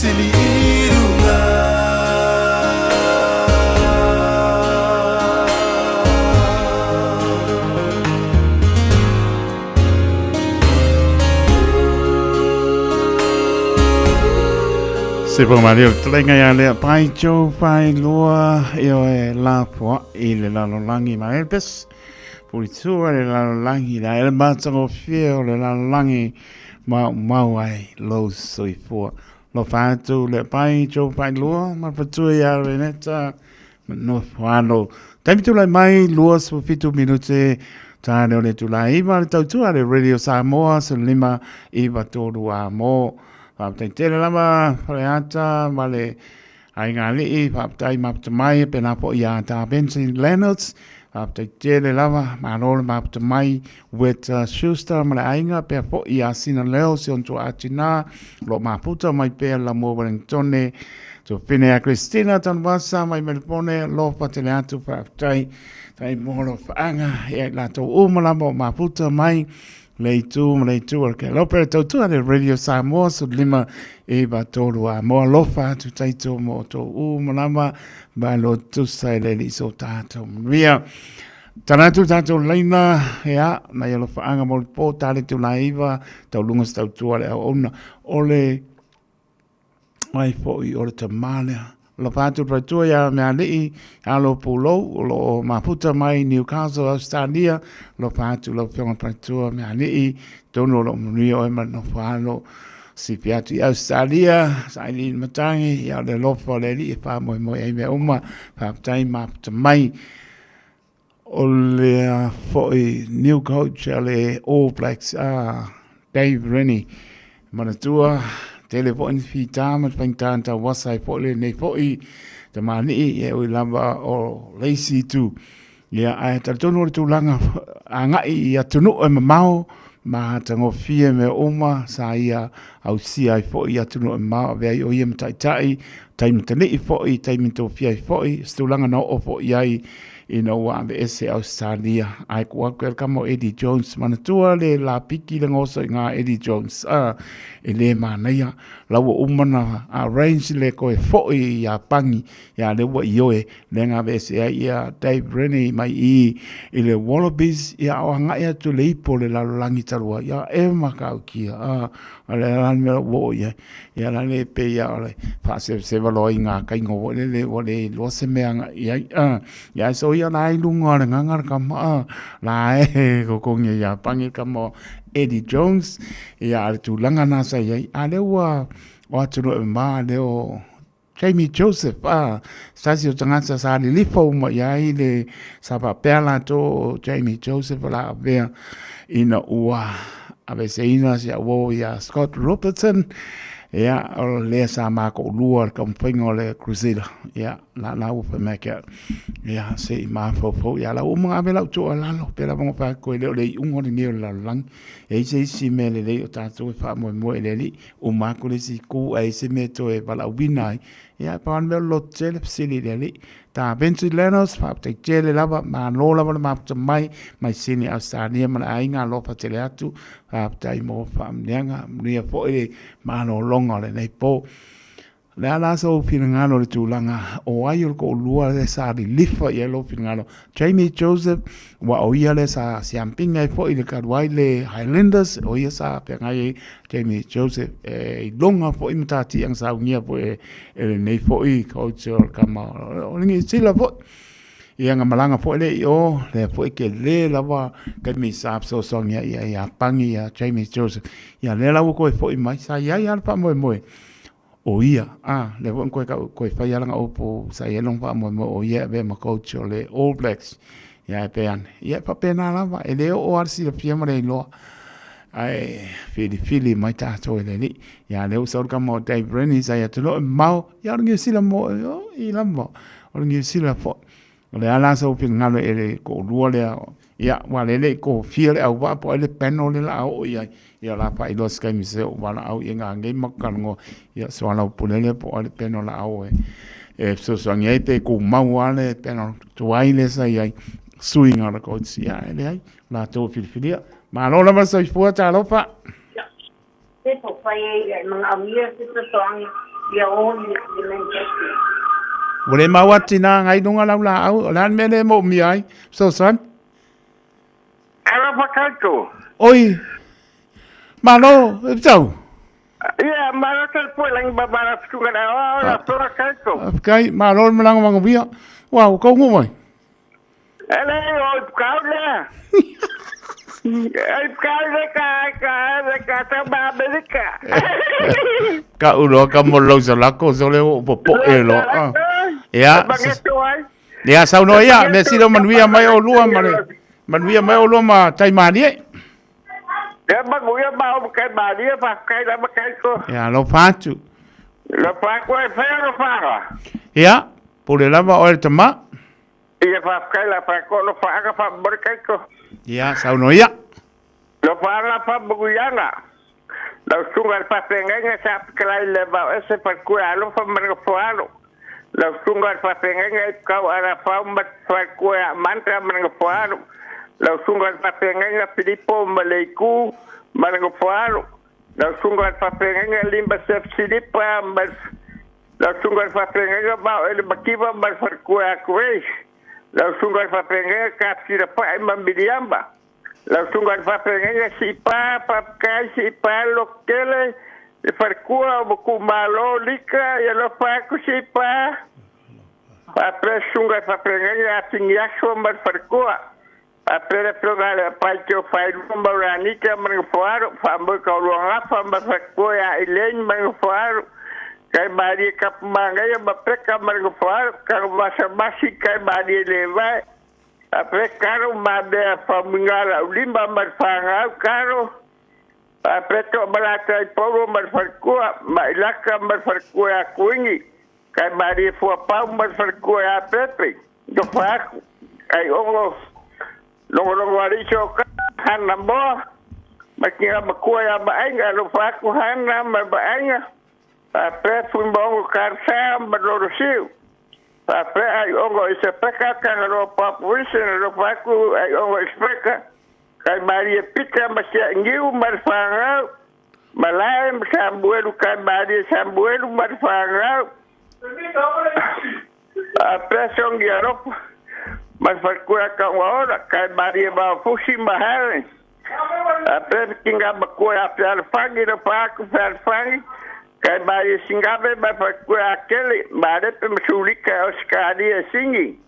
sili i luga.
Se po mali o telenga ia lea pai tau pai lua i o e la poa i le lalolangi ma elpes. Pulitua le lalolangi la ele matagofie o le lalolangi ma mau ai lou soifua. Lofa atu le pai tau pai lua ma patua ia Reneta ma nofo alo. Taimi tulai mai 27 minute tā leo le tulai iwa le tautua le Radio Samoa se lima iwa tōru a mō. Whāptai tele lava whareata ma le aiga ali'i, whāptai maputa mai e pēnā po i a tā Benson Leonards, whāptai tele lava, mālo le maputa mai Weta Schuster ma le aiga, pea po i a Sina Leo si on tua atina, lo maputa mai pea la mua Wellingtone, tu whine a Christina Tanwasa mai Melbourne, lo whatele atu whāptai, tai mōro whaanga, e ai lātou umalama o maputa mai, Le itu ma le itu o ke lope le tautua le Radio Samoa so lima e ba tolu a mo alofa atu taito mo tō u malama ma lo tusa e le li so tātou manuia. Tana atu tātou leina e a, nai alofa anga mo le pō tāle tū la iwa, tau lunga se tautua le au ona o le mai foʻi o le tamā lea. Alofa atu le faletua iā Mealiʻi, alo Pulou, o lo o mafuta mai Newcastle, Australia. Alofa atu lau Afioga i le faletua Mealiʻi, tonu o lo o manuia oe ma le nofo alo. Sipi atu i Australia, saili i le matagi, ia o le alofa o le Alii e faamoemoe ai mea uma. Faafetai mafuta mai. O le foi new coach a le All Blacks a Dave Rennie. Manatua, tele foi ni whitā ma te whaingtā ni tau wasa e foi le nei foi te māni'i e oi lava o Lacey tu. Ia, ae talitonu o le tūlanga a ngai i atunuu e mamao ma tangofie me uma sa ia ausia ai foi i atunuu e mamao avea ai o ia mataitai taimi tani'i foi taimi tofia ai foi se tulaga na oo foi ai ina ua aveese Australia. Ae ko aku e le kama o Eddie Jones, manatua le lapiki le goso i ngā Eddie Jones. A, e le manaia, la ua uma na arrange le koe foi i a Pangi, ia le ua ioe, le nga aveese ai ia Dave Rennie mai i i le Wallabies, ia o angai atu le ipo le lalolagi talu ai, ia e makaukia, a, a le la mea ua oo i ai. Ia la le pe ia o le whaasewsewa loa i ngā kainga o le le o le loa se mea nga i ai. Ia so ia la i lunga o le nganga le kama a la e kokongi ia pangi kama o Eddie Jones ia a le tūlanga nā sa i ai. A le ua o atu e mā le o Jamie Joseph a sasi o tangata sa lilifa uma i ai le sa faapea latou o Jamie Joseph o le a avea ina ua aveseina si au uo ia Scott Robertson ia o lea sa makoulua le taumafaiga o le Crusader ia la la ua fai mai ke ia se i mafaufau ia la ua uma ave lau tuualalo pe lava ona fai e le o le iuga lenei o le lalolagi e i ai se isi mea lelei o tatou e faamoemoe i le Alii Uma atu le isi itu ae i se mea toe valaauina ai, ia e pau lava le mea o le loto tele, fesili i le Alii. Ta Vinci Lenos, faafetai tele lava, malo lava le mafuta mai, mai Sini Ausetalia ma le aiga, alofa tele atu, faafetai mo faamanuiaga, manuia foi le malologa o lenei po. O le a la sou finagalo i le tulaga o ai o le toalua lea sa lilifa i ai lou finagalo? Jamie Joseph, ua o ia lea sa siampinga ai foi i le talu ai le Highlanders, o ia sa feagai ai Jamie Joseph e iloga foi matatiaga saunia foi e lenei foi coach o le kama o le Niu Sila foi. Ia na malaga foi lea i o, lea foi tele lava taimi sa fesoasoani ai ia Pangi ia Jamie Joseph. Ia lea la ua toe foi mai, sa i ai lava le faamoemoe o ia, a, lea foi na toe tau, toe fai lava lana upu sa i ai lona faamoemoe o ia e avea ma coach o le All Blacks. Ia ae pei ane, ia e faapena lava, e le oo lava le silafia ma le iloa, ae filifili mai tatou e le Alii. Ia lea ua sau le tama o Dave Rennie sa ia atunuu e mamao, ia o le Niu Sila mo, i lava, o le Niu Sila foi. O le a la sou finagalo e le toalua lea, ia, ua lele i kofia le auvaa po o ai le panel lea o le a oo i ai. Ia o le a faailoa se taimi se ou valaau i ai nei ma talanoa, ia soalaupule lea po o ai le panel o le a oo e fesoasoani ai pe tumau lava le panel tuai lea sa i ai, suiga o le coach. Ia, e leai, o latou e filifilia. Malo lava le soifua, talofa.
Se po fai ai e manaomia se fesoasoani Ia o i le Manhattan.
Ua le mau atu ina agai luga lau laau, o le a le mea lea e moomia ai, fesoasoani?
Alofa tatou.
Oi, malo, e tau.
Ia, malo tele pue langi babala futunga na oa o la toa tatou.
Faafetai, malo le malaga manuia. Ua, ua taunuu mai.
Ele o i pukau lea. Ai pukau le ka ka le ka ta ma Amerika.
Ka ulo ka mo lau salako so le o popo e lo. Ah. Ia. Ia saunoa ia, me sila manuia mai o lua ma le manuia mai o lua ma taimalie.
Ia manuia ma o kai malie fa kai la ma kai ko.
Ia alofa atu.
Lofa ko e fea lofa.
Ia, pule lava oe le tama.
Ia faafetai la fa ko lo fa aga fa mo kai ko.
Ia, saunoa ia.
Lo fa aga fa mo ianga. Lau sunga le faafeagaiga sa pikalai le vao ese falekua alofa ma le gafoalo. Lau sunga le faafeagaiga i kau alafau ma falekua amanta ma le gafoalo. Lau sunga le faafeagaiga Filipo ma Leiku ma le gafoalo. Lau sunga le faafeagaiga Limba Sef Silipa ma Lau sunga le faafeagaiga Vao ele Makiva ma le falekua a Grace. Lau sunga le faafeagaiga Kapsila Pae ma Miliamba. Lau sunga le faafeagaiga Siipa Faafetai Siipa Lokele le falekua o Makumalo Lika ia lofa atu Siipa. Faapea sunga le faafeagaiga Afiniaso ma le falekua. Faapea le afioga a le Apaite o Failua ma Uranita ma le Nofoalo, faamoe Kauluagafa ma le falekua ia Elaine ma le Nofoalo, Kai Malie Kapumagaia ma Peka ma le Nofoalo, Tagomasamasi Kai Malie Levae, Faapea Karo ma Mea Faumuiga Laulima ma le Fagau Karo, faapea Toamalata i Paulo ma le falekua, Mailaka ma le falekua ia Kuini, Kai Malie Fuapau ma le falekua ia Pepe, Nofa atu, ai ongo logologo alii soka Hana Moa, ma kinga makua ia Maaiga, alofa atu Hana ma Maaiga, faapea Fuimaogo Karsa ma Lolosiu. Faapea ai ongo i Sepeka, Kangaloa Papu Wilson, alofa atu ai ongo i Sepeka, Kai Malie Pita ma Siagiu ma le Fagau, Malae ma Samuelu, Kai Malie Samuelu ma le Fagau. Faapea Songi Alofa ma le falekua Kaugaola, Kai Malie Vaofusi ma Helen. Faapea Kinga Makua ia Fealofani, alofa atu Fealofani, Kai Malie Singave ma le falekua ia Kele, Malepe ma Sulika o Sikalia e Sigi.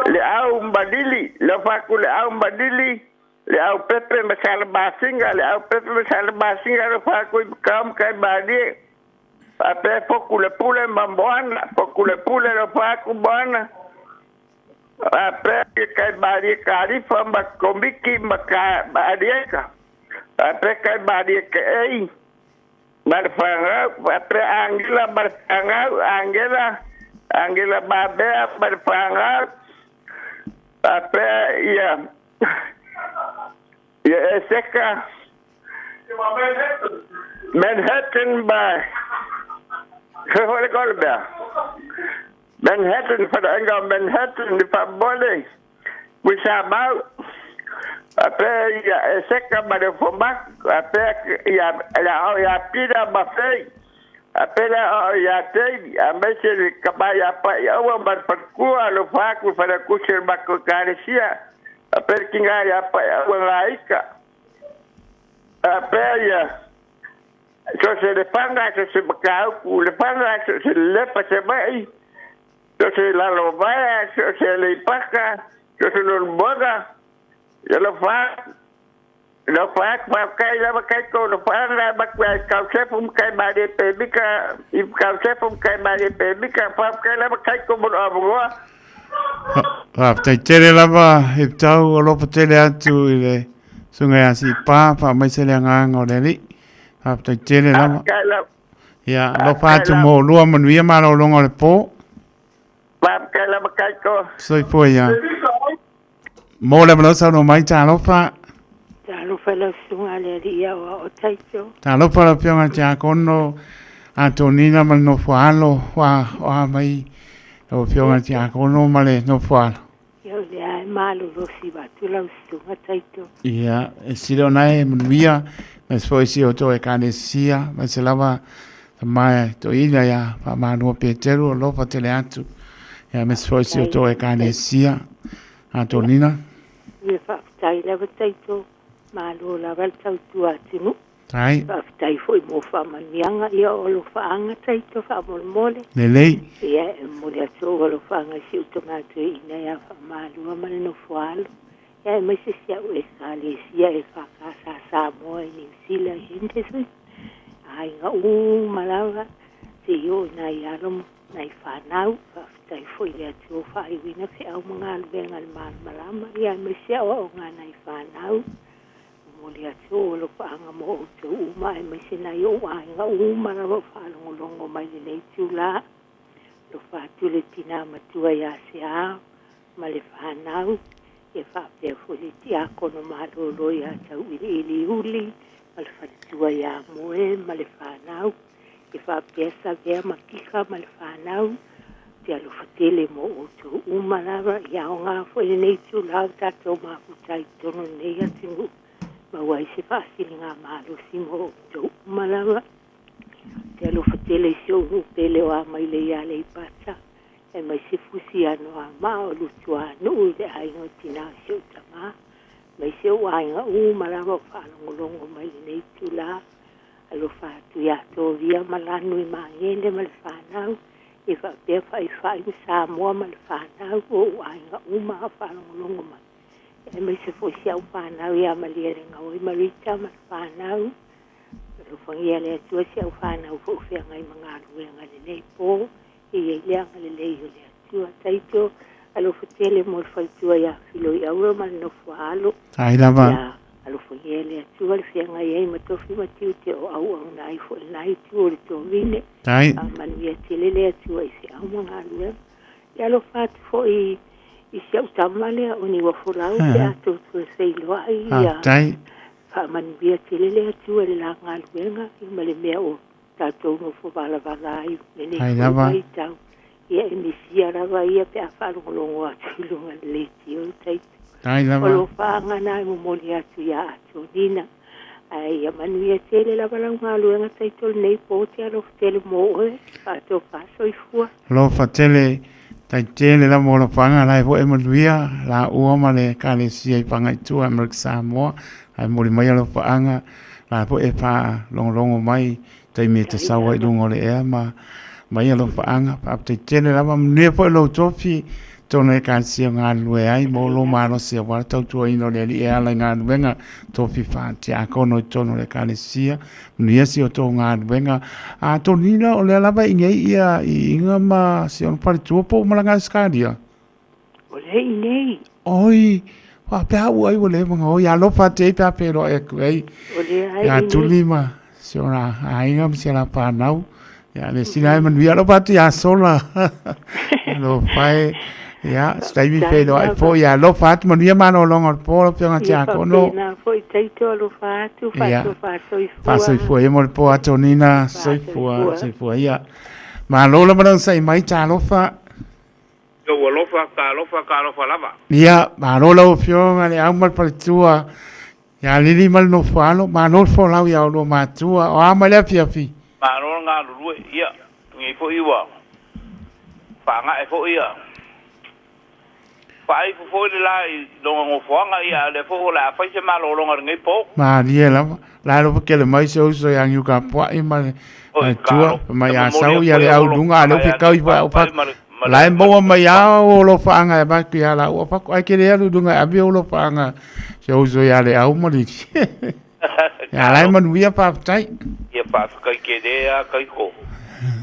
Le au Malili, alofa atu le au Malili, le au Pepe ma Salamasinga, le au Pepe ma Salamasinga, alofa atu i Makau ma Kai Malie. Faapea Foku le Pule ma Moana, Foku le Pule alofa atu Moana. Faapea Kai Malie Kalifa ma Komiki ma Ka Maalieka. Faapea Kai Malie Keei ma le Fagau, faapea Angela ma le Fagau, Angela, Angela Mabea ma le Fagau. Faapea ia ia Eseka Manhattan ma se foi le kole mea. Manhattan, faleaiga o Manhattan i faamole, Muisamau. Faapea ia Eseka ma le Ufomaku, faapea ia le aao ia Pita ma Fei. Faapea le aao ia Teili, aemaise le tama ia Paiaua ma le faletua, alofa atu i faletusi o le matou ekalesia. Faapea le tiga ia Paiaua Laika. Faapea ia so se lefaga, so se Matautu lefaga, so se Lelepa Savaii, so se Lalovaea, so se Aleipata, so se Leulumoega, ia alofa atu. Alofa atu, faafetai lava taito alofa avatu ia Kausefu ma Kai Malie Pemika, i Kausefu ma Kai Malie Pemika, faafetai lava taito mo lou avanoa.
Faafetai tele lava i tau alofa tele atu i le susuga ia Sipa, faamaise le agaga o le Alii. Faafetai tele lava.
Faafetai lava.
Ia, alofa atu mo olua manuia malologa o le po.
Faafetai lava taito.
Soifua ia. Mo le avanoa saunoa mai, talofa.
Talofa lau susuga le alii aoao o Taito.
Talofa lau Afioga i le Tiakono Antonina ma le nofo alo, ua oa mai lau Afioga i le Tiakono ma le nofo alo.
Ia o lea e malolosi atu lau susuga Taito.
Ia, e sili ona e manuia, aemaise foi si o outou ekalesia, aemaise lava Tama toeina ia faamalua Peteru alofa tele atu. Ia aemaise foi si o tou Ekalesia. Atonina.
Ia faafetai lava taito, malo lava le tautua atunuu.
Tai.
Faafetai foi mo faamanuiaga, ia o alofaaga taito faamolemole.
Lelei.
Ia e momoli atu ou alofaaga i si ou tama toeaina ia Faamalua ma le nofo alo. Ia aemaise si au Ekalesia e FKS Samoa i Niu Sila i Henderson. Aiga uma lava, seia oo i nai alo ma nai fanau. Faafetai foi i le Atua ua faaiuina feau ma galuega i le malamalama, ia aemaise aoaoga a nai fanau. Momoli atu ou alofaaga mo outou uma, aemaise nai ou aiga uma lava o faalogologo mai lenei itulā. Alofa atu le tinā matua iā Seā ma le fanau, ia faapea foi le tiakono malōlō iā Tauiliili Iuli ma le faletua iā Moe ma le fanau, ia faapea Savea ma Kika ma le fanau. Te alofa tele mo outou uma lava, ia aoga foi lenei itulā o tatou mafuta i totonu o lenei atunuu, maua ai se faasiligamalosi mo outou uma lava. Te alofa tele i si ou nuu pele o Amaile i Aleipata, aemaise Fusi Anoamaa o Lutuanuu i le aiga o tinā o si ou tamā, aemaise ou aiga uma lava o faalogologo mai lenei itulā. Alofa atu iā Tovia ma Lanu i Magele ma le fanau, ia faapea Faifai ma Samoa ma le fanau, o ou aiga uma a o faalogologo mai. Aemaise foi si au fanau ia Malielegaoi ma Rita ma le fanau. Alofagia le Atua si au fanau foi o feagai ma galuega i lenei po, e i ai le agalelei o le Atua. Taito, alofa tele mo le faletua ia Filoiaua ma le nofo a alo.
Tai lava.
Ia alofagia le Atua le feagai ai ma tofi ma tiute o auauna ai foi i lena itu o le tovine.
Tai.
Faamanuia tele le Atua i feau ma galuega. Ia alofa atu foi i si au tama lea o Niuafolau pe a tou toe feiloai. Ia
Faafetai.
faamanuia tele le Atua i le la galuega ma le mea o tatou nofo valavala ai lenei
Ai
foi
lava.
vaitau. Ia e misia lava ia pe a faalogologo atu i luga o le leitio taito.
Tai lava.
O alofaaga na e momoli atu iā Atonina. Ae ia manuia tele lava lau galuega taito lenei po, te alofa tele mo oe, faatofa soifua.
Alofa tele, tai tele lava mo alofaga la e foi e manuia la ua ma le Ekalesia i Fagaitua Amerika Samoa, ae momoli mai alofaaga la foi e faalogologo mai taimi e te sau ai i luga o le ea ma mai alofaaga. Faafetai tele lava, manuia foi lou tofi tonu Ekalesia o galulue ai mo lou malosi aua le tautuaina o le Alii e ala i galuega tofi faatiakono i totonu o le Ekalesia. Manuia si o tou galuega. A Tonina, o lea lava i nei ia iiga ma si ona faletua po o malaga i Ausetalia?
O lea i nei.
Oi, faapea au ai ua leva ona oi. Alofa atu ai pe a feiloai atu ai.
O lea ai
Ia
i nei.
Tuli ma si ona aiga ma si ona fanau. Ia le sila ai manuia. Alofa atu ia Sola. Alofa e. Ia, se taimi feiloai foi. Ia alofa atu manuia malologa o le po lau Afioga
Ia
Tiakono.
faapena foi taito alofa atu
Ia.
faatofa soifua.
Faasoifua ia mo le po Atonina. Soifua,
Faasoifua.
soifua ia. Malo lava le onosai mai, talofa.
Ua alofa, talofa, talofa lava.
Ia, malo lau Afioga le au ma le faletua ia Lili ma le Nofoalo, malo le folau ia oulua matua, o a mai le afiafi?
Malo le galulue, ia, nei foi ua faagae foi ia, faaifo foi le la i lona nofoaga, ia, a o lea foi o le a fai se malologa i lenei po.
Malie lava, la e alofa kele mai se uso ia Niukapuai ma le faletua, fai mai a sau ia le au i luga a o lea ua fekau ifo ai au fatu, la e maua mai a ou alofaaga e avatu ia laua fatu, ae ke le alu i luga e ave ou alofaaga se uso ia Leau ma Lili. Ia la e manuia faafetai.
Ia faafetai tele a Taito.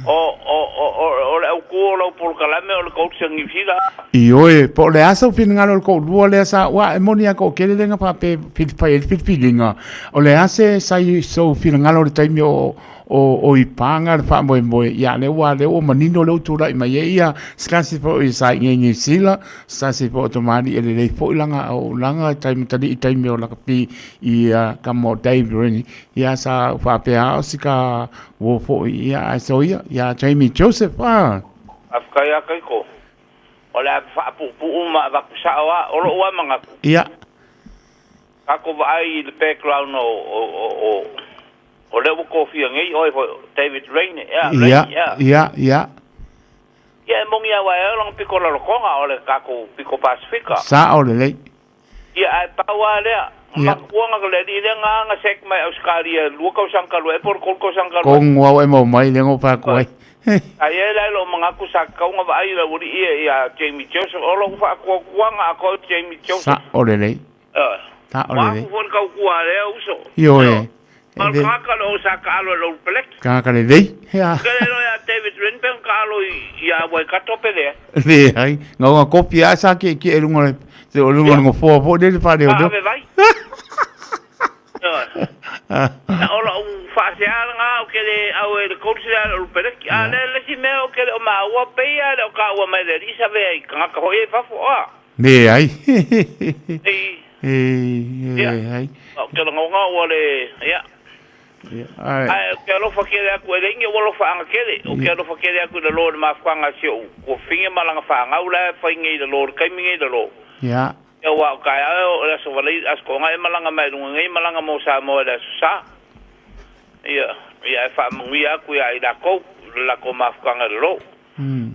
O o o o o le autu o lau polokalame o le Culture Niu Sila.
Ioe, po o le a sou finagalo i le toalua lea sa, ua e moni lava toatele lea na faapea e fai ai le filifiliga, o le a se sai sou finagalo i le taimi o o i paga le faamoemoe, ia lea ua lea ua manino lea ua tulai mai ai ia se tasi foi sa i inei i Niu Sila, se tasi foi o tamalii e lelei foi lana auaunaga i taimi talii taimi o lakapi i ka mo Dave Rennie, ia sa ou faapea lava o si ka uo foi ia ae soia ia Jamie Joseph a.
Faafetai lava Taito. O le a faapuupuu ma avatu sao lava. O lou lava manatu.
Ia.
Tatou vaai i le background o o o. O lea ua kofia nei oe foi David Raine, ea, Raine,
Ia,
ea.
ia, ia.
Ia e moni lava e lona piko lalotoga o le tatou piko Pasifika.
Sa'o lelei.
Ia ae pau lava lea,
Ia.
makuaga le alii lea na aga sek mai Ausetalia i le 2 tausaga talu ai po o le 3 tausaga talu ai.
Kogu au e mau mai le ngo pa ku ai.
Sa i ai la i lou manatu sa tatau ona vaai i le aualii ia ia Jamie Joseph. O lou faatuatuaga atoa o Jamie Joseph.
Sa'o lelei.
Ioe.
Sa'o
Ua
lelei.
afu foi le tautua a lea uso.
Ioe.
Ma o le tagata lea o sa taalo e lou peleki.
Tagata lelei. Ia.
Ou te le iloa ia David Wynn pe na taalo ia Waikato pe leai.
Leai. Gauga kopi lava sa kiekie i luga o le o luga o le nofoa foi lele faaleoleo.
Ave vai. Ioe. Na o lou faasea lena ou te le au e le coach lea o le peleki. A lea le isi mea ou te le o maua pei lava e le o taua mai e le alii sa avea i tagata foi ia i fafo. Oa.
Leai.
Ei.
Ei, leai.
Ou te lagona ua le, ia.
Ae.
Ae ou te alofa tele atu, e leai ni ou alofaaga tele, ou te alofa tele atu i lalo i le mafuaaga a si ou tuafafine ma lana fanau la e fai nei i lalo i le taimi nei i lalo.
Ia.
Ia aua o taeao o le aso Valai, aso Toonai e malaga mai luga nei, malaga mo Samoa i le aso Sa. Ia, ia e faamanuia atu ia i latou, i le latou mafuaaga i lalo.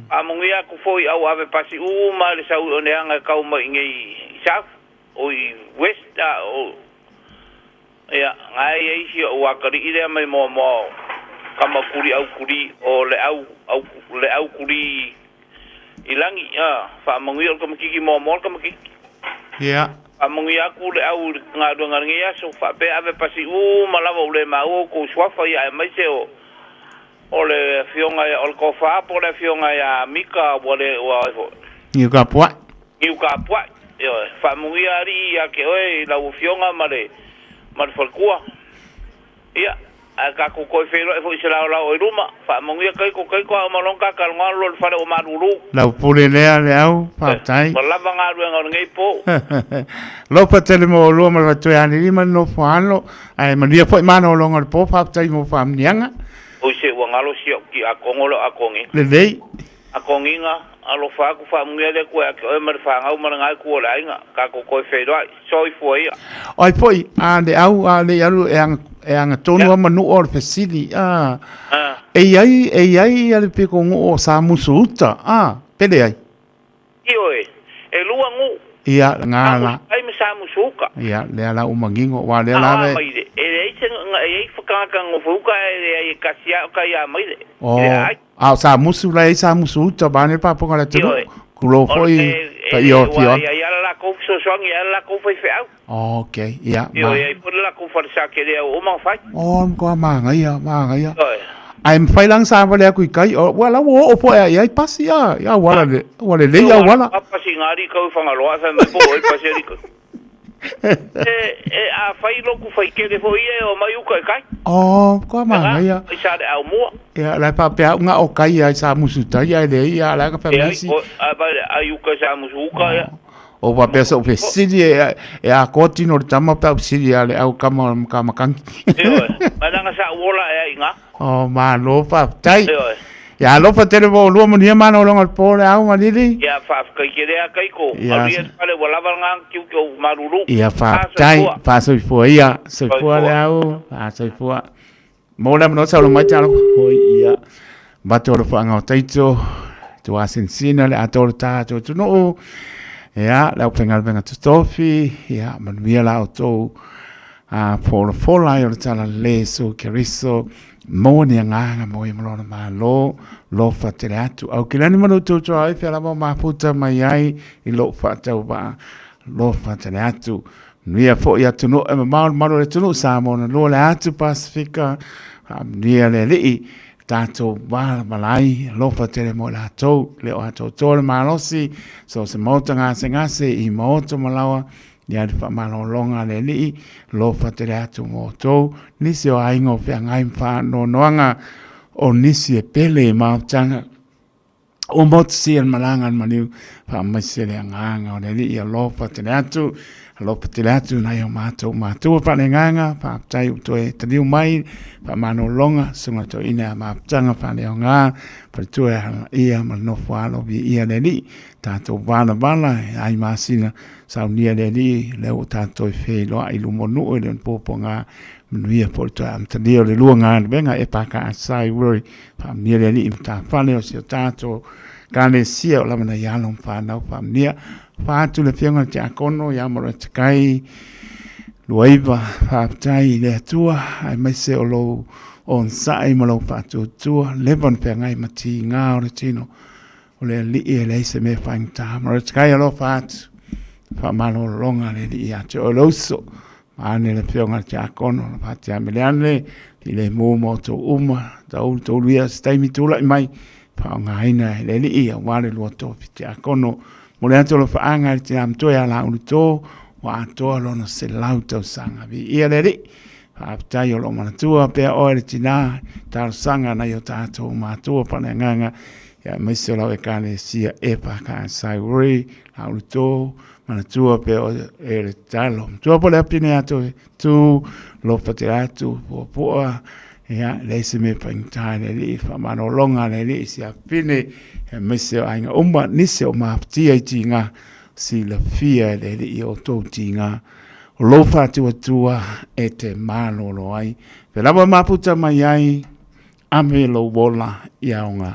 Faamanuia atu foi au ave pasi uma i le sau i Oneaga e tau mai i nei i South, o i West, a o, ia, na e i ai isi o atalii lea mai moamoa o tama kuli au kuli, o le au, au, le au kuli i lagi, a, faamanuia o le kamakiki moamoa le kamakiki.
Ia.
Faamanuia atu le au i le galuega i lenei aso, faapea ave pasi uma lava ua le maua outou suafa, ia aemaise o, O le afioga ia, o le Tofa po o le afioga ia Mika ua le, ua ai foi.
Niu Kapua'i.
Niu Kapua'i, ioe. Faamanuia Alii ia te oe i lau afioga ma le, ma le faletua. Ia, ae tatou toe feiloai foi i se laolao i luma. Faamanuia taito, taito a uma loa ona ta talanoa alu loa i le fale ua malulu.
Lau pule lea Leau, faafetai.
Ua lava galuega o lenei po.
Alofa tele mo oulua ma le fatoe anilima le nofo alo, ae manuia foi malologa o le po, faafetai mo faamanuiaga.
Oi se ua galo si au ki a kongo lo a kongi.
Lelei.
A konginga, alofa atu faamunia le Atua ia te oe ma le fanau ma le gae ku o le aiga, tatou toe feiloai. Soifua ia.
O ai foi, a le au, a le alu e aga, e aga tonu a manu o le fesili, a. E i ai, e i ai ia le piko nuu o Samusu uta, a, pele ai.
Ioe, e lua nuu.
Ia, nga la.
Samusu tai ma Samusu uka.
Ia, lea la ua manino, ua lea la le.
A maile, e leai se, e i ai whakangaka ngofo uka, e leai e kasi a o kai a maile.
O,
E lea ai.
a o Samusu la e ai Samusu uta, ba ne paponga le atunuu.
Ioe.
Kulo
O
foi
le,
pa
e,
i o
ua
fioaga.
i ai ala lakou fesoasoani, e ala lakou faifeau.
Ok, ia, ma.
Ioe, e ai foi le lakou falesa kele au uma ona fai.
O, matua magaia, magaia.
Ioe.
Ae mafai la ona savali atu i kai, o, ua la ua oo foi i ai pasi, a, i auala le, ua lelei auala.
A pasi ngā alii kau i Whangaloa, e whai mai po o e pasi alii kau. E, e, a whai loku whai kele foi ia e o mai uka e kai.
O, matua magaia.
I sa le au mua.
Ia, la e faapea au nga o kai ai sa musu tai ai le ia, la ka
E ai,
whamisi.
o, a, vai, ai uka sa musu uka, ia.
O faapea sa ou fesili e, e atoa tino o le tama pe a ou fesili ia le au kama o le makamakagi.
Ioe, mai langa sa uola e ai ngā.
O, malo faafetai.
Ioe.
Ia alofa tele mo oulua manuia malologa o le po le au malili.
Ia faafetai tele a Kaiko.
Ia.
Alu ia te fale ua lava ngā kiu ki ou malulu.
Ia faafetai, faasoifua ia, soifua le au, faasoifua. Mo le avanoa saulo mai talo, hoi ia. Vato o le whaanga o taito, tua sinsina le atoa le tātou tunuu, ia, le au whengalwenga tutofi, ia, manuia la o tōu, a pōlapola ai o le tala le Iesu Keriso, maua ni angāga mo ia malona malo, lofa tele atu. Au ki lani manu tūtua ai, whia lava o mafuta mai ai, i lou whaatau waa, lofa tele atu. Manuia foi atunuu e mamao le malu o le atunuu Samoa na lua le atu Pasifika, faamanuia le Alii tatou malamalama ai, alofa tele mo i latou, le o atoatoa le malosi, so o se maota gasegase i maoto malaoa, ia le faamalologa a le Alii, alofa tele atu mo outou, nisi o aiga o feagai ma faanoanoaga o nisi e pele i maotaga. Ua motusia le malaga a le maliu, faamaise le agaga o le Alii alofa tele atu. Alofa tele atu nai o matou matua faaleagaga, faafetai ua toe taliu mai faamanologa susuga toeaina ia mafutaga faaleaoga, faletua e alalaia ma le nofo alo viia le Alii, tatou valavala e ai masina saunia le Alii, lea ua tatou toe feiloai i luma o nuu e le o ni puapuaga, manuia foi le toe amatalia o le lua galuega e PKS Worry, faamanuia le Alii matafale o si o tatou Ekalesia o lava nai alo ma fanau faamanuia. Fa atu le Afioga i le Tiakono ia Moloetakai Luaiva, faafetai i le Atua aemaise o lou onosai ma lou faatuatua, leva ona feagai ma tiga o le tino o le Alii e leai se mea faigata. Moloetakai alofa atu, faamalologa le Alii ia te oe le uso. Vaeane le Afioga i le Tiakono, le Fatiameleane, filemu ma outou uma, taulu taulu ia se taimi tulai mai, faaaogaina e le Alii aua le lua tofi Tiakono. Momoli atu alofaaga i le tina matua ia Lauluto, ua atoa lona 100 tausaga. Viia le Alii, faafetai o lo o manatua pea oe le tina, talosaga nai o tatou matua faaleagaga, aemaise o lau Ekalesia EFKS Uri, Lauluto, manatua pea oe e le tatalo. Matua po le apine atu e tu, lofa te atu, puapua, ia, leai se mea faigata i le Alii, faamalologa a le Alii si afine, aemaise o aiga uma, nisi o mafatia i tiga, silafia e le Alii o outou tiga, o lou faatuatua e te malolo ai. Fe lava mafuta mai ai, ave lou ola i aoga.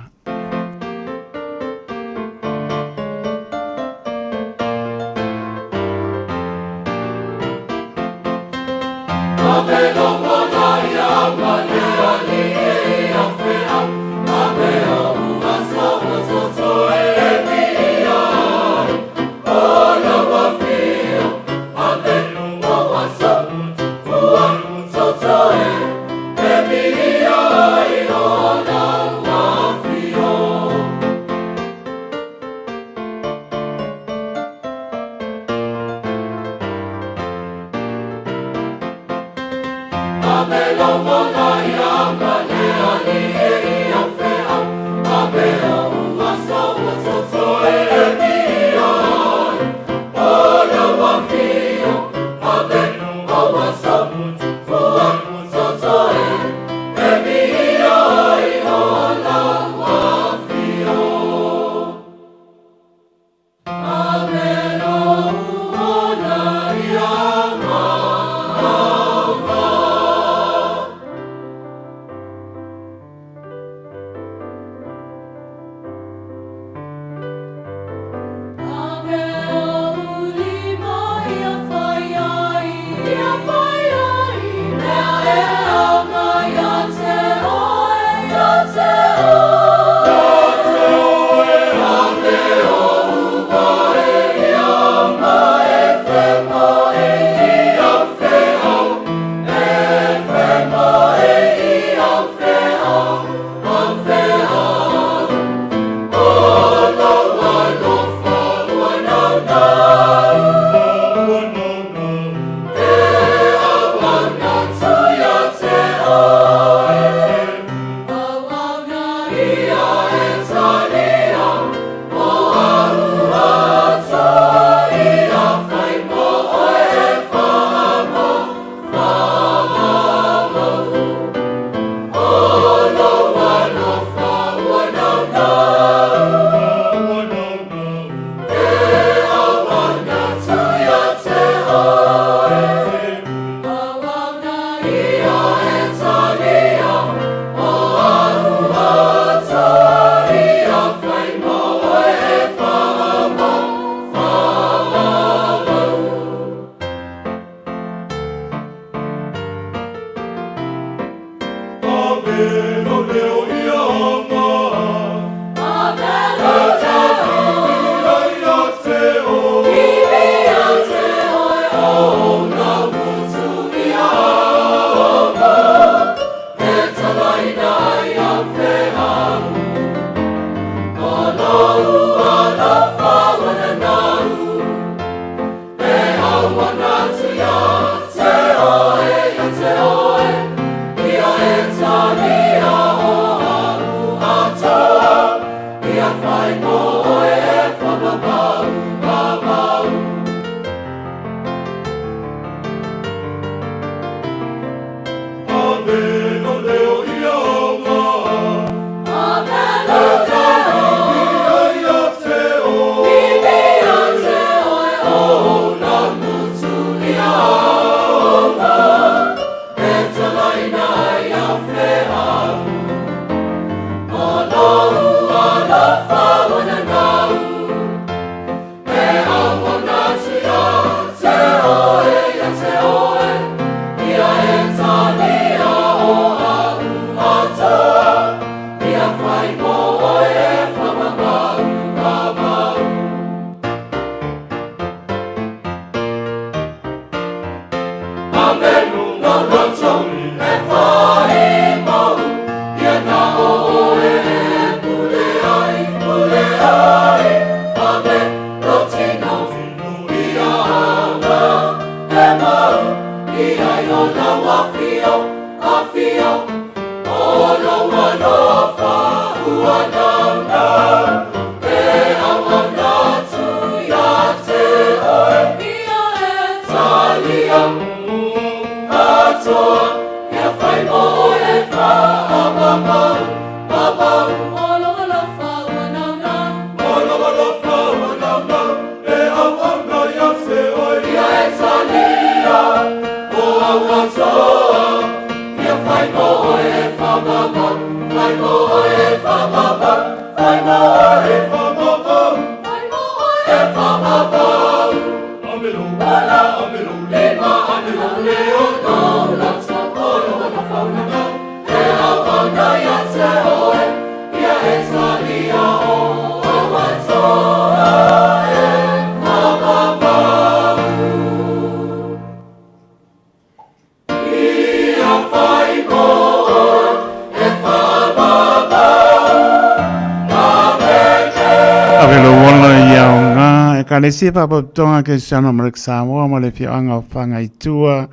Ave lou ola i aoga Ekalesia Faalapotopotoga Kerisiano Amerika Samoa ma le afioaga o Fagaitua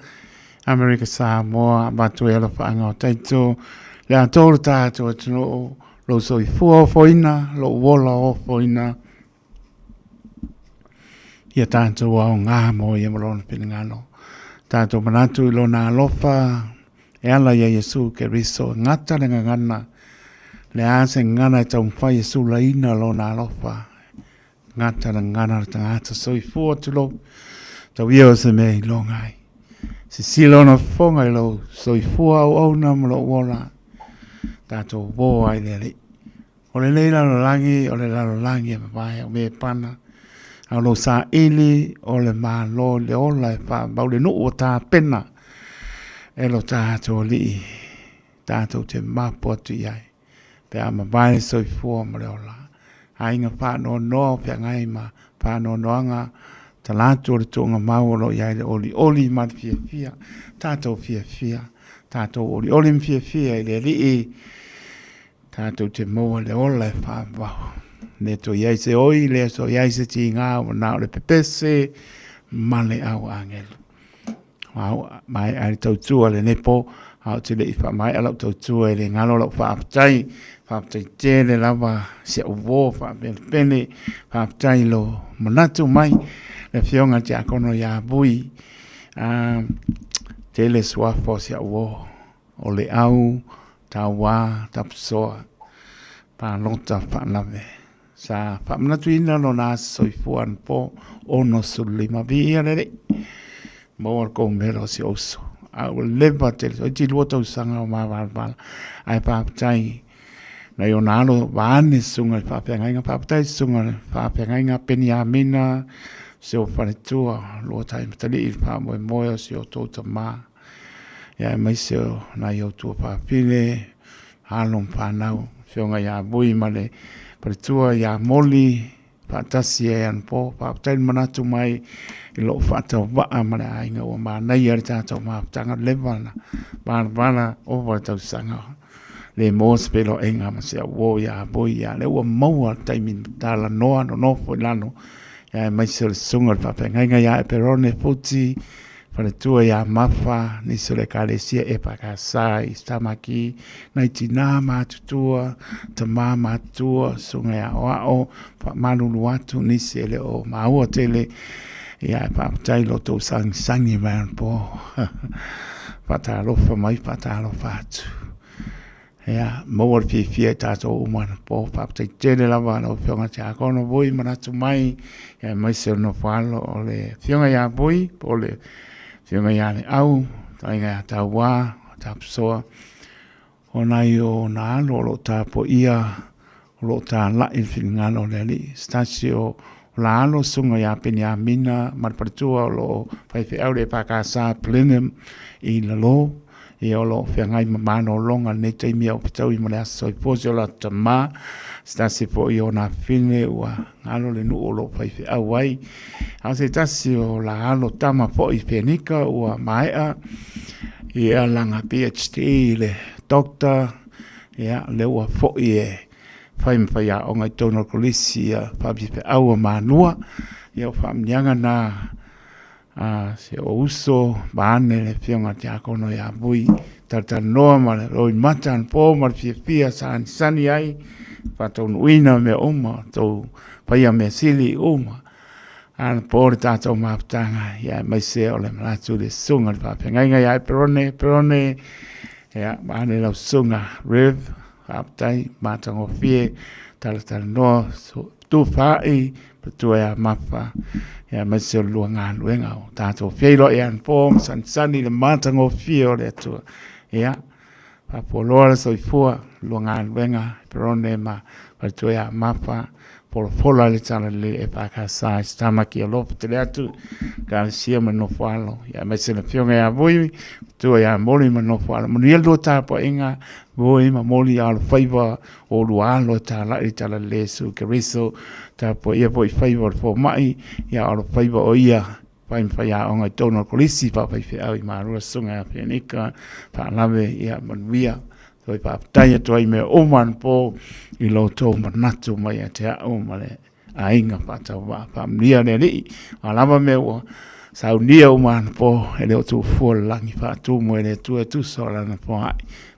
Amerika Samoa avatu ai alofaaga o taito le atoa o le tatou atunuu lou soifua ofoina lou ola ofoina ia tatou aoga mo ia ma lona finagalo. Tatou manatu i lona alofa e ala ia Iesu Keriso e gata le gagana le a se gagana e taumafai e sulaina lona alofa. Gata le gagana o le tagata soifua tulou tau ia o se mea i loga ai. Sisila ona fofoga i lou soifua auauna ma lou ola tatou uō ai le Alii. O lenei lalolagi, o le lalolagi e mavae o mea e pana, a o lou saili o le Malo i le ola e faamau le nuu ua tapena e lo tatou Alii tatou te mapu atu i ai pe a mavae le soifua ma le ola. Aiga faanoanoa o feagai ma faanoanoaga talatu o le tuugamau o lo o i ai le olioli ma le fiafia, tatou fiafia, tatou olioli ma fiafia i le Alii. Tatou te maua le ola e faavavau. Le toe i ai se oi, le toe i ai se tigā, ua na o le pepese ma le au agelu. Au, maea le tautua lenei po, a o te le i faamaea lau tautua e le galo lau faafetai, faafetai tele lava si au uō faapelepele, faafetai i lou manatu mai, le afioga i le Tiakono ia Vui, tele suafa o si au uō. O le au tauā tapusoa palota faalave sa faamanatuina lona aso soifua anapo 65 viia le Alii maua le kou mela o si ou uso a ua leva tele toeitiiti 2 tausaga o mavalavala ae faafetai nai ona alo vaeane susuga i le faafeagaiga faafetai susuga i le faafeagaiga Peniamina si ou faletua lua tai matalii le faamoemoe o si o tou tama ia aemaise o nai ou tuafafine, alo ma fanau, afioga ia Vui ma le faletua ia Moli, faatasi ai anapo. Faafetai le manatu mai i lou faatauvaa ma le aiga ua manaia le tatou mafutaga leva na valavala ova le tausaga le maua se feiloaiga ma si au uo ia Vui ia lea ua maua le taimi talanoa nonofo i lalo ia aemaise o le susuga i le faafeagaiga ia Eperone Futi Faletua ia Mafa, nisi o le Ekalesia EFKS i Tamaki, nai tinā matutua, tamā matutua, susuga ia Aoao, faamalulu atu nisi e le o maua tele, ia e faafetai lo tou sagisagimai anapo. Faatalofa mai, faatalofa atu. Ia, maua le fiafia i tatou uma anapo. Faafetai tele lava lau Afioga Tiakono Vui manatu mai, ia aemaise o le nofo alo o le Afioga ia Vui, po o le Afioga ia Leau, Taiga ia Tauā, Tapusoa, o nai o na alo o lo o tapuaia, o lo o talai le finagalo o le Alii. Se tasi o la alo susuga ia Peniamina ma le faletua o lo o faifeau le EFKS Plenum i Lalo, ia o lo o feagai ma malologa i lenei taimi a o fetaui ma le aso soifua si o latou tama. Se tasi foi o ona afafine ua galo le nuu o lo o faifeau ai. A o se tasi o la alo tama foi Fenika ua maea ia lana PhD i le Doctor Ia, lea ua foi e fai ma faiaoga i totonu o le Kolisi ia Faafifeau o Manua. Ia, o faamanuiaga na a si ou uso vaeane le Afioga i le Tiakono ia Vui, talatalanoa ma le loimata anapo ma le fiafia sanisani ai, faataunuuina mea uma, tou faia mea sili uma. Anapo le tatou mafutaga, ia aemaise o le manatu i le susuga i le faafeagaiga ia Eperone, Eperone, Ia, vaeane lau susuga Rev, faafetai, matagofie, talatalanoa, tufaai, matua ia Mafa, ia aemaise o le lua galuega o tatou feiloai anapo ma sanisani i le matagofie o le Atua. Ia, Faapualoa le soifua, lua galuega i Perone ma faletua ia Mafa, folafola i le tala lelei EFKS i se tamaki alofa tele atu, Ekalesia ma le nofo alo, ia aemaise le afioga ia Vui, matua ia Moli ma le nofo alo. Manuia le lua tapuaiga, Vui ma Moli a o le faiva o lua alo e talai i le tala lelei a Iesu Keriso, tapuaia foi faiva o le fomai, ia a o le faiva o ia fai ma faiaoga i totonu o le Kolisi faafaifeau i Malua Susuga ia Fenika Faalave ia manuia. Toe faafetai atu ai i mea uma anapo i lo outou manatu mai ia te au ma le aiga faatauvaa. Faamanuia le Alii, o a lava mea ua saunia uma anapo e le o tuufua le lagi faatumu e le Atua e tusa o lana foai.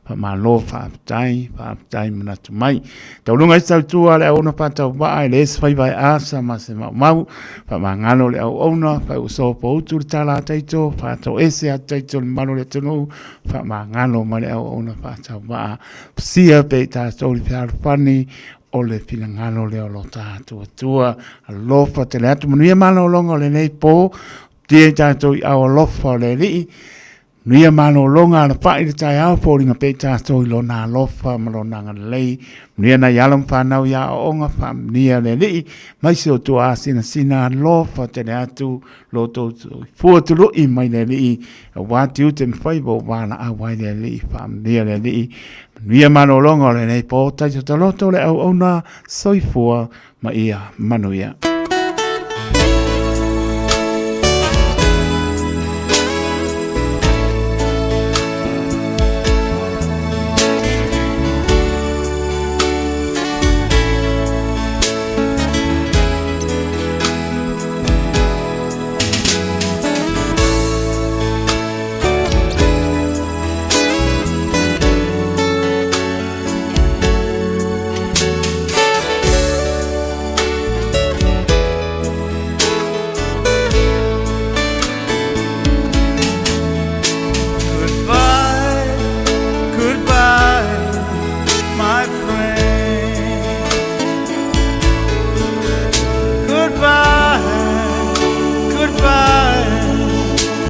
Faamalo, faafetai, faafetai manatu mai. Tauluga i se tautua a le auauna faatauvaa e le se faiva e asa ma se maumau. Faamagalo le auauna, faiuso poutu le tala a taito, faatoese a taito le mamalu o le atunuu, faamagalo mai le auauna faatauvaa. Pasia pea i tatou le fealofani o le finagalo lea o lo tatou Atua. Alofa tele atu, manuia malologa o lenei po, tia i tatou i ao alofa o le Alii. Manuia malologa alapa'i le taeao, foliga pea i tatou i Lona alofa ma Lona agalelei. Manuia nai alo ma fanau i aoaoga, faamanuia le Alii, mai si o tua asinasina alofa tele atu lo outou soifua tului mai le Alii, aua tiute ma faiva ua valaau ai le Alii, faamanuia le Alii. Manuia malologa o lenei po, taito taloto le auauna, soifua ma ia manuia.